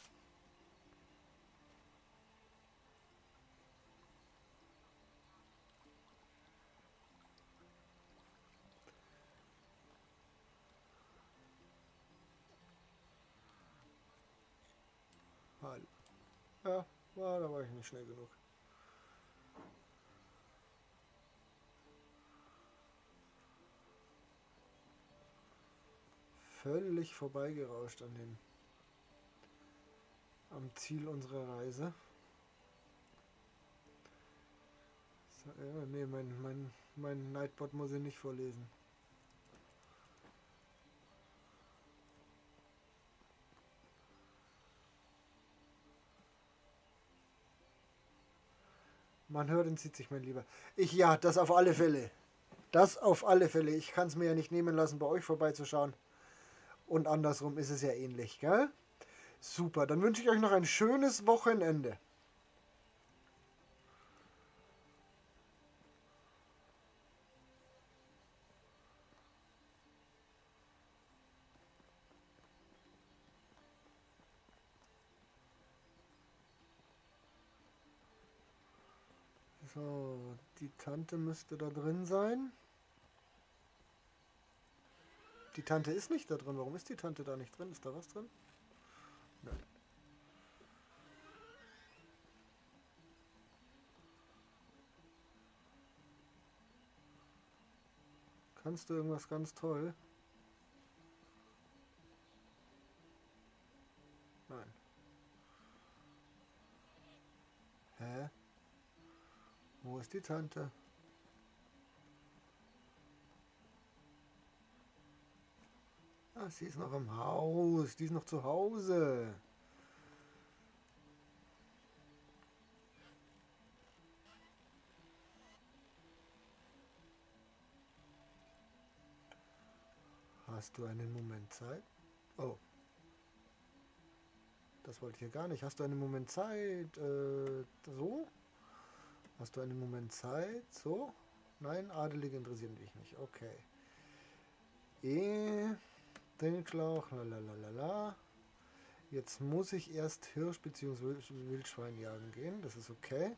Ja, da war ich nicht schnell genug. Völlig vorbeigerauscht am Ziel unserer Reise. So, ja, nee, mein Nightbot muss ich nicht vorlesen. Man hört und sieht sich, mein Lieber. Ja, das auf alle Fälle. Das auf alle Fälle. Ich kann's mir ja nicht nehmen lassen, bei euch vorbeizuschauen. Und andersrum ist es ja ähnlich, gell? Super, dann wünsche ich euch noch ein schönes Wochenende. So, die Tante müsste da drin sein. Die Tante ist nicht da drin. Warum ist die Tante da nicht drin? Ist da was drin? Nein. Kannst du irgendwas ganz toll? Nein. Hä? Wo ist die Tante? Ah, sie ist noch im Haus. Die ist noch zu Hause. Hast du einen Moment Zeit? Oh. Das wollte ich hier gar nicht. Hast du einen Moment Zeit? So? Hast du einen Moment Zeit? So? Nein, Adelige interessieren dich nicht. Okay. Trinkschlauch, lalalala. Jetzt muss ich erst Hirsch bzw. Wildschwein jagen gehen. Das ist okay.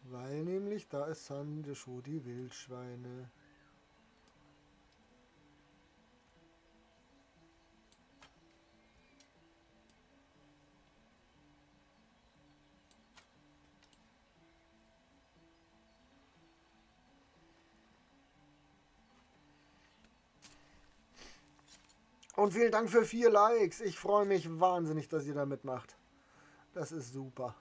Weil nämlich da ist sind schon die Wildschweine. Und vielen Dank für 4 Likes. Ich freue mich wahnsinnig, dass ihr da mitmacht. Das ist super.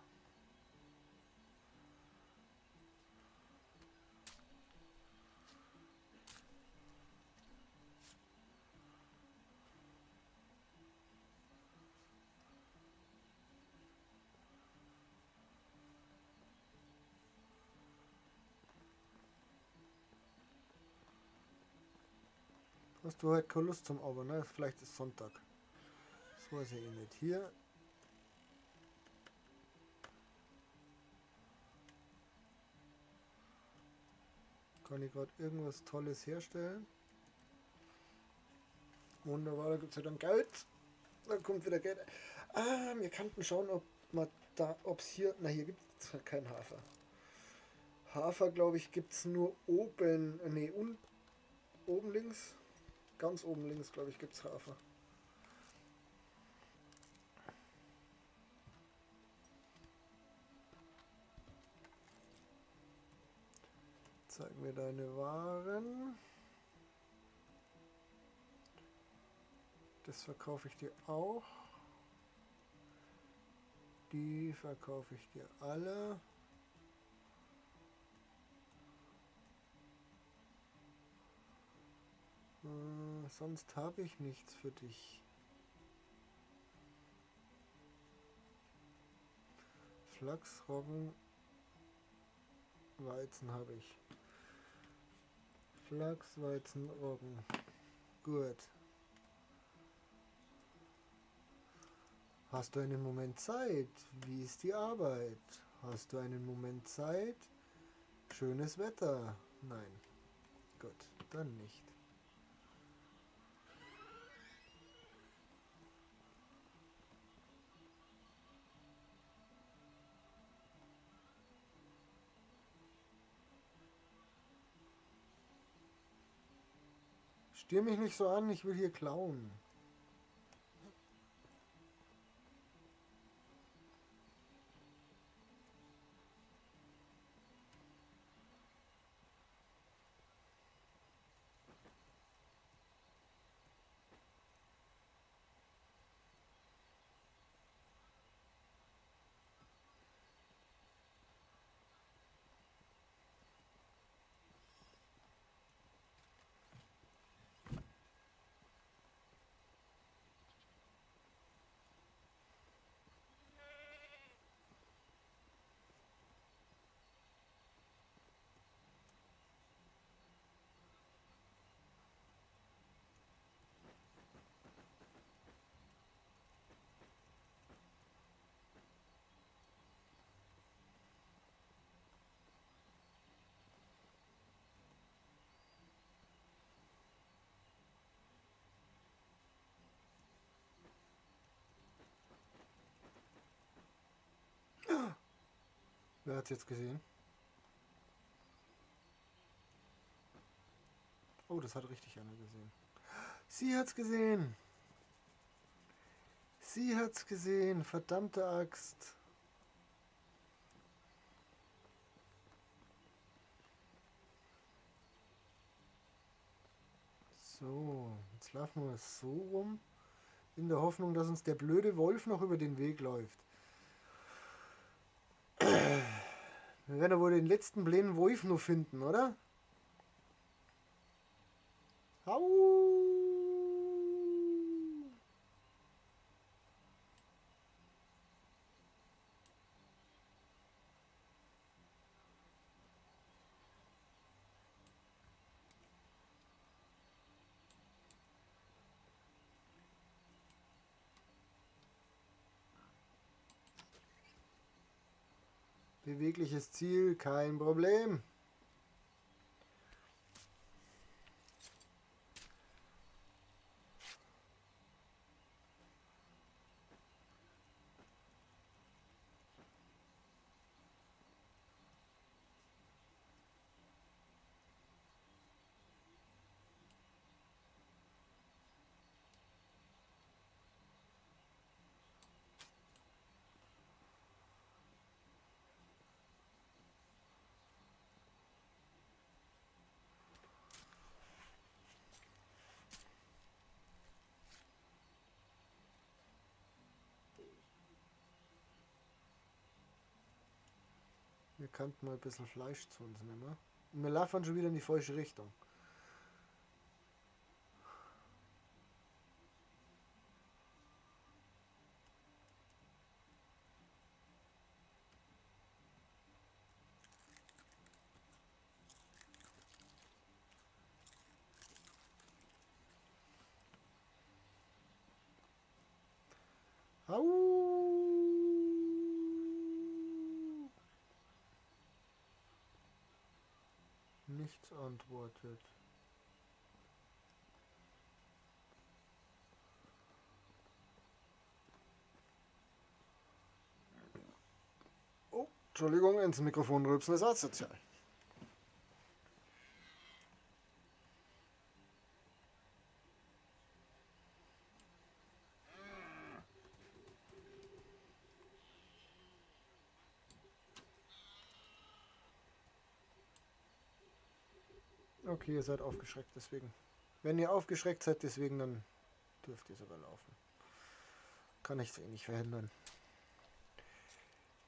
Hast du heute keine Lust zum Arbeiten, ne? Vielleicht ist Sonntag. Das weiß ich eh nicht. Hier. Kann ich gerade irgendwas Tolles herstellen? Wunderbar, da gibt es ja dann Geld. Da kommt wieder Geld. Ah, wir könnten schauen, ob man da, ob es hier, na, hier gibt es keinen Hafer. Hafer, glaube ich, gibt es nur oben, nee, oben links. Ganz oben links, glaube ich, gibt es Hafer. Zeig mir deine Waren. Das verkaufe ich dir auch. Die verkaufe ich dir alle. Sonst habe ich nichts für dich. Flachs, Roggen, Weizen habe ich. Flachs, Weizen, Roggen. Gut. Hast du einen Moment Zeit? Wie ist die Arbeit? Hast du einen Moment Zeit? Schönes Wetter. Nein. Gut, dann nicht. Stier mich nicht so an, ich will hier klauen. Wer hat's jetzt gesehen? Oh, das hat richtig einer gesehen. Sie hat's gesehen! Sie hat's gesehen! Verdammte Axt! So, jetzt laufen wir so rum. In der Hoffnung, dass uns der blöde Wolf noch über den Weg läuft. Wir werden ja wohl den letzten blöden Wolf noch finden, oder? Au! Bewegliches Ziel, kein Problem. Wir könnten mal ein bisschen Fleisch zu uns nehmen. Und wir laufen schon wieder in die falsche Richtung. Au! Nichts antwortet. Oh, Entschuldigung, ins Mikrofon rülpsen ist asozial. Okay, ihr seid aufgeschreckt, deswegen. Wenn ihr aufgeschreckt seid, deswegen, dann dürft ihr sogar laufen. Kann ich es eh nicht verhindern.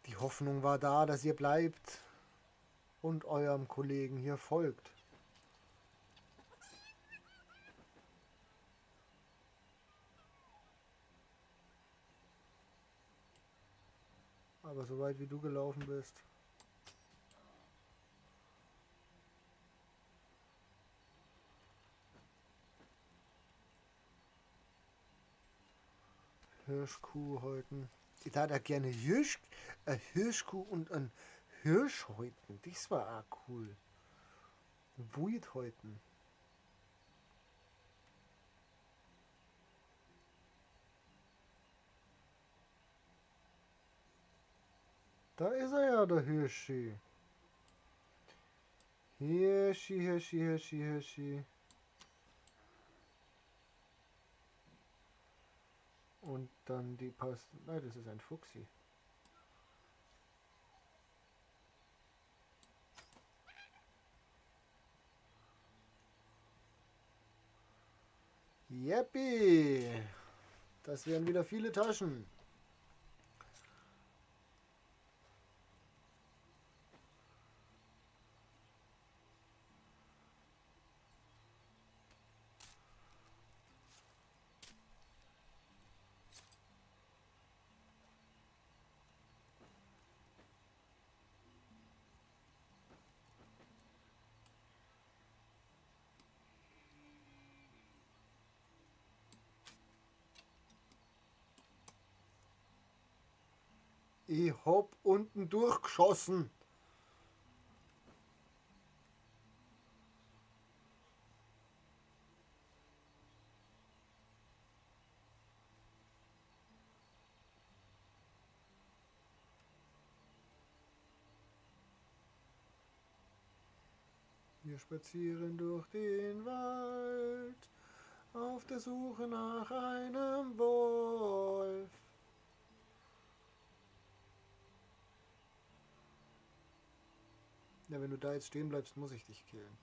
Die Hoffnung war da, dass ihr bleibt und eurem Kollegen hier folgt. Aber so weit wie du gelaufen bist. Hirschkuh häuten. Ich tat ja gerne Hirschkuh und ein Hirsch häuten. Das war auch cool. Wut häuten. Da ist er ja, der Hirschi. Hirschi, Hirschi, Hirschi, Hirschi. Und dann die passt. Nein, das ist ein Fuchsi. Jeppie! Das wären wieder viele Taschen. Ich hab unten durchgeschossen. Wir spazieren durch den Wald auf der Suche nach einem Wolf. Ja, wenn du da jetzt stehen bleibst, muss ich dich killen.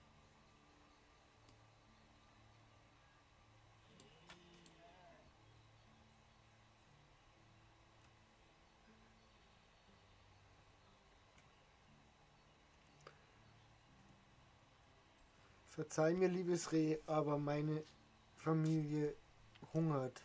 Verzeih mir, liebes Reh, aber meine Familie hungert.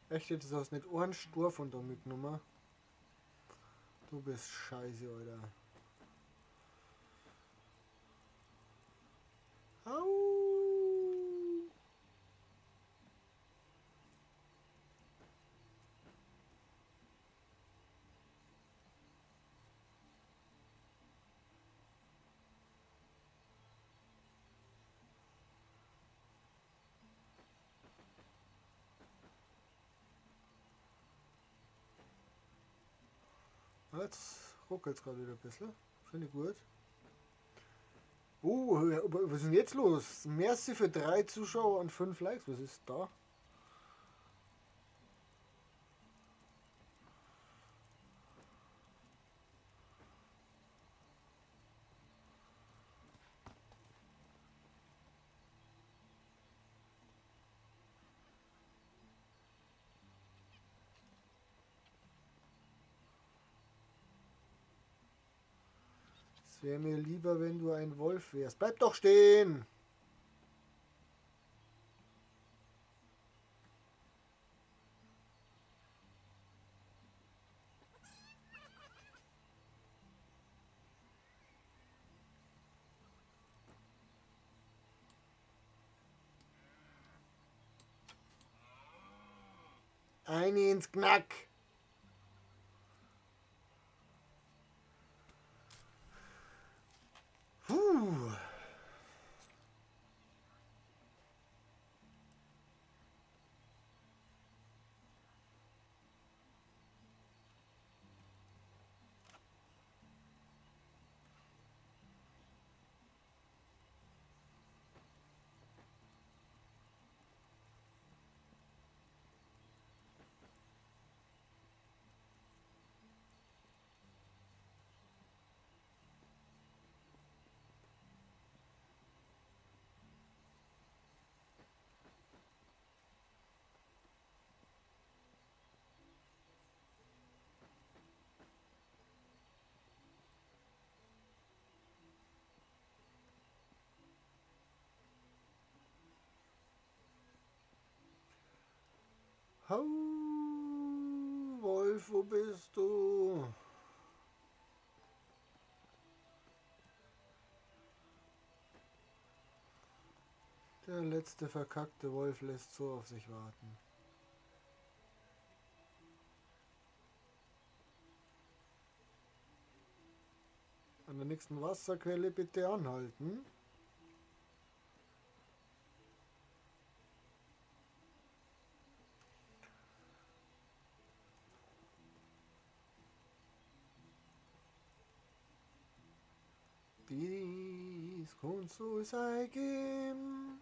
Echt, jetzt hast du nicht einen Stur von da mitgenommen. Du bist scheiße, Alter. Au! Jetzt ruckelt es gerade wieder ein bisschen. Finde ich gut. Oh, was ist denn jetzt los? Merci für 3 Zuschauer und 5 Likes. Was ist da? Es wäre mir lieber, wenn du ein Wolf wärst. Bleib doch stehen! Eine ins Knack! Puh. Hau, Wolf, wo bist du? Der letzte verkackte Wolf lässt so auf sich warten. An der nächsten Wasserquelle bitte anhalten. Dies kannst du geben.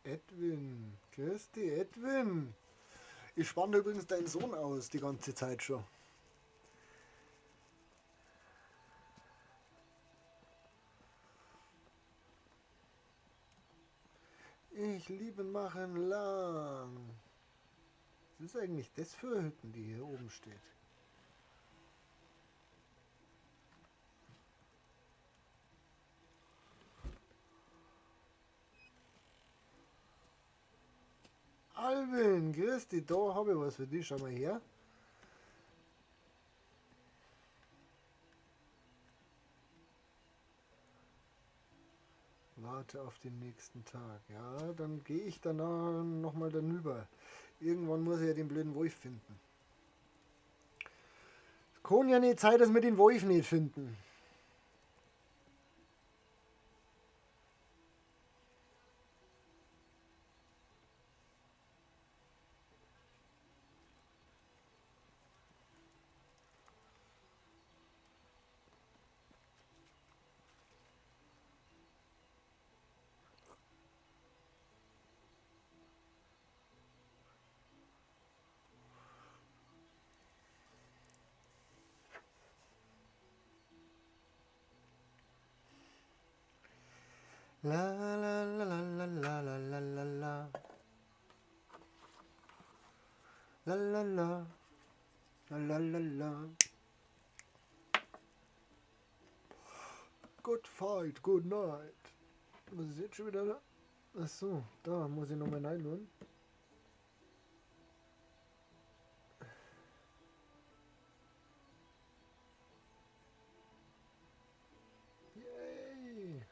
Edwin, grüß dich, Edwin. Ich spanne übrigens deinen Sohn aus die ganze Zeit schon. Ich liebe machen lang. Was ist eigentlich das für Hütten, die hier oben steht? Alvin, grüß dich, da habe ich was für dich, schau mal her. Warte auf den nächsten Tag. Ja, dann gehe ich danach nochmal danüber. Irgendwann muss ich ja den blöden Wolf finden. Es kann ja nicht sein, dass wir den Wolf nicht finden. La la la la la la la la la la. La la la. La la la la. Good fight, good night. Was ist jetzt schon wieder da? Achso, da muss ich nochmal reinschauen. Yay!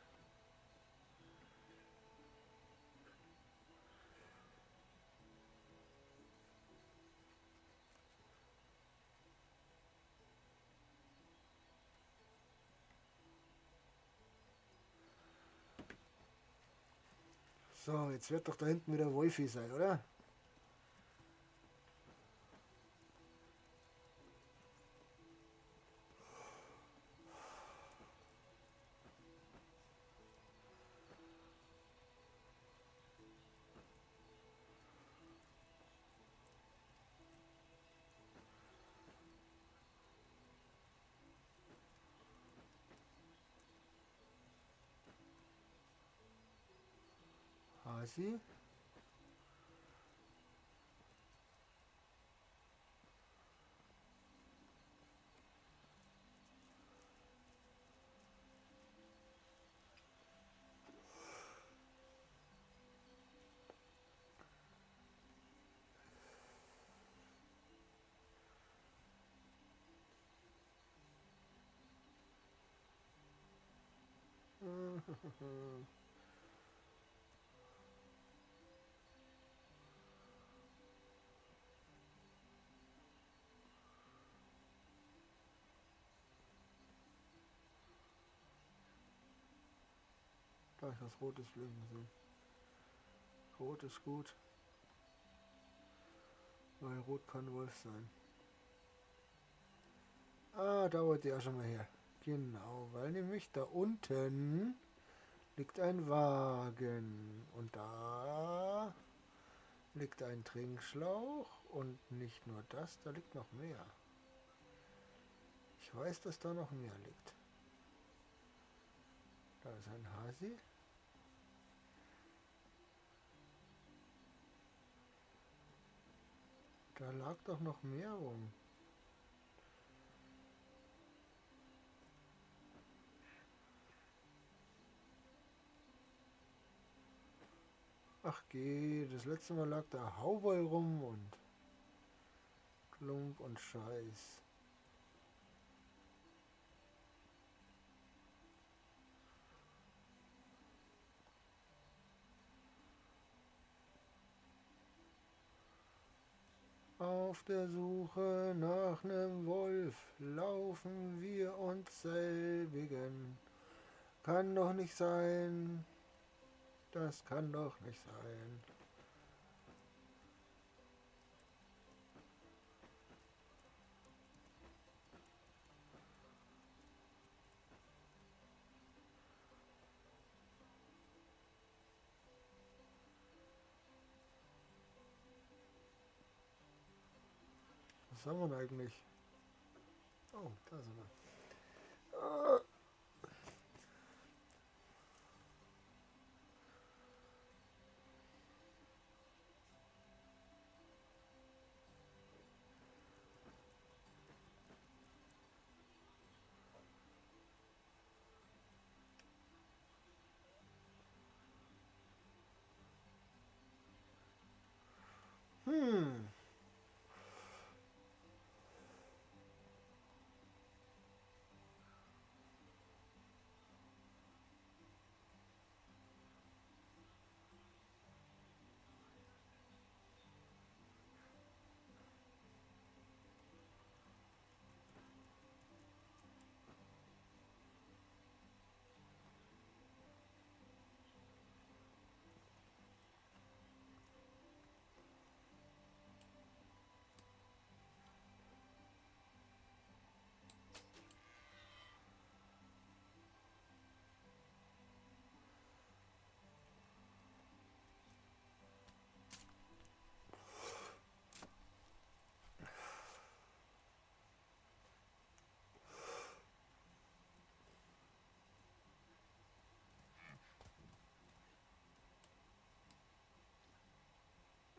So, jetzt wird doch da hinten wieder Wolfi sein, oder? Hasi. Da ist was Rotes blinken sehen. Rot ist gut. Weil Rot kann Wolf sein. Ah, da wollte ich auch schon mal her. Genau, weil nämlich da unten liegt ein Wagen. Und da liegt ein Trinkschlauch. Und nicht nur das, da liegt noch mehr. Ich weiß, dass da noch mehr liegt. Da ist ein Hasi. Da lag doch noch mehr rum. Ach geh, das letzte Mal lag da Hauwoll rum und Klump und Scheiß. Auf der Suche nach nem Wolf laufen wir uns selbigen. Kann doch nicht sein. Das kann doch nicht sein. Was haben wir denn eigentlich? Oh, da sind wir.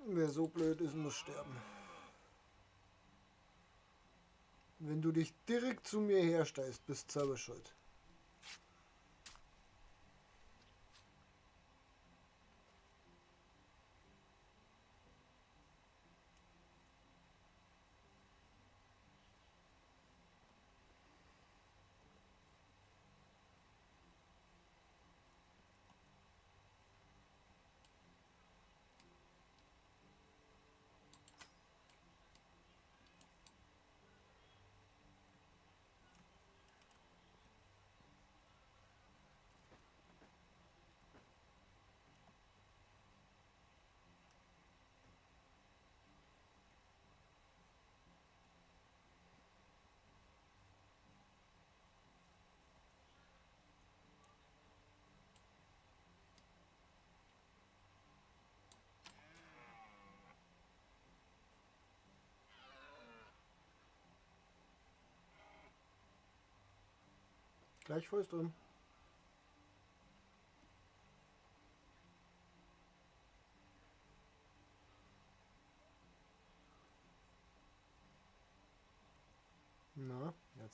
Wer so blöd ist, muss sterben. Wenn du dich direkt zu mir herstellst, bist du selber schuld. Gleich voll drin.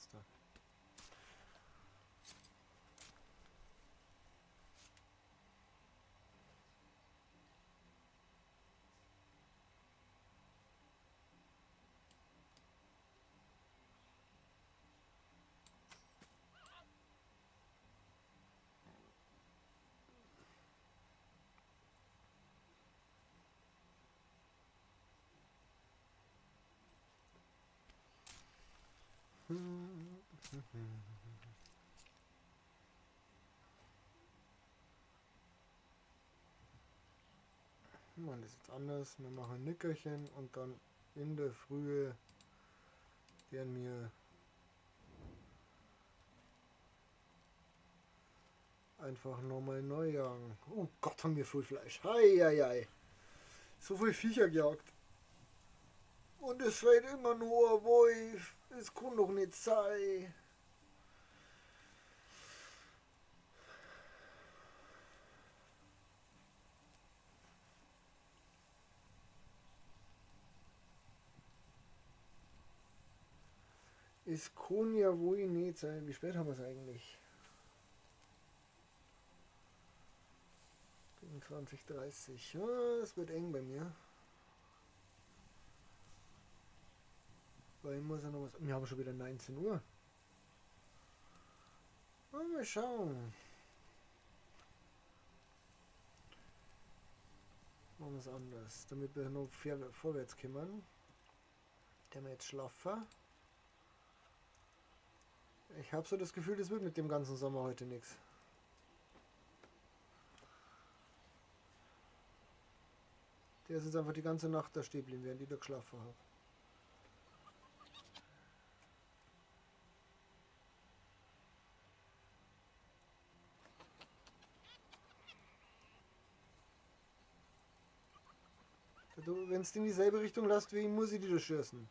jetzt da. Wir machen das jetzt anders. Wir machen ein Nickerchen und dann in der Frühe werden wir einfach nochmal neu jagen. Oh Gott, haben wir viel Fleisch. Hei, hei, hei. So viel Viecher gejagt. Und es fehlt immer nur ein Wolf. Es kann doch nicht sein. Es kann ja wohl nicht sein. Wie spät haben wir es eigentlich? 20:30. Ja, es wird eng bei mir. Weil ich muss ja noch was. Wir haben schon wieder 19 Uhr. Mal schauen. Machen wir es anders, damit wir noch vorwärts kommen. Der wir jetzt schlafen. Ich habe so das Gefühl, das wird mit dem ganzen Sommer heute nichts. Der ist jetzt einfach die ganze Nacht da stehen geblieben, während ich da geschlafen habe. Wenn es in dieselbe Richtung lässt, wie ich, muss ich die da schießen.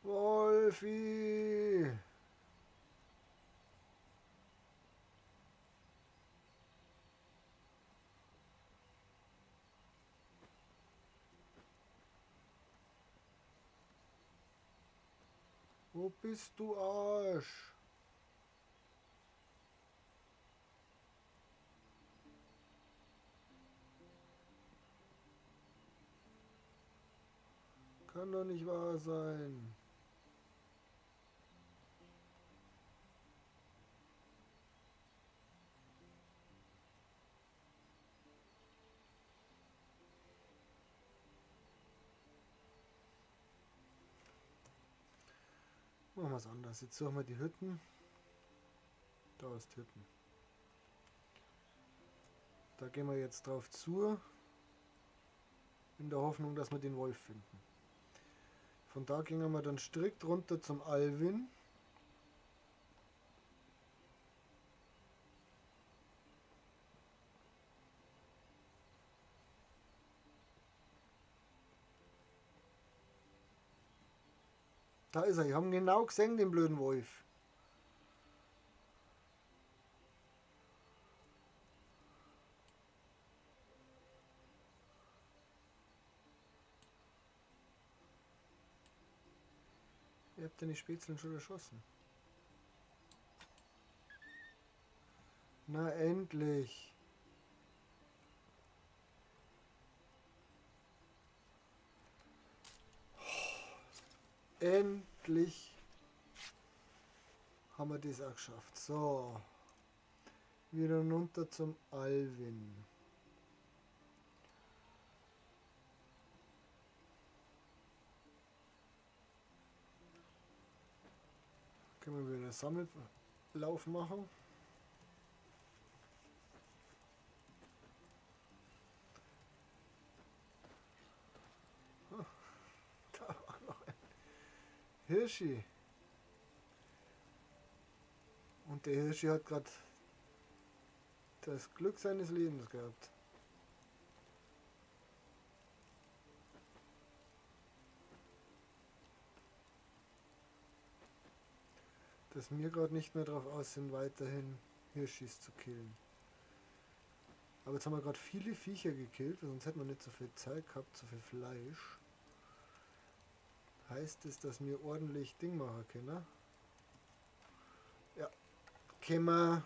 Wolfi! Wo bist du, Arsch? Kann doch nicht wahr sein. Machen wir es anders. Jetzt suchen wir die Hütten. Da ist Hütten. Da gehen wir jetzt drauf zu. In der Hoffnung, dass wir den Wolf finden. Von da gingen wir dann strikt runter zum Alwin. Da ist er. Ich habe ihn genau gesehen, den blöden Wolf. Ihr habt den Spätzeln schon erschossen. Na endlich. Endlich haben wir das auch geschafft. So, wieder runter zum Alwin. Können wir wieder einen Sammellauf machen. Da war noch ein Hirschi. Und der Hirschi hat gerade das Glück seines Lebens gehabt. Dass wir gerade nicht mehr drauf aus sind, weiterhin Hirschis zu killen. Aber jetzt haben wir gerade viele Viecher gekillt, weil sonst hätten wir nicht so viel Zeit gehabt, so viel Fleisch. Heißt es, dass wir ordentlich Ding machen können? Ja, können wir.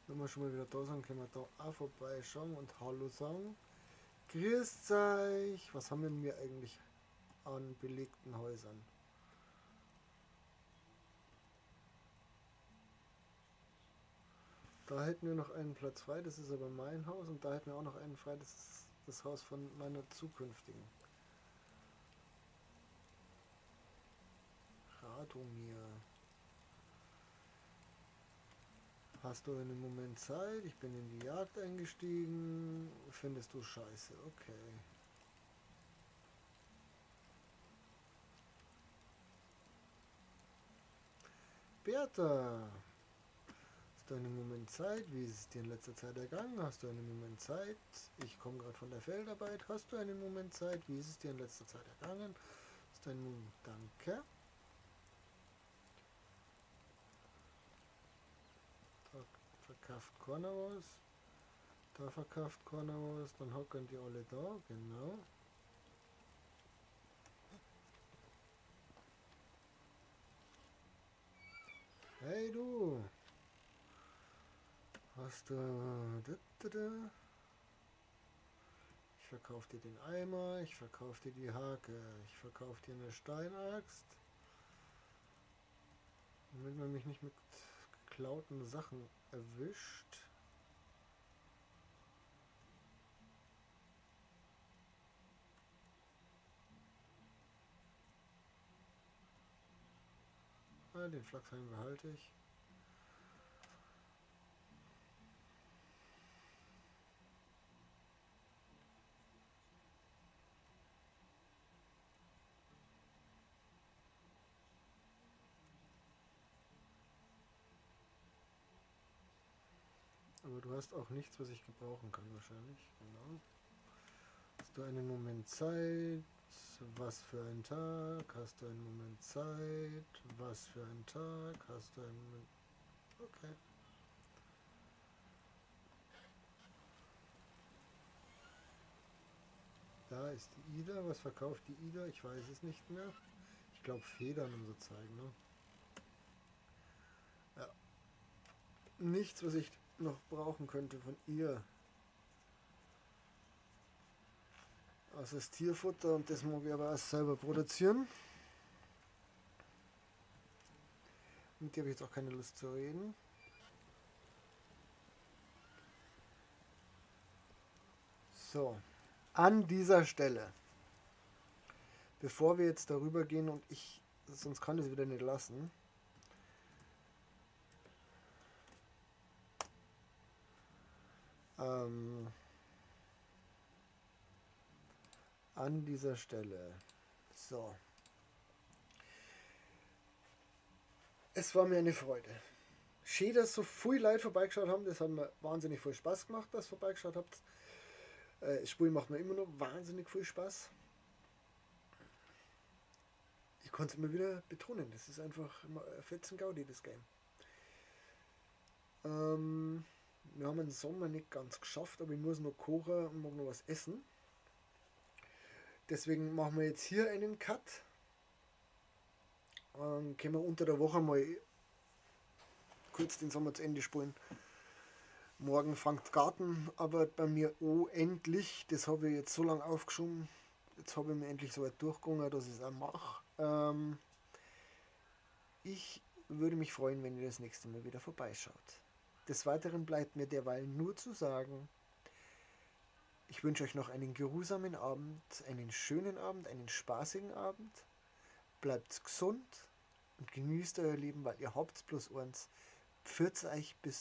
Wenn wir schon mal wieder da sind, können wir da auch vorbeischauen und Hallo sagen. Grüßt euch! Was haben wir denn hier eigentlich an belegten Häusern? Da hätten wir noch einen Platz frei, das ist aber mein Haus. Und da hätten wir auch noch einen frei, das ist das Haus von meiner zukünftigen. Radomir. Hast du einen Moment Zeit? Ich bin in die Jagd eingestiegen. Findest du scheiße? Okay. Bertha! Hast du einen Moment Zeit? Wie ist es dir in letzter Zeit ergangen? Hast du einen Moment Zeit? Ich komme gerade von der Feldarbeit. Hast du einen Moment Zeit? Wie ist es dir in letzter Zeit ergangen? Hast du einen Moment? Danke. Verkauft keiner was. Da verkauft keiner was. Dann hocken die alle da, genau. Hey du! Hast du... Ich verkaufe dir den Eimer, ich verkaufe dir die Hake, ich verkaufe dir eine Steinaxt. Damit man mich nicht mit geklauten Sachen erwischt. Ah, den Flachsheim behalte ich. Aber du hast auch nichts, was ich gebrauchen kann wahrscheinlich. Genau. Hast du einen Moment Zeit? Was für ein Tag? Hast du einen Moment Zeit? Was für ein Tag? Hast du einen Moment... Okay. Da ist die Ida. Was verkauft die Ida? Ich weiß es nicht mehr. Ich glaube Federn und so zeigen, ne? Ja. Nichts, was ich noch brauchen könnte von ihr. Also das Tierfutter, und das mag ich aber auch selber produzieren. Mit dir habe ich jetzt auch keine Lust zu reden. So, an dieser Stelle, bevor wir jetzt darüber gehen und ich, sonst kann ich es wieder nicht lassen. An dieser Stelle. So. Es war mir eine Freude. Schön, dass so viele Leute vorbeigeschaut haben. Das hat mir wahnsinnig viel Spaß gemacht, dass ihr vorbeigeschaut habt. Das Spiel macht mir immer noch wahnsinnig viel Spaß. Ich konnte es immer wieder betonen. Das ist einfach immer ein fetzen Gaudi, das Game. Wir haben den Sommer nicht ganz geschafft, aber ich muss noch kochen und mag noch was essen. Deswegen machen wir jetzt hier einen Cut. Können wir unter der Woche mal kurz den Sommer zu Ende spielen. Morgen fängt Gartenarbeit bei mir an, endlich. Das habe ich jetzt so lange aufgeschoben. Jetzt habe ich mir endlich so weit durchgegangen, dass ich es auch mache. Ich würde mich freuen, wenn ihr das nächste Mal wieder vorbeischaut. Des Weiteren bleibt mir derweil nur zu sagen, ich wünsche euch noch einen geruhsamen Abend, einen schönen Abend, einen spaßigen Abend. Bleibt gesund und genießt euer Leben, weil ihr habt bloß eins. Pfiat's euch, bis